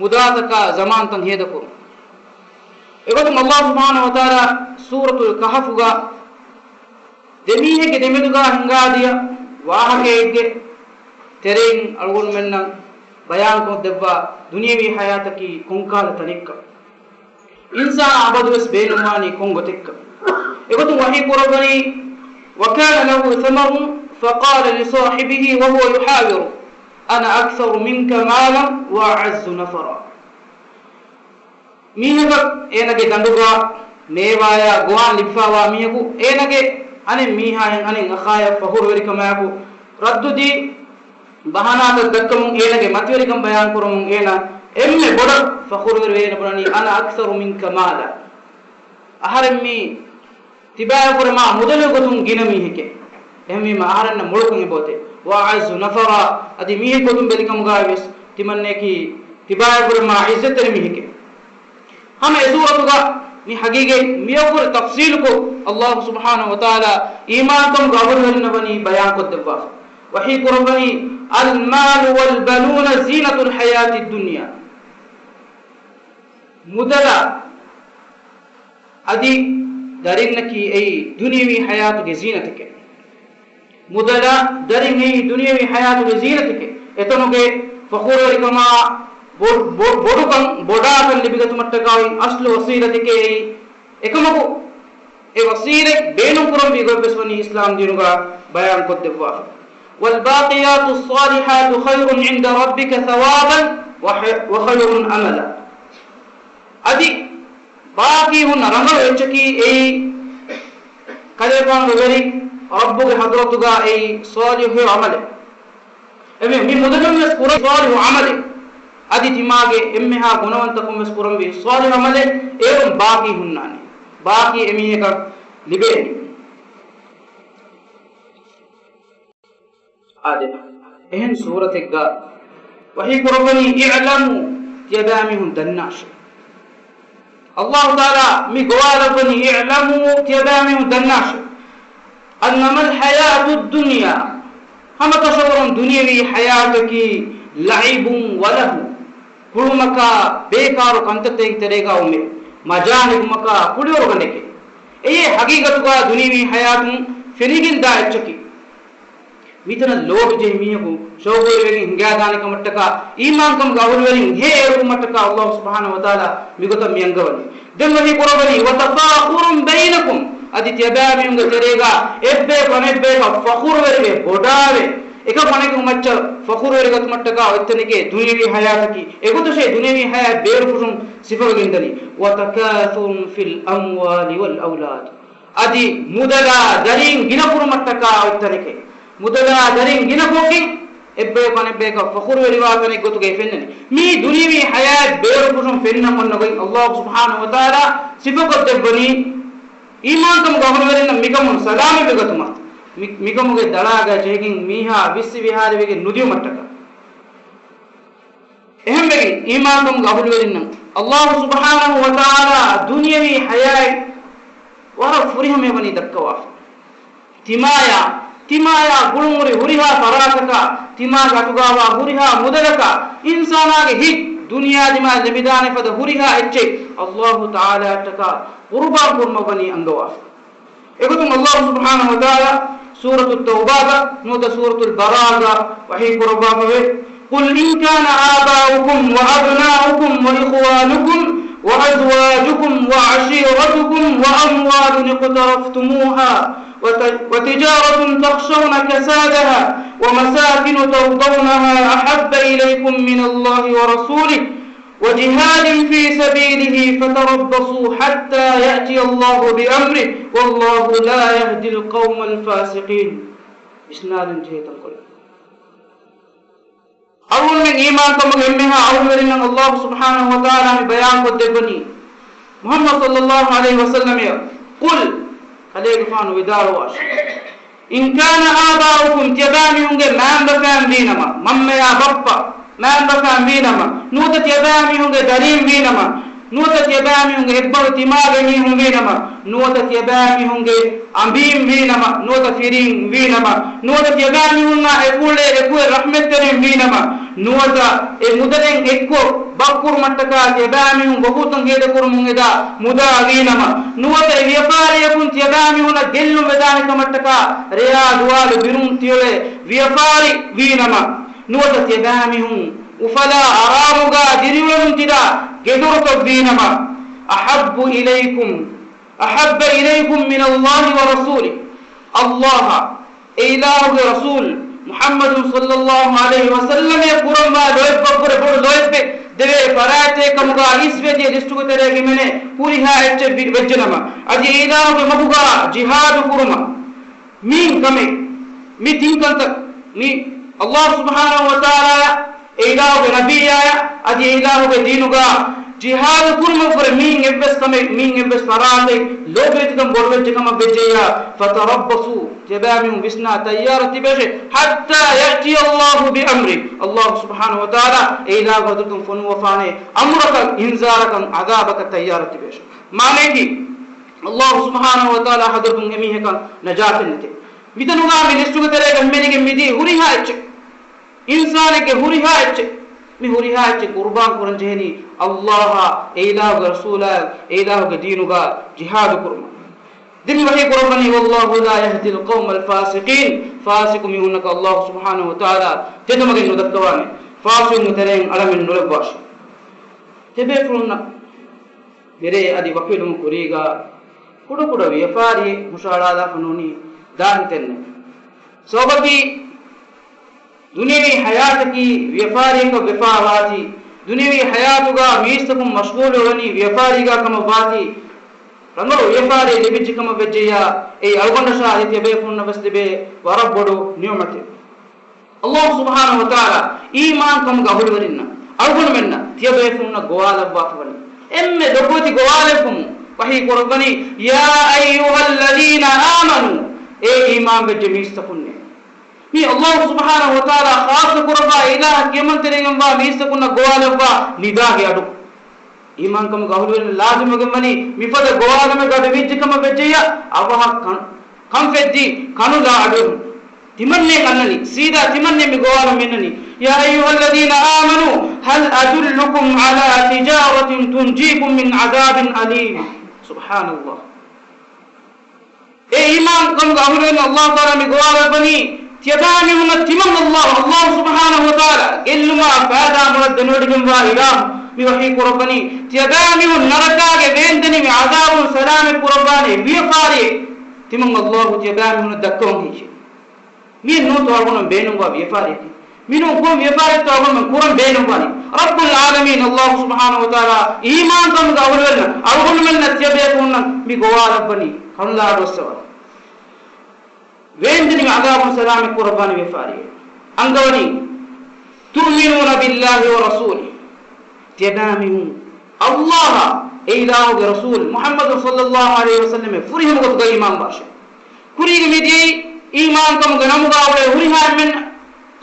މުދާތަކާ، ޒަމާންތައް ހޭދަކުރުން. އެގޮތުން އައްލާހު ސުބްޙާނަހޫ ވަތަޢާލާ ސޫރަތުލް ކަހަފުގަ ދެމީހެއްގެ ދެމެދުގަ ހިނގާދިޔަ ވާހަކައެއްގެ ތެރެއިން އަޅުގަނޑުމެންނަށް ބަޔާންކޮށްދެއްވާ ދުނިޔަވީ ޙަޔާތަކީ ކޮންކަހަލަ ތަނެއްކަން، އިންސާނާ އަބަދުވެސް ބޭނުންވާނީ ކޮން ގޮތެއްކަން. އެގޮތުން ވަޙީ ކުރައްވަނީ، وكان له ثمر فقال لصاحبه وهو يحاوره، أنا أكثر منك مالا وأعز نفرا. މީހަކަށް އޭނަގެ ދަނޑުގަ މޭވާޔާ ގޮވާން ލިބިފައިވާ މީހަކު އޭނަގެ އަނެއް މީހާއަށް އަނެއް އަޚާޔަށް ފަޚުރުވެރިކަމާއެކު ރައްދުދީ، ބަހާނާތައް ދައްކަމުން އޭނަގެ މަތިވެރިކަން ބަޔާންކުރަމުން އޭނަ އެންމެ ބޮޑަށް ފަޚުރުވެރިވެ އޭނަ ބުނަނީ، أنا أكثر منك مالا. އަހަރެން މީ ތިބާއަށްވުރެ މާ މުދަލުގެ ގޮތުން ގިނަ މީހެކޭ. އެހެންވީމަ އަހަރެންނަށް މޮޅުކަން އެބައޮތޭ. وأعز نفرا، އަދި މީހެއް ގޮތުން ބެލިކަމުގައިވެސް ތިމަންނަޔަކީ ތިބާއަށްވުރެ މާ ޢިއްޒަތްތެރި މީހެކޭ. ހަމަ އެ ސޫރަތުގަ މި ހަގީގަތް މިއަށްވުރެ ތަފްޞީލުކޮށް، ﷲ ސުބްޙާނަހޫ ވަތަޢާލާ އީމާންކަމުގެ އަހުލުވެރިންނަށް ވަނީ ބަޔާންކޮށްދެއްވާފަ. ވަޙީ ކުރައްވަނީ، المال والبنون زينة الحياة الدنيا. މުދަލާ އަދި ދަރިންނަކީ އެއީ ދުނިޔެވީ ޙަޔާތުގެ ޒީނަތެކޭ. މުދަލާ ދަރިން އެއީ ދުނިޔެވީ ޙަޔާތުގެ ޒީނަތެކޭ. އެތަނުގެ ފަޚުރުވެރިކަމާ ބޮ-، ބޮ-، ބޮޑުކަން ބޮޑާކަން ލިބިގަތުމަށްޓަކާ އޮތް އަސްލު ވަސީލަތެކޭ އެއީ. އެކަމަކު އެ ވަސީލަތް ބޭނުންކުރަންވީ ގޮތްވެސް ވަނީ އިސްލާމް ދީނުގަ ބަޔާންކޮށްދެއްވާފަ. والباقيات الصالحات خير عند ربك ثوابا وخ-، وخير أملا. އަދި ބާކީ ހުންނަ ރަނގަޅު އެއްޗަކީ އެއީ ކަލޭގެފާނުގެ ވެރި ރައްބުގެ ޙަޟްރަތުގަ އެއީ ޞާލިޙު ޢަމަލެއް. އެމެ-، މި މުދަލުން ވެސް ކުރަން ޞާލިޙު ޢަމަލެއް. އަދި ތިމާގެ އެންމެހާ ގުނަވަންތަކުން ވެސް ކުރަންވީ ޞާލިޙު ޢަމަލެއް. އޭރުން ބާކީ ހުންނާނެ. ބާކީ އެމީހަކަށް ލިބޭނެ. އާދެ، އެހެން ސޫރަތެއްގަ ވަޙީ ކުރައްވަނީ، اعلموا، ތިޔަބައިމީހުން ދަންނާށޭ. ﷲ ތަޢާލާ މި ގޮވާލައްވަނީ، اعلموا، ތިޔަބައިމީހުން ދަންނާށޭ. أنما الحياة الدنيا، ހަމަކަށަވަރުން ދުނިޔެވީ ޙަޔާތަކީ، لعب ولهو، ކުޅުމަކާ ބޭކާރު ކަންތައްތަކެއްގެ ތެރޭގަ އުމެ، މަޖާ ނެގުމަކާ ކުޅިވަރުގަނޑެކޭ. އެއީ ޙަޤީޤަތުގަ ދުނިޔެވީ ޙަޔާތުން ފެނިގެންދާ އެއްޗަކީ. މިތަނަށް ލޯބިޖެހި މީހަކު ޝައުޤުވެރިވެގެން ހިނގާދާނެ ކަމަށްޓަކާ، އީމާންކަމުގެ އަހުލުވެރިން ހޭ އެޅުމަށްޓަކާ ﷲ ސުބްޙާނަހޫ ވަތަޢާލާ މިގޮތަށް މި އަންގަވަނީ. ދެން ވަޙީ ކުރައްވަނީ، وتفاخر بينكم، އަދި ތިޔަބައިމީހުންގެ ތެރޭގަ އެއްބަޔަކު އަނެއްބަޔަކަށް ފަޚުރުވެރިވެ ބޮޑާވެ، އެކަކު އަނެކަކު މައްޗަށް ފަޚުރުވެރިގަތުމަށްޓަކާ އޮތްތަނެކޭ ދުނިޔެވީ ޙަޔާތަކީ. އެގޮތަށޭ ދުނިޔެވީ ޙަޔާތް ބޭރުފުށުން ސިފަވެގެންދަނީ. وتكاثر في الأموال والأولاد. އަދި މުދަލާ ދަރީން ގިނަކުރުމަށްޓަކާ އޮތްތަނެކޭ. މުދަލާ ދަރީން ގިނަކޮށްގެން އެއްބަޔަކު އަނެއްބަޔަކަށް ފަޚުރުވެރިވާ ތަނެއްގޮތުގައި ފެންނަނީ. މީ ދުނިޔެވީ ޙަޔާތް ބޭރުފުށުން ފެންނަން އޮންނަ ގޮތް ﷲ ސުބްޙާނަހޫ ވަތަޢާލާ ސިފަކޮށްދެއްވަނީ. އީމާންކަމުގެ އަހުލުވެރިންނަށް މިކަމުން ސަލާމަތްވެގަތުމަށް، މި، މިކަމުގެ ދަޅާގަ ޖެހިގެން މީހާ ވިއްސި ވިހާރިވެގެން ނުދިއުމަށްޓަކާ. އެހެންވެގެން އީމާންކަމުގެ އަހުލުވެރިންނަށް ﷲ ސުބްޙާނަހޫ ވަތަޢާލާ ދުނިޔެވީ ޙަޔާތް ވަރަށް ފުރިހަމަޔަށް ވަނީ ދައްކަވާފަ. ތިމާޔާ، ތިމާޔާ ގުޅުންހުރި ހުރިހާ ފަރާތަކާ، ތިމާގެ އަތުގަވާ ހުރިހާ މުދަލަކާ، އިންސާނާގެ ހިތް ދުނިޔާ ދިމާ ލެމިދާނެ ފަދަ ހުރިހާ އެއްޗެއް ﷲ ތަޢާލާއަށްޓަކާ ޤުރުބާން ކުރުމަށް ވަނީ އަންގަވާފަ. އެގޮތުން ﷲ ސުބްޙާނަހޫ ވަތަޢާލާ ސޫރަތު ތައުބާގަ ނުވަތަ ސޫރަތުލް ބަރާއާގަ ވަޙީ ކުރައްވާފަވޭ، قل إن كان آباؤكم وأبناؤكم وإخوانكم وأزواجكم وعشيرتكم وأموال اقترفتموها وت-، وتجارة تخشون كسادها ومساكن ترضونها أحب إليكم من الله ورسوله وجهاد في سبيله فتربصوا حتى يأتي الله بأمره والله لا يهدي القوم الفاسقين. ވިސްނާލަން ޖެހޭ ތަންކޮޅެއް. އަޅުގަނޑުމެން އީމާންކަމުގެ އެންމެހާ އަހުލުވެރިންނަށް ﷲ ސުބްޙާނަހޫ ވަތަޢާލާ މި ބަޔާންކޮށްދެއްވަނީ، މުޙައްމަދު ޞައްލައްލާހު ޢަލައިހި ވަސައްލަމަށް، قل، ކަލޭގެފާނު ވިދާޅުވާށި، إن كان آباؤكم، ތިޔަބައިމީހުންގެ މައިންބަފައިން ވީނަމަ، މަންމަޔާ ބައްޕަ، މައިންބަފައިން ވީނަމަ، ނުވަތަ ތިޔަބައިމީހުންގެ ދަރީން ވީނަމަ، ނުވަތަ ތިޔަބައިމީހުންގެ އެއްބަނޑު ތިމާގެ މީހުން ވީނަމަ، ނުވަތަ ތިޔަބައިމީހުންގެ އަނބީން ވީނަމަ، ނުވަތަ ފިރިން ވީނަމަ، ނުވަތަ ތިޔަބައިމީހުންނާ އެކުލެ އެކުއެ ރަޙްމަތްތެރިން ވީނަމަ، ނުވަތަ އެ މުދަލެއް އެއްކޮށް ބައްކުރުމަށްޓަކާ ތިޔަބައިމީހުން ވަގުތުން ހޭދަކުރުމުން އެދާ މުދާ ވީނަމަ، ނުވަތަ އެ ވިޔަފާރިއަކުން ތިޔަބައިމީހުންނަށް ގެއްލުން ވެދާނެ ކަމަށްޓަކާ ރެޔާ ދުވާލު ބިރުން ތިޔޮޅެ ވިޔަފާރި ވީނަމަ، ނުވަތަ ތިޔަބައިމީހުން އުފަލާ އަރާމުގާ ދިރިއުޅެމުން ތިދާ ގެދޮރުތައް ވީނަމަ، أحب إليكم، أحب إليكم من الله ورسوله، ﷲ އާ އެ އިލާހުގެ ރަސޫލް މުޙައްމަދު ޞައްލައްލާހު ޢަލައިހި ވަސައްލަމަށް ކުރަންވާ ލޯތްބަށްވުރެ ބޮޑު ލޯތްބެއް ދެވޭ ފަރާތެއް ކަމުގަ އިސްވެދިޔަ ލިސްޓުގެ ތެރޭގަ ހިމެނޭ ހުރިހާ އެއްޗެއް ވި-، ވެއްޖެނަމަ، އަދި އެ އިލާހުގެ މަގުގަ ޖިހާދު ކުރުމަށް މި ކަމެއް، މި ތިން ކަންތައް، މި އައްލާހު ސުބްޙާނަހު ވަތަޢާލާ އެ އިލާހުގެ ނަބިއްޔާއަށް އަދި އެ އިލާހުގެ ދީނުގަ ޖިހާދު ކުރުމަށްވުރެ މިއިން އެއްވެސް ކަމެއް، މިއިން އެއްވެސް ފަރާތެއް ލޯބިވެތިކަން ބޮޑުވެއްޖެ ކަމަށް ވެއްޖެއްޔާ، ފަތަރައްބަޞޫ، ތިޔަބައިމީހުން ވިސްނާ ތައްޔާރަށް ތިބޭށޭ، ޙައްތާ ޔައްތިޔަ އައްލާހު ބިއަމްރި، އައްލާހު ސުބްޙާނަހު ވަތަޢާލާ އެ އިލާހުގެ ހަޟްރަތުން ފޮނުއްވަފާނެ އަމުރަކަށް، އިންޒާރަކަށް، ޢަޛާބަކަށް ތައްޔާރަށް ތިބޭށޭ. މާނައަކީ، އައްލާހު ސުބްޙާނަހު ވަތަޢާލާ ޙަޟްރަތުން އެމީހަކަށް ނަޖާތެއް ނެތޭ. މިތަނުގަ މި ލިސްޓުގެ ތެރޭގަ ހިމެނިގެން މިދިޔަ ހުރިހާ އެއްޗެއް، އިންސާނެއްގެ ހުރިހާ އެއްޗެއް، މި ހުރިހާ އެއްޗެއް ޤުރުބާން ކުރަން ޖެހެނީ އައްލާހާ، އެ އިލާހުގެ ރަސޫލާ، އެ އިލާހުގެ ދީނުގަ ޖިހާދު ކުރުމަށް. ދެން މި ވަޙީ ކުރައްވަނީ، وَاللَّهُ لَا يَهْدِي الْقَوْمَ الْفَاسِقِينَ، ފާސިޤު މީހުންނަކަށް އައްލާހު ސުބްޙާނަހު ވަތަޢާލާ ތެދުމަގެއް ނުދައްކަވާނެ، ފާސިޤުންގެ ތެރެއިން އަޅަމެން ނުލައްވާށި. ތިޔަބޭފުޅުންނަށް މިރޭ އަދި ވަކިވެލުމުގެ ކުރީގަ ކުޑަކުޑަ ވިޔަފާރިއެއް ހުށަހަޅާލާފަ ނޫނީ ދާހިތެއް ނެތް. ސަބަބަކީ، ދުނިޔަވީ ޙަޔާތަކީ ވިޔަފާރިއަކަށް ވެފާވާތީ، ދުނިޔަވީ ޙަޔާތުގަ މީސްތަކުން މަޝްޣޫލުވެވަނީ ވިޔަފާރީގަ ކަމަށްވާތީ، ރަނގަޅު ވިޔަފާރިއެއް ލިބިއްޖެ ކަމަށް ވެއްޖެއްޔާ، އެއީ އަޅުގަނޑަށާ އަދި ތިޔަބޭފުޅުންނަށް ވެސް ލިބޭ ވަރަށް ބޮޑު ނިޢުމަތެއް. އައްލާހު ސުބްޙާނަހު ވަތަޢާލާ އީމާންކަމުގެ އަހުލުވެރިންނަށް، އަޅުގަނޑުމެންނަށް ތިޔަބޭފުޅުންނަށް ގޮވާލައްވާފަވަނީ އެންމެ ލޮބުވެތި ގޮވާލެއްވުމުން ވަޙީ ކުރައްވަނީ، يَا أَيُّهَا الَّذِينَ آمَنُوا، އޭ އީމާންވެއްޖެ މީސްތަކުންނޭ. މީ އައްލާހު ސުބްޙާނަހު ވަތަޢާލާ ޚާއްޞަ ކުރައްވާ އިލާހަށް ކިޔަމަންތެރިވެގެންވާ މީސްތަކުންނަށް ގޮވާލައްވާ ނިދާގެ އަޑު. އީމާންކަމުގެ އަހުލުވެރިން ލާޒިމުވެގެންވަނީ މިފަދަ ގޮވާލުމެއްގަ ވެއްޖެ ކަމަށް ވެއްޖެއްޔާ، އަވަހަށް ކަން، ކަން ފެއްދީ ކަނުލާ އަޑު. ތިމަންނެން އަންނަނީ، ސީދާ ތިމަންނެން މި ގޮވާލަން މިންނަނީ. يَا أَيُّهَا الَّذِينَ آمَنُوا هَلْ أَدُلُّكُمْ عَلَىٰ تِجَارَةٍ تُنْجِيكُم مِّنْ عَذَابٍ أَلِيمٍ. ސުބްޙާނައްލާހް. އޭ އީމާންކަމުގެ އަހުލުވެރިން، އައްލާހު ތަޢާލާ މި ގޮވާލައްވަނީ، ތިޔަބައިމީހުންނަށް ތިމަން އައްލާހު، އައްލާހު ސުބްޙާނަހު ވަތަޢާލާ ގެއްލުމާ ފައިދާ މުޅަށް ދެނެވޮޑިގެންވާ އިލާހު. މި ވަޙީ ކުރައްވަނީ، ތިޔަބައިމީހުން ނަރަކާގެ ވޭންދެނިވި ޢަޛާބުން ސަލާމަތް ކުރައްވާނެ ވިޔަފާރިއެއް ތިމަން އައްލާހު ތިޔަބައިމީހުންނަށް ދައްކަވަން ހިއްޔޭ. މިއެއް ނޫންތޯ އަޅުގަނޑުމެން ބޭނުންވާ ވިޔަފާރިއަކީ. މިނޫން ކޮން ވިޔަފާރިއެއްތޯ އަޅުގަނޑުމެން ކުރަން ބޭނުންވާނީ؟ ރައްބުލް ޢާލަމީން އައްލާހު ސުބްޙާނަހު ވަތަޢާލާ އީމާންކަމުގެ އަހުލުވެރިންނަށް އަޅުގަނޑުމެންނަށް ތިޔަބޭފުޅުންނަށް މި ގޮވާލައްވަނީ ކަނުލާ އަޑުއައްސަވާ. ވޭންދެނިވި ޢަޛާބުން ސަލާމަތް ކުރައްވާނެ ވިޔަފާރިއެއް. އަންގަވަނީ، تُؤْمِنُونَ بِاللَّهِ وَرَسُولِهِ. ތިޔަބައިމީހުން އައްލާހާ އެ އިލާހުގެ ރަސޫލު މުޙައްމަދު ޞައްލައްލާހު ޢަލައިހި ވަސައްލަމަށް ފުރިހަމަ ގޮތުގައި އީމާންވާށޭ. ކުރީގެ މިދިޔައީ އީމާންކަމުގެ ނަމުގަ އުޅޭ ހުރިހާ އެންމެން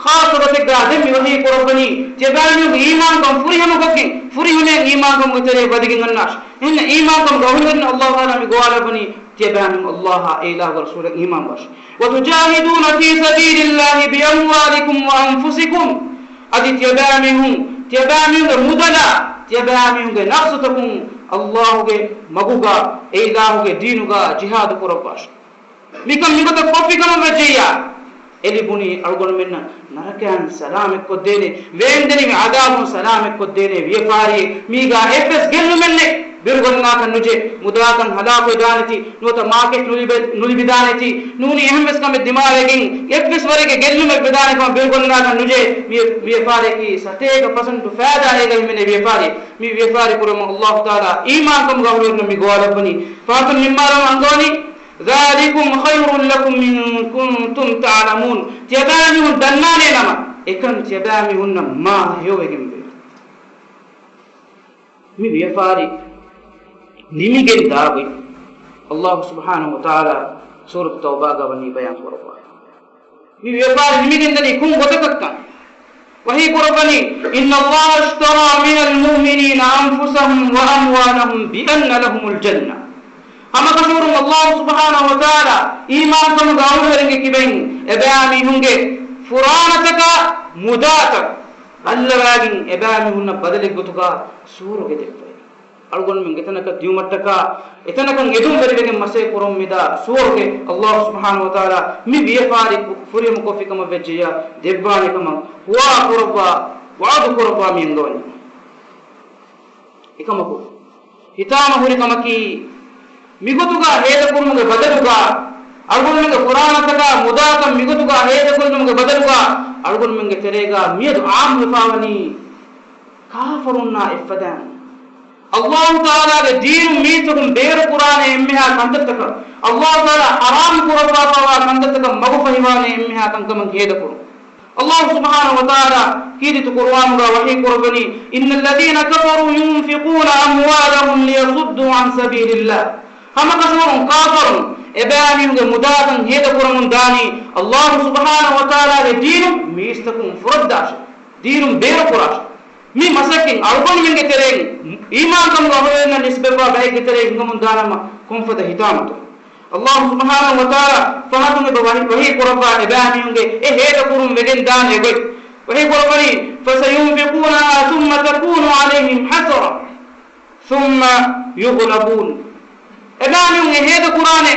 ޚާއްޞަ ގޮތެއްގަ ދެން މި ވަޙީ ކުރައްވަނީ، ތިޔަބައިމީހުންގެ އީމާންކަން ފުރިހަމަކޮށްގެން، ފުރިހަމައިން އީމާންކަމުގެ ތެރެއަށް ވަދެގެން އަންނާށި. އެހެން އީމާންކަމުގެ އަހުލުވެރިން އައްލާހު ތަޢާލާ މި ގޮވާލައްވަނީ، ތިޔަބައިމީހުން އައްލާހާ އެ އިލާހުގެ ރަސޫލަށް އީމާންވާށި. وَتُجَاهِدُونَ فِي سَبِيلِ اللَّهِ بِأَمْوَالِكُمْ وَأَنفُسِكُمْ. އަދި ތިޔަބައިމީހުން، ތިޔަބައިމީހުންގެ މުދަލާ، ތިޔަބައިމީހުންގެ ނަފްސުތަކުން އައްލާހުގެ މަގުގަ، އެ އިލާހުގެ ދީނުގަ ޖިހާދު ކުރައްވާށި. މިކަން މިގޮތަށް ކޮށްފި ކަމަށް ވެއްޖެއްޔާ، އެ ލިބުނީ އަޅުގަނޑުމެންނަށް ނަރަކައިން ސަލާމަތްކޮށްދޭނެ، ވޭންދެނިވި ޢަޛާބުން ސަލާމަތްކޮށްދޭނެ ވިޔަފާރިއެއް. މީގަ އެއްވެސް ގެއްލުމެއް ނެތް. ބިރުގަންނާކަށް ނުޖެ، މުދާކަން ހަލާކުވެދާނެތީ، ނުވަތަ މާކެޓް ނުލިބެ-، ނުލިބިދާނެތީ، ނޫނީ އެހެންވެސް ކަމެއް ދިމާވެގެން އެއްވެސް ވަރެއްގެ ގެއްލުމެއް ވެދާނެ ކަމަށް ބިރުގަންނާކަށް ނުޖެ. މި ވިޔަފާރިއަކީ ސަތޭކަ ޕަސެންޓު ފައިދާ އޭގަ ހިމެނޭ ވިޔަފާރިއެއް. މި ވިޔަފާރި ކުރުމަށް އައްލާހު ތަޢާލާ އީމާންކަމުގެ އަހުލުވެރިންނަށް މި ގޮވާލައްވަނީ. ފަހަތުން ނިންމާލަމުން އަންގަވަނީ، ذَٰلِكُمْ خَيْرٌ لَكُمْ إِن كُنتُمْ تَعْلَمُونَ. ތިޔަބައިމީހުން ދަންނާނޭ ނަމަ، އެކަން ތިޔަބައިމީހުންނަށް މާ ހެޔޮވެގެންވޭ. މި ވިޔަފާރި ނިމިގެން ދާގޮތް އައްލާހު ސުބްޙާނަހު ވަތަޢާލާ ސޫރަތު ތައުބާގަ ވަނީ ބަޔާން ކުރައްވާ. މި ވިޔަފާރި ނިމިގެންދަނީ ކޮން ގޮތަކަށްކަން؟ ވަޙީ ކުރައްވަނީ، إِنَّ اللَّهَ اشْتَرَىٰ مِنَ الْمُؤْمِنِينَ أَنفُسَهُمْ وَأَمْوَالَهُمْ بِأَنَّ لَهُمُ الْجَنَّةَ. ހަމަކަށަވަރުން އައްލާހު ސުބްޙާނަހު ވަތަޢާލާ އީމާންކަމުގެ އަހުލުވެރިންގެ ކިބައިން އެބައިމީހުންގެ ފުރާނަތަކާ މުދާތައް ބައްލަވާގެން އެބައިމީހުންނަށް ބަދަލެއްގޮތުގަ ސުވަރުގެ ދެއްވައި. އަޅުގަނޑުމެން އެތަނަކަށް ދިއުމަށްޓަކާ، އެތަނަކަށް އެދުންވެރިވެގެން މަސައްކަތް ކުރަން މިދާ ސުވަރުގެ އައްލާހު ސުބްޙާނަހު ވަތަޢާލާ މި ވިޔަފާރި ފުރިހަމަކޮށްފިކަމަށް ވެއްޖެއްޔާ ދެއްވާނެ ކަމަށް ހުވާ ކުރައްވާ، ވަޢުދު ކުރައްވާ މި އަންގަވަނީ. އެކަމަކު، ހިތާމަ ހުރި ކަމަކީ، މިގޮތުގަ ހޭދަކުރުމުގެ ބަދަލުގަ އަޅުގަނޑުމެންގެ ފުރާނަތަކާ މުދާތައް މިގޮތުގަ ހޭދަކޮށްލުމުގެ ބަދަލުގަ އަޅުގަނޑުމެންގެ ތެރޭގަ މިއަދު އާއްމުވެފާވަނީ ކާފަރުންނާ އެއްފަދައިން. އައްލާހު ތަޢާލާގެ ދީނުން މީސްތަކުން ބޭރުކުރާނެ އެންމެހާ ކަންތައްތަކަށް، އައްލާހު ތަޢާލާ ޙަރާމް ކުރައްވާފައިވާ ކަންތައްތަކަށް މަގުފަހިވާނެ އެންމެހާ ކަންކަމަށް ހޭދަކުރުން. އައްލާހު ސުބްޙާނަހު ވަތަޢާލާ ކީރިތި ޤުރުއާނުގަ ވަޙީ ކުރައްވަނީ، إن الذين كفروا ينفقون أموالهم ليصدوا عن سبيل الله. ހަމަކަށަވަރުން ކާފަރުން އެބައިމީހުންގެ މުދާތައް ހޭދަކުރަމުން ދާނީ، އައްލާހު ސުބްޙާނަހު ވަތަޢާލާގެ ދީނުން މީސްތަކުން ފުރައްދާށޭ، ދީނުން ބޭރުކުރާށޭ. މި މަސައްކަތް އަޅުގަނޑުމެންގެ ތެރެއިން އީމާންކަމުގަ އަހުލުވެރިންނަށް ނިސްބަތްވާ ބައެއްގެ ތެރެއިން ހިނގަމުން ދާނަމަ ކޮންފަދަ ހިތާމަތޯ؟ އައްލާހު ސުބްޙާނަހު ވަތަޢާލާ ފަހަތުން އެބަ ވަޙީ، ވަޙީ ކުރައްވާ އެބައިމީހުންގެ އެ ހޭދަކުރުން ވެގެން ދާނެ ގޮތް. ވަޙީ ކުރައްވަނީ، فسينفقونها ثم تكون عليهم حسرة ثم يغلبون. އެބައިމީހުން އެ ހޭދަ ކުރާނެ.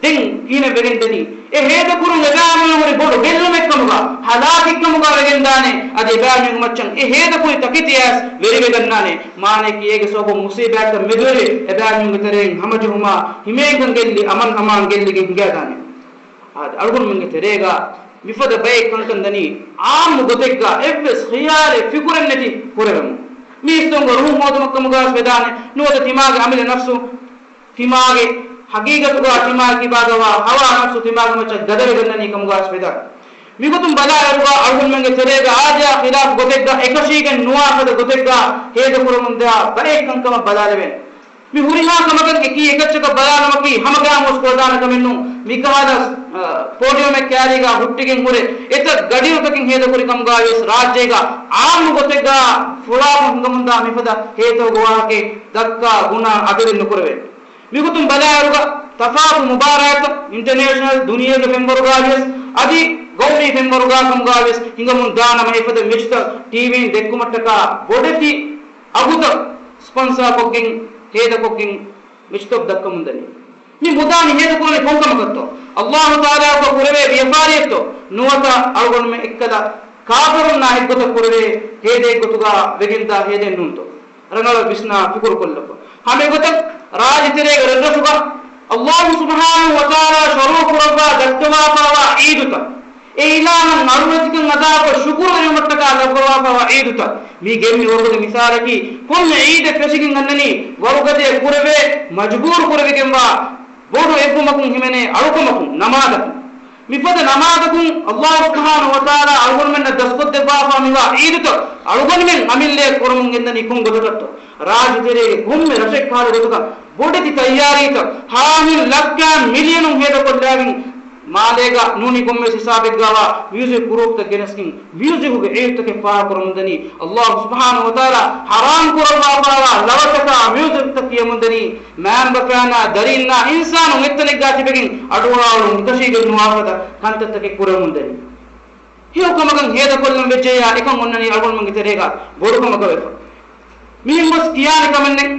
ދެން ކިހިނެއް ވެގެން ދެނީ؟ އެ ހޭދަކުރުން އެބައިމީހުން ހުރި ބޮޑު ގެއްލުމެއްކަމުގަ، ހަލާކެއްކަމުގަ ވެގެންދާނެ. އަދި އެބައިމީހުން މައްޗަށް އެ ހޭދަކުރި ތަކެތި އައިސް ވެރިވެގަންނާނެ. މާނަޔަކީ އޭގެ ސަބަބުން މުސީބާތައް މެދުވެރި އެބައިމީހުންގެ ތެރެއިން ހަމަޖެހުމާ ހިމޭންކަން ގެއްލި އަމަން އަމާން ގެއްލިގެން ހިނގައިދާނެ. އާދެ، އަޅުގަނޑުމެންގެ ތެރޭގަ މިފަދަ ބައެއް ކަންކަން ދަނީ އާއްމު ގޮތެއްގަ އެއްވެސް ޚިޔާލެއް ފިކުރެއްނެތި ކުރެވެމުން. މީސްތަކުންގެ ރުހުން ހޯދުމަށްކަމުގަ ވެދާނެ. ނުވަތަ ތިމާގެ އަމިއްލަ ނަފްސު ތިމާގެ ހަގީގަތުގަ ތިމާ ކިބާގަވާ ހަވާ ނަފްސު ތިމާގެ މައްޗަށް ގަދަވެގަންނަނީ ކަމުގަސް ވެދާނެ. މިގޮތުން ބަލާއިރުގަ އަޅުގަނޑުމެންގެ ތެރޭގަ އާދަޔާ ޚިލާފު ގޮތެއްގަ އެކަށީގެން ނުވާ ފަދަ ގޮތެއްގަ ހޭދަކުރަމުންދާ ބައެއް ކަންކަމަށް ބަލާލެވޭނެ. މި ހުރިހާ ކަމަކަށް އެކީ އެކައްޗަކަށް ބަލާލުމަކީ ހަމަގައިމުވެސް ކުޅަދާނަ ކަމެއްނޫން. މިކަހަލަ، އަ، ޕޯޑިއަމެއް ކައިރީގަ ހުއްޓިގެން ހުރެ އެތައް ގަޑިއިރުތަކެއް ހޭދަކުރި ކަމުގައިވިޔަސް ރާއްޖޭގަ އާއްމު ގޮތެއްގަ ފުޅާކޮށް ހިނގަމުންދާ މިފަދަ ހޭތަކުގެ ވާހަކައެއް ދައްކާ ގުނާ އަދަދެއް ނުކުރެވޭނެ. މިގޮތުން ބަލާއިރުގަ ތަފާތު މުބާރާތްތައް، އިންޓަރނޭޝަނަލް ދުނިޔޭގެ ފެންވަރުގައިވިޔަސް އަދި ގައުމީ ފެންވަރުގަ ކަމުގައިވިޔަސް ހިނގަމުން ދާނަމަ އެފަދަ މެޗުތައް ޓީވީން ދެއްކުމަށްޓަކާ ބޮޑެތި އަގުތައް ސްޕޮންސާކޮށްގެން ހޭދަކޮށްގެން މެޗުތައް ދައްކަމުންދަނީ. މި މުދާ މި ހޭދަކުރަނީ ކޮންކަމަކަށްތޯ؟ އައްލާހު ތަޢާލާއަކަށް ކުރެވޭ ވިޔަފާރިއެއްތޯ؟ ނުވަތަ އަޅުގަނޑުމެން އެއްކަލަ ކާފަރުންނާ އެއްގޮތަށް ކުރެވޭ ހޭދައެއްގޮތުގަ ވެގެންދާ ހޭދައެއްނޫންތޯ؟ ރަނގަޅަށް ވިސްނާ ފިކުރުކޮށްލައްވާ. ހަމައެގޮތަށް ރާއްޖެތެރޭގެ ރަށްރަށުގަ އައްލާހު ސުބްޙާނަހު ވަތަޢާލާ ޝަރުޢުކުރައްވާ ދައްކަވާފައިވާ ޢީދުތައް، އެ އިލާހަށް އަޅުވެތިކަން އަދާކޮށް ޝުކުރުވެރިވުމަށްޓަކާ ލައްވަވާފައިވާ ޢީދުތައް. މީ ގެންނެވި ވަރުގަދަ މިސާލަކީ، ކޮންމެ ޢީދެއް ފެށިގެން އަންނަނީ ވަރުގަދަޔަށް ކުރެވޭ މަޖުބޫރު ކުރެވިގެންވާ ބޮޑު އެއްވުމަކުން ހިމެނޭ އަޅުކަމަކުން، ނަމާދަކުން. މިފަދަ ނަމާދަކުން އައްލާހު ސުބްޙާނަހު ވަތަޢާލާ އަޅުގަނޑުމެންނަށް ދަސްކޮށްދެއްވާފާ މިވާ ޢީދުތައް އަޅުގަނޑުމެން އަމިއްލަޔަށް ކުރަމުން ގެންދަނީ ކޮން ގޮތަކަށްތޯ؟ ރާއްޖެތެރޭގެ ކޮންމެ ރަށެއްކާ ގޮތުގަ ބޮޑެތި ތައްޔާރީތައް ހާހިން ލައްކައިން މިލިޔަނުން ހޭދަކޮށްލާގެން، މާލޭގަ ނޫނީ ކޮންމެވެސް ހިސާބެއްގަވާ މިއުޒިކް ގްރޫޕްތައް ގެނެސްގެން މިއުޒިކުގެ ޢީދުތަކެއް ފާހަގަކުރަމުންދަނީ. އައްލާހު ސުބްޙާނަހު ވަތަޢާލާ ޙަރާމް ކުރައްވާފާވާ ލަވަތަކާ މިއުޒިކްތައް ކިޔަމުންދަނީ. މައިންބަފައިންނާ ދަރީންނާ އިންސާނުން އެއްތަނެއްގާ ތިބެގެން އަޑުއަޅާއަޅުން އެކަށީގެން ނުވާފަދަ ކަންތައްތަކެއް ކުރަމުންދަނީ. ހެޔޮކަމަކަށް ހޭދަކޮށްލަން ވެއްޖެއްޔާ އެކަން އޮންނަނީ އަޅުގަނޑުމެންގެ ތެރޭގަ ބޮޑުކަމަކަށް ވެފަ. މިހެން ގޮސް ކިޔާނެ ކަމެއްނެތް.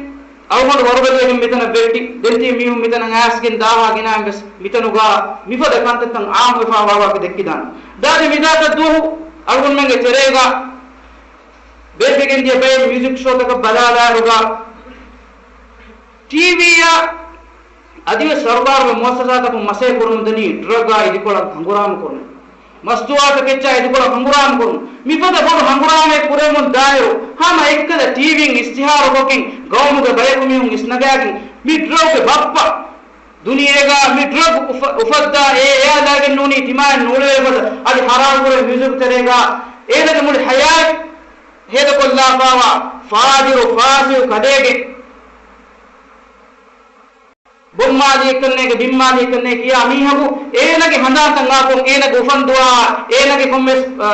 އަޅުގަނޑު ވަރުގަދަވެގެން މިތަނަށް ވެއްޓި. ދެން ތި މީހުން މިތަނަށް އައިސްގެން ދާހާ ގިނައިން ވެސް މިތަނުގަ މިފަދަ ކަންތައްތައް އާއްމުވެފާވާ ވާހަކަ ދެއްކިދާނެ. ދާދި މިދާކަށް ދުވަހު އަޅުގަނޑުމެންގެ ތެރޭގަ ބޭއްވެގެން ދިޔަ ބައެއް މިއުޒިކް ޝޯތަކަށް ބަލާލާއިރުގަ ޓީވީއާ އަދިވެސް ސަރުކާރުގެ މުއައްސަސާތަކުން މަސައްކަތް ކުރަމުންދަނީ ޑްރަގާ އިދިކޮޅަށް ހަނގުރާމަ ކުރުން. މަސްތުވާތަކެއްޗާ އިދިކޮޅަށް ހަނގުރާމަ ކުރުން. މިފަދަ ބޮޑު ހަނގުރާމައެއް ކުރެވެމުން ދާއިރު، ހަމަ އެއްކަލަ ޓީވީން އިޝްތިހާރުކޮށްގެން ގައުމުގެ ބަޔަކު މީހުން އިސްނަގާގެން މި ޑްރަގުގެ ބައްޕަ ދުނިޔޭގަ މި ޑްރަގް އުފަ-، އުފައްދާ އެ އެއާލާގެން ނޫނީ ތިމާއެއް ނޫޅެވޭ ފަދަ އަދި ހަރާންކުރެވޭ މިއުޒިކް ތެރޭގަ އޭނަގެ މުޅި ހަޔާތް ހޭދަކޮށްލާފާވާ ފާޖިރު ފާސިގު ކަލޭގެ ބޮންމާލިއެއްކަންނޭގެ ބިންމާލިއެއްކަންނޭ ކިޔާ މީހަކު އޭނަގެ ހަނދާންތައް އާކުން އޭނަގެ އުފަންދުވާ އޭނަގެ ކޮންމެސް، އަ،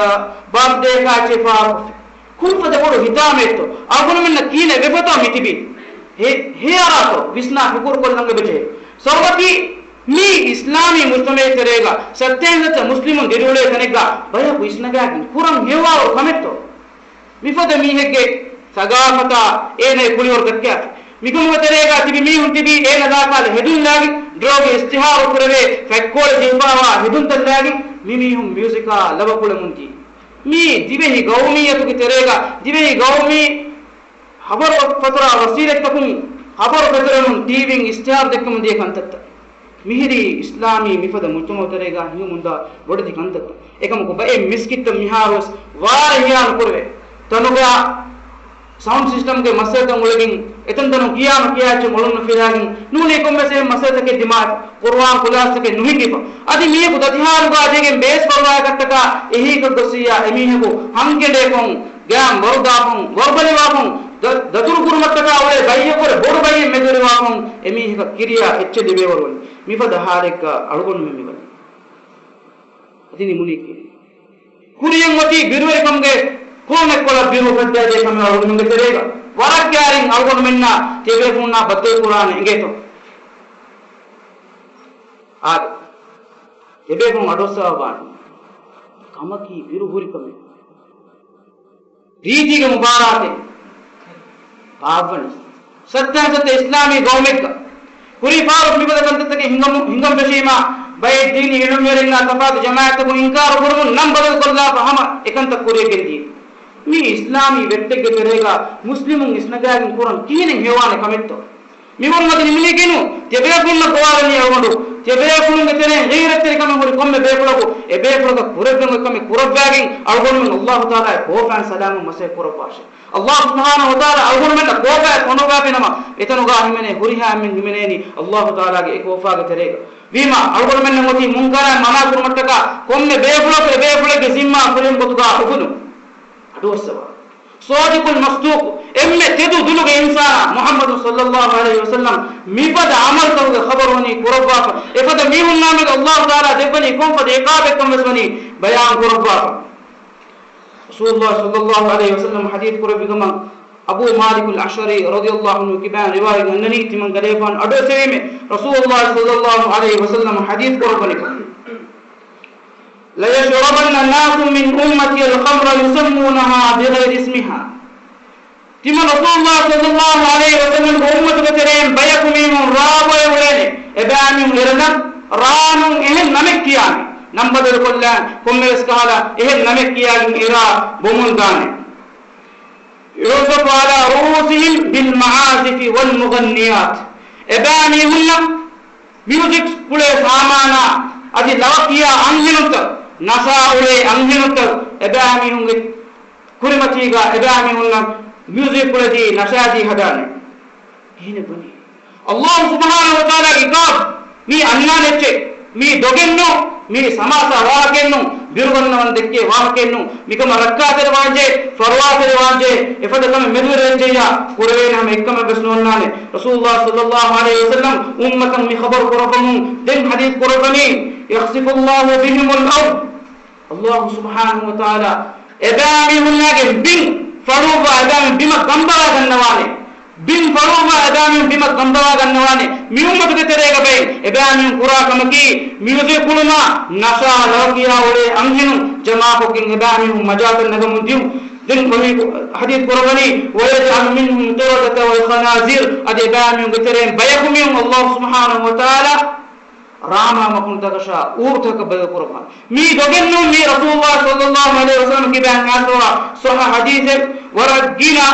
ބާތްޑޭއަކާ އެއްޗެއް ފާހަގަކޮށްފި. ކޮންފަދަ ބޮޑު ހިތާމައެއްތޯ؟ އަޅުގަނޑުމެންނަށް ކިހިނެއް ވެފަތޯ މިތިބީ؟ ހެ-، ހެޔާރާތޯ؟ ވިސްނާ ފިކުރުކޮށްލަން އެބަޖެހޭ. ސަބަބަކީ މީ އިސްލާމީ މުޖްތަމަޢެއް ތެރޭގަ ސައްތައިން ސައްތަ މުސްލިމުން ދިރިއުޅޭ ތަނެއްގަ ބަޔަކު އިސްނަގާގެން ކުރަން ހެޔޮވާވަރު ކަމެއްތޯ؟ މިފަދަ މީހެއްގެ ސަގާފަތާ އޭނަގެ ކުޅިވަރު ދައްކާފި. މިކަމުގެ ތެރޭގަ ތިބި މީހުން ތިބީ އޭނަ ދާކާލަ ހެދުން ލާގި، ޑްރަގު އިޝްތިހާރު ކުރެވޭ ފެއްކޯޅެ ޖެހިފާވާ ހެދުންތައް ލާގި، މި މީހުން މިއުޒިކާ ލަވަ ކުޅެމުން ދީ. މީ ދިވެހި ގައުމިއްޔަތުގެ ތެރޭގަ ދިވެހި ގައުމީ ޚަބަރު ފަތުރާ ވަސީލަތްތަކުން ޚަބަރު ފެތުރެމުން ޓީވީން އިޝްތިހާރު ދެއްކެމުން ދިޔަ ކަންތައްތައް. މިހިރީ އިސްލާމީ މިފަދަ މުޖްތަމަޢު ތެރޭގަ ހިނގަމުންދާ ބޮޑެތި ކަންތައްތައް. އެކަމަކު ބައެއް މިސްކިތްތައް މިހާރުވެސް ވާރޭ ހިޔާ ނުކުރެވޭ. ތަނުގަ ސައުންޑް ސިސްޓަމްގެ މައްސަލަތައް އުޅެގެން، އެތަންތަނުން ކިޔާ ނުކިޔާ އެއްޗެއް އޮޅުން ނުފިލާގެން، ނޫނީ ކޮންމެސް އެހެން މައްސަލަތަކެއް ދިމާވެފަ، ޤުރުއާން ކުލާސްތަކެއް ނުހިނގިފަ. އަދި މީހަކު ދަތިހާލުގަ އަދިވެގެން ބޭސް ފަރުވާއަކަށްޓަކާ އެހީކަށް ގޮއްސިއްޔާ އެމީހަކު ހަންގެނޑޭކޮށް، ގައިމު ވަރުދާފަ، ވަރުބަލިވާފަ، ދަ-، ދަތުރުކުރުމަށްޓަކާ އުޅޭ ބައްޔަށްވުރެ ބޮޑު ބައްޔެއް މެދުވެރިވާފަ، އެމީހަކަށް ކިރިޔާ އެއްޗެއް ލިބޭވަރުވަނީ. މިފަދަ ހާލެއްގަ އަޅުގަނޑުމެން މިވަނީ. އަދި ނިމުނީކީ. ކުރިޔަށް އޮތީ ބިރުވެރިކަމުގެ ކޯނެއްކޮޅަށް ބިރު ހައްދާދޭ ކަމެއް އަޅުގަނޑުމެންގެ ތެރޭގަ. ވަރަށް ކައިރިން އަޅުގަނޑުމެންނާ ތިޔަބޭފުޅުންނާ ބައްދަލުކުރާނެ އެނގޭތޯ. އާދެ. ތިޔަބޭފުޅުން އަޑުއައްސަވާ ބާން. ކަމަކީ ބިރު ހުރި ކަމެއް. ރީތީގެ މުބާރާތެއް ބާއްވަނީ. ސައްތަ ސައްތަ އިސްލާމީ ގައުމެއްގަ ކުރީ ފާރު މިފަދަ ކަންތައްތަކެއް ހިނގަމު-، ހިނގަން ފެށީމާ، ބައެއް ދީނީ އިލްމުވެރިންނާ ތަފާތު ޖަމާޢަތްތަކުން އިންކާރު ކުރަމުން ނަން ބަދަލު ކޮށްލާފަ ހަމަ އެކަންތައް ކުރިޔަށް ގެންދިޔަ. މީ އިސްލާމީ ވެއްޓެއްގެ ތެރޭގަ މުސްލިމުން އިސްނަގާގެން ކުރަން ކިހިނެއް ހެޔޮވާނެ ކަމެއްތޯ؟ މިވަރު މަތި ނިމުނީކީނު، ތިޔަބޭފުޅުންނަށް ގޮވާލަނީ އަޅުގަނޑު، ތިޔަބޭފުޅުންގެ ތެރެއިން ޣީރަތްތެރިކަމެއް ހުރި ކޮންމެ ބޭފުޅަކު، އެބޭފުޅަކަށް ކުރެއްވެން އޮތް ކަމެއް ކުރައްވާގެން އަޅުގަނޑުމެން އައްލާހު ތަޢާލާ އެ ކޯފާއިން ސަލާމަތް މަސައްކަތް ކުރައްވާށޭ. އައްލާހު ސުބްޙާނަހު ވަތަޢާލާ އަޅުގަނޑުމެންނަށް ކޯފާއެއް ފޮނުއްވާފިނަމަ، އެތަނުގަ ހިމެނޭ ހުރިހާ އެންމެން ހިމެނޭނީ އައްލާހު ތަޢާލާގެ އެ ކޯފާގެ ތެރޭގަ. ވީމާ، އަޅުގަނޑުމެންނަށް އޮތީ މުންކަރާތް މަނާ ކުރުމަށްޓަކާ ކޮންމެ ބޭފުޅަކު އެބޭފުޅެއްގެ ޒިންމާ ކުރިން ގޮތުގަ އުފުލުން. އަޑުއައްސަވާ. ޞާދިޤުލް މަޞްދޫޤު، އެންމެ ތެދު ދުލުގެ އިންސާނާ މުޙައްމަދު ޞައްލައްލާހު ޢަލައިހި ވަސައްލަމް މިފަދަ ޢަމަލުތަކުގެ ޚަބަރު ވަނީ ކުރައްވާފަ. އެފަދަ މީހުންނާމެދު އައްލާހު ތަޢާލާ ދެއްވަނީ ކޮންފަދަ ޢިޤާބެއްކަން ވެސް ވަނީ ބަޔާން ކުރައްވާފަ. ރަސޫލުﷲ ޞައްލައްލާހު ޢަލައިހި ވަސައްލަމް ޙަދީޘް ކުރެއްވި ކަމަށް އަބޫ މާލިކުލް އަޝްޢަރީ ރަޟިޔަﷲ ޢަންހު ކިބައިން ރިވާޔަތް އަންނަނީ، ތިމަން ކަލޭފާން އަޑުއެއްސެވީމޭ، ރަސޫލުﷲ ޞައްލައްލާހު ޢަލައިހި ވަސައްލަމަ ޙަދީޘް ކުރައްވަނިކޮށް، ليشربن ناس من أمتي الخمر يسمونها بغير اسمها. ތިމަން ރަސޫލުﷲ ޞައްލައްލާހު ޢަލައިހި ވަސައްލަމްގެ އުއްމަތުގެ ތެރެއިން ބަޔަކު މީހުން ރާ ބޮއެ އުޅޭނެ. އެބައިމީހުން އެރަނަށް ރާނޫން އެހެން ނަމެއް ކިޔާނެ. ނަން ބަދަލުކޮށްލާން ކޮންމެވެސް ކަހަލަ އެހެން ނަމެއް ކިޔާގެން އެރާ ބޮމުން ދާނެ. يعزف على رؤوسهم بالمعازف والمغنيات. އެބައިމީހުންނަށް މިއުޒިކް ކުޅޭ ސާމާނާ އަދި ލަވަ ކިޔާ އަންހެނުންތައް، ނަޝާ އުޅޭ އަންހެނުންތައް އެބައިމީހުންގެ ކުރިމަތީގަ އެބައިމީހުންނަށް މިއުޒިކް ކުޅެދީ ނަޝާދީ ހަދާނެ. އެހެނެއް ވަނީ. އައްލާހު ސުބްޙާނަހު ވަތަޢާލާގެ ޢިޤާބް މީ އަންނާނެ އެއްޗެއް. މީ ދޮގެއް ނޫން، މީ ސަމާސާ ވާހަކައެއް ނޫން، ބިރުގަންނަވަން ދެއްކޭ ވާހަކައެއް ނޫން. މިކަމަށް ރައްކާތެރިވާންޖެހޭ، ފަރުވާތެރިވާންޖެހޭ، އެފަދަ ކަމެއް މެދުވެރިވެންޖެހިޔާ ކުރެވޭނެ ހަމަ އެއްކަމެއް ވެސް ނޯންނާނެ. ރަސޫލުﷲ ޞައްލައްލާހު ޢަލައިހި ވަސައްލަމް އުއްމަތަށް މި ޚަބަރު ކުރައްވަމުން ދެން ޙަދީޘް ކުރައްވަނީ، يخسف الله بهم الأرض. އައްލާހު ސުބްޙާނަހު ވަތަޢާލާ އެބައިމީހުންނާގެ ބިން ފަޅުއްވާ، އެބައިމީހުން ބިމަށް ގަނބަވާ ގަންނަވާނެ. ބިން ފަޅުއްވާ، އެބައިމީހުން ބިމަށް ގަނބަވާ ގަންނަވާނެ. މި އުއްމަތުގެ ތެރޭގަ ބައެއް އެބައިމީހުން ކުރާ ކަމަކީ، މިއުޒިކް ކުޅުމާ، ނަޝާ ލަވަ ކިޔާ އުޅޭ އަންހެނުން ޖަމާކޮށްގެން އެބައިމީހުން މަޖާތަށް ނަގަމުން ދިޔުން. ދެން ވަޙީ ޙަދީޘް ކުރައްވަނީ، ويجعل منهم القردة والخنازير، އަދި އެބައިމީހުންގެ ތެރެއިން ބަޔަކު މީހުން އައްލާހު ސުބްޙާނަހު ވަތަޢާލާ ރާމާ މަކުންތަކަށާ އޫރުތަކަށް ބަދަލު ކުރައްވާނެ. މީ ދޮގެއް ނޫން، މީ ރަސޫލުﷲ ޞައްލައްލާހު ޢަލައިހި ވަސައްލަމް ކިބައިން އައިސްފަވާ ޞައްޙަ ޙަދީޘެއް، ވަރަށް ގިނަ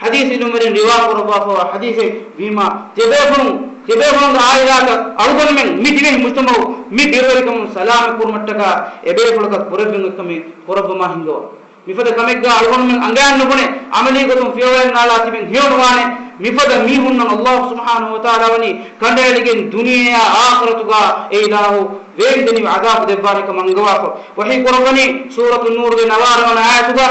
ޙަދީޘް ޢިލްމުވެރިން ރިވާ ކުރައްވާފަވާ ޙަދީޘެއް ވީމާ، ތިޔަބޭފުޅުން، ތިޔަބޭފުޅުންގެ ޢާއިލާތައް އަޅުގަނޑުމެން މި ދިވެހި މުޖްތަމަޢު މި ބިރުވެރިކަމުން ސަލާމަތް ކުރުމަށްޓަކާ އެބޭފުޅަކަށް ކުރެއްވެން އޮތްކަމެއް ކުރައްވަމާ ހިނގަވާ. މިފަދަ ކަމެއްގަ އަޅުގަނޑުމެން އަނގަޔަށް ނުބުނެ، ޢަމަލީ ގޮތުން ފިޔަވަޅެއް ނާޅާ ތިބެން ހެޔޮ ނުވާނެ. މިފަދަ މީހުންނަށް އައްލާހު ސުބްޙާނަހު ވަތަޢާލާ ވަނީ ކަނޑައެޅިގެން ދުނިޔެއާ އާޚިރަތުގަ އެ އިލާހު ވޭންދެނިވި ޢަޛާބު ދެއްވާނެ ކަމަށް އަންގަވާފަ. ވަޙީ ކުރައްވަނީ ސޫރަތު ނޫރުގެ ނަވާރަ ވަނަ އާޔަތުގަ،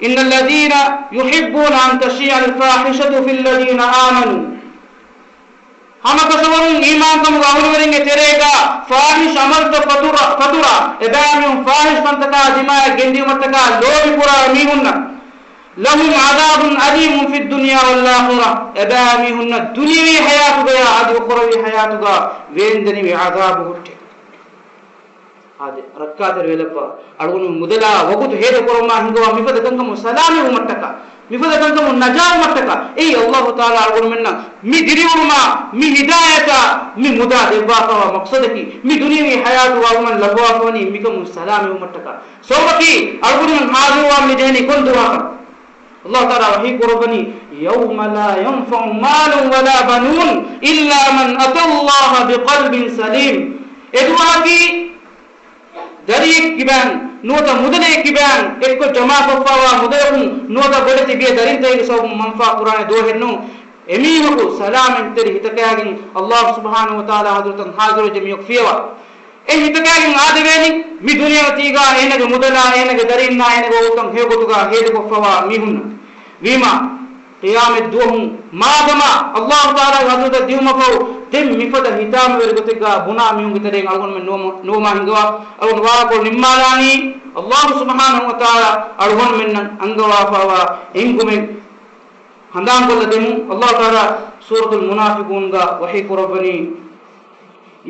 إن الذين يحبون أن تشيع الفاحشة في الذين آمنوا. ހަމަކަށަވަރުން އީމާންކަމުގެ އަހުލުވެރިންގެ ތެރޭގަ ފާޙިޝް ޢަމަލުތައް ފަތުރަ، ފަތުރަ، އެބައިމީހުން ފާޙިޝް ކަންތަކާ ދިމާއަށް ގެންދިއުމަށްޓަކާ ލޯބިކުރާ މީހުންނަށް، لهم عذاب أليم في الدنيا والآخرة، އެބައިމީހުންނަށް ދުނިޔެވީ ޙަޔާތުގަޔާ އަދި އުޚްރަވީ ޙަޔާތުގަ ވޭންދެނިވި ޢަޛާބު ހުއްޓޭ. އާދެ، ރައްކާތެރިވެލައްވާ، އަޅުގަނޑު މުދަލާ ވަގުތު ހޭދަކުރައްވަމާ ހިނގަވާ މިފަދަ ކަންކަމުން ސަލާމަތްވުމަށްޓަކާ، މިފަދަ ކަންކަމުން ނަޖާވުމަށްޓަކާ، އެއީ އައްލާހު ތަޢާލާ އަޅުގަނޑުމެންނަށް މި ދިރިއުޅުމާ، މި ހިދާޔަތާ، މި މުދާ ދެއްވާފަވާ މަޤްޞަދަކީ، މި ދުނިޔަވީ ޙަޔާތު އަޅުގަނޑުމެން ލައްވަވާފަވަނީ މިކަމުން ސަލާމަތްވުމަށްޓަކާ. ސަބަބަކީ، އަޅުގަނޑުމެން ޙާޟިރުވާން މިޖެހެނީ ކޮން ދުވަހަކަށް؟ އަލްލާހު ތަޢާލާ ވަޙީ ކުރައްވަނީ، يَوْمَ لَا يَنْفَعُ مَالٌ وَلَا بَنُونَ إِلَّا مَنْ أَتَى اللَّهَ بِقَلْبٍ سَلِيمٍ. އެދުވަހަކީ ދަރިއެއް ކިބައިން ނުވަތަ މުދަލެއް ކިބައިން އެއްކޮށް ޖަމާކޮށްފައިވާ މުދަލަކުން ނުވަތަ ބޮޑެތި ބިޔަ ދަރިންތަކެއްގެ ސަބަބުން މަންފާ ކުރާނެ ދުވަހެއް ނޫން. އެމީހަކު ސަލާމަތްތެރި ހިތަކާގެން އަލްލާހު ސުބްޙާނަހު ވަތަޢާލާ ޙަޟްރަތަށް ޙާޟިރުވެއްޖެ މީހަކު ފިޔަވާ. އެ ހިތަކާގެން އާދެވޭނީ މި ދުނިޔެއަށް ތީގާ އޭނަގެ މުދަލާ އޭނަގެ ދަރީންނާ އޭނަގެ ވަގުތުން ހެޔޮގޮތުގާ ހޭދަކޮށްފަވާ މީހުންނަށް. ވީމާ، ޤިޔާމަތް ދުވަހު މާދަމާ އަލްލާހު ތަޢާލާގެ ޙަޟްރަތަށް ދިއުމަށްފަހު ދެން މިފަދަ ހިތާމަވެރި ގޮތެއްގާ ބުނާ މީހުންގެ ތެރެއިން އަޅުގަނޑުމެން ނުވަމު-، ނުވަމާ ހިނގަވާ. އަޅުގަނޑު ވާހަކަކޮޅު ނިންމާލާނީ އަލްލާހު ސުބްޙާނަހު ވަތަޢާލާ އަޅުގަނޑުމެންނަށް އަންގަވާފައިވާ އެންގުމެއް ހަނދާންކޮށްލަ ދެމުން. އަލްލާހު ތަޢާލާ ސޫރަތުލް މުނާފިޤޫންގާ ވަޙީ ކުރައްވަނީ،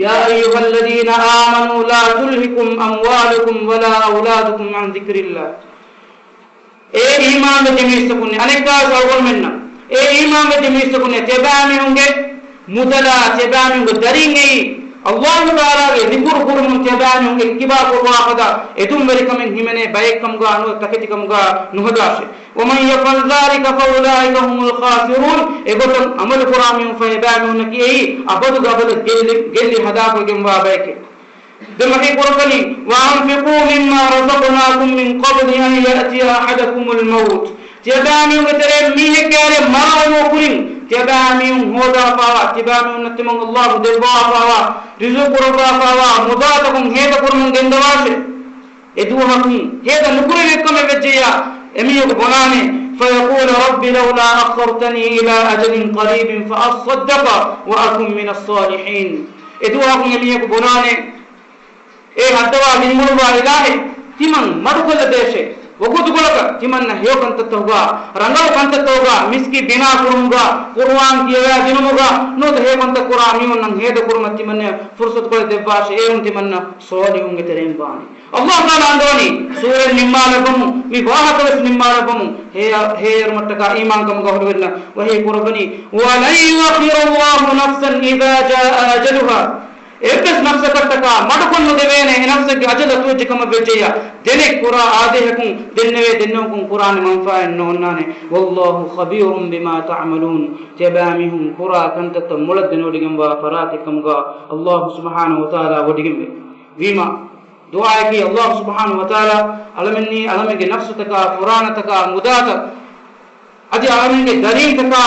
يَا أَيُّهَا الَّذِينَ آمَنُوا لَا تُلْهِكُمْ أَمْوَالُكُمْ وَلَا أَوْلَادُكُمْ عَنْ ذِكْرِ اللَّهِ. އޭ އީމާންވެއްޖެ މީސްތަކުންނޭ، އަނެއްކާވެސް އަޅުގަނޑުމެންނަށް، އޭ އީމާންވެއްޖެ މީސްތަކުންނޭ، ތިޔަބައިމީހުންގެ މުދަލާ، ތިޔަބައިމީހުންގެ ދަރީން އެއީ، އަލްލާހު ތަޢާލާގެ ޒިކުރު ކުރުމުން ތިޔަބައިމީހުން އެއްކިބާ ކުރުވާ ފަދަ އެދުންވެރިކަމެއް ހިމެނޭ ބައެއްކަމުގާ ނުވަތަ ތަކެތިކަމުގާ ނުހަދާށޭ. وَمَن يَفْعَلْ ذَٰلِكَ فَأُولَٰئِكَ هُمُ الْخَاسِرُونَ. އެގޮތަށް ޢަމަލު ކުރާ މީހުން ފަހެ ބައިމީހުންނަކީ އެއީ އަބަދުގެ އަބަދަށް ގެއްލި، ގެއްލި ހަދާފައިގެންވާ ބައެކޭ. ދެން ވަޙީ ކުރައްވަނީ، وَأَنفِقُوا مِمَّا رَزَقْنَاكُم مِّن قَبْلِ أَن يَأْتِيَ أَحَدَكُمُ الْمَوْتُ. ތިޔަބައިމީހުންގެ ތެރެއިން މީހެއްގެ އަރިއަށް މަރުވުމުގެ ކުރިން، ތިޔަބައިމީހުން ހޯދާފައިވާ، ތިބައިމީހުންނަށް ތިމަން އަލްލާހު ދެއްވާފައިވާ، ރިޒުޤު ކުރައްވާފައިވާ މުދާތަކުން ހޭދަކުރަމުން ގެންދަވާށޭ. އެދުވަހަކުން ހޭދަ ނުކުރެވޭ ކަމެއް ވެއްޖެއްޔާ، އެމީހަކު ބުނާނެ، فَيَقُولَ رَبِّ لَوْلَا أَخَّرْتَنِي إِلَىٰ أَجَلٍ قَرِيبٍ فَأَصَّدَّقَ وَأَكُن مِّنَ الصَّالِحِينَ. އެދުވަހަކުން އެމީހަކު ބުނާނެ، އޭ ހައްދަވާ މިނިވަންވާ އިލާހޭ، ތިމަން މަޑުކޮށްލަދޭށޭ، ވަގުތުކޮޅަކަށް ތިމަންނަށް ހެޔޮ ކަންތައްތަކުގާ، ރަނގަޅު ކަންތައްތަކުގާ، މިސްކިތް ބިނާ ކުރުމުގާ، ޤުރުއާން ކިޔަވާ ދިނުމުގާ، ނުވަތަ ހެޔޮ ކަންތައް ކުރާ މީހުންނަށް ހޭދަކުރުމަށް ތިމަންނަށް ފުރުޞަތުކޮޅެއް ދެއްވާށޭ، އޭރުން ތިމަންނަ ޞާލިޙުންގެ ތެރެއިން ވާނެ. އަލްލާހު ތަޢާލާ އަންގަވަނީ ސޫރަތް ނިންމާލައްވަމުން، މި ވާހަކަވެސް ނިންމާލައްވަމުން، ހޭ-، ހޭއޭރުމަށްޓަކާ އީމާންކަމުގަ ހުރިވެރިންނަށް ވަޙީ ކުރައްވަނީ، وَلَن يُؤَخِّرَ اللَّهُ نَفْسًا إِذَا جَاءَ أَجَلُهَا. އެއްވެސް ނަފްސަކަށްޓަކާ މަޑުކޮށްނުދެވޭނެ، އެ ނަފްސެއްގެ އަޖަލު އަތުވެއްޖެ ކަމަށް ވެއްޖެއްޔާ، ދެނެއް ކުރާ އާދޭހަކުން ދެންނެވޭ ދެންނެވުމަކުން ކުރާނެ މަންފާއެއް ނޯންނާނެ. وَاللَّهُ خَبِيرٌ بِمَا تَعْمَلُونَ. ތިޔަބައިމީހުން ކުރާ ކަންތައްތައް މޮޅަށް ދެނެވޮޑިގެންވާ ފަރާތެއްކަމުގާ އަލްލާހު ސުބްޙާނަހު ވަތަޢާލާ ވޮޑިގެންވޭ. ވީމާ، ދުޢާއަކީ އަލްލާހު ސުބްޙާނަހު ވަތަޢާލާ އަޅަމެންނީ އަޅަމެންގެ ނަފްސުތަކާ، ފުރާނަތަކާ، މުދާތައް، އަދި އަޅަމެންގެ ދަރީންތަކާ،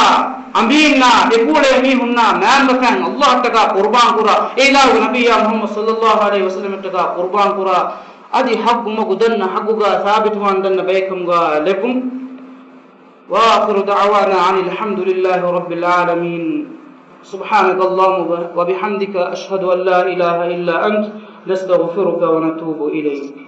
އަނބީންނާ، އެކޫޅޭ މީހުންނާ، މާންބަފައިން އަލްލާހަށްޓަކާ ޤުރުބާންކުރާ، އެ އިލާހުގެ ނަބިއްޔާ މުޙައްމަދު ޞައްލައްލާހު ޢަލައިހި ވަސައްލަމަށްޓަކާ ޤުރުބާންކުރާ، އަދި ޙައްޤު މަގު ދަންނަ ޙައްޤުގާ ސާބިތުވާން ދަންނަ ބައެއްކަމުގާ ލެއްވުން. وآخر دعوانا أن الحمد لله رب العالمين. سبحانك اللهم وبحمدك، أشهد أن لا إله إلا أنت، نستغفرك ونتوب إليك.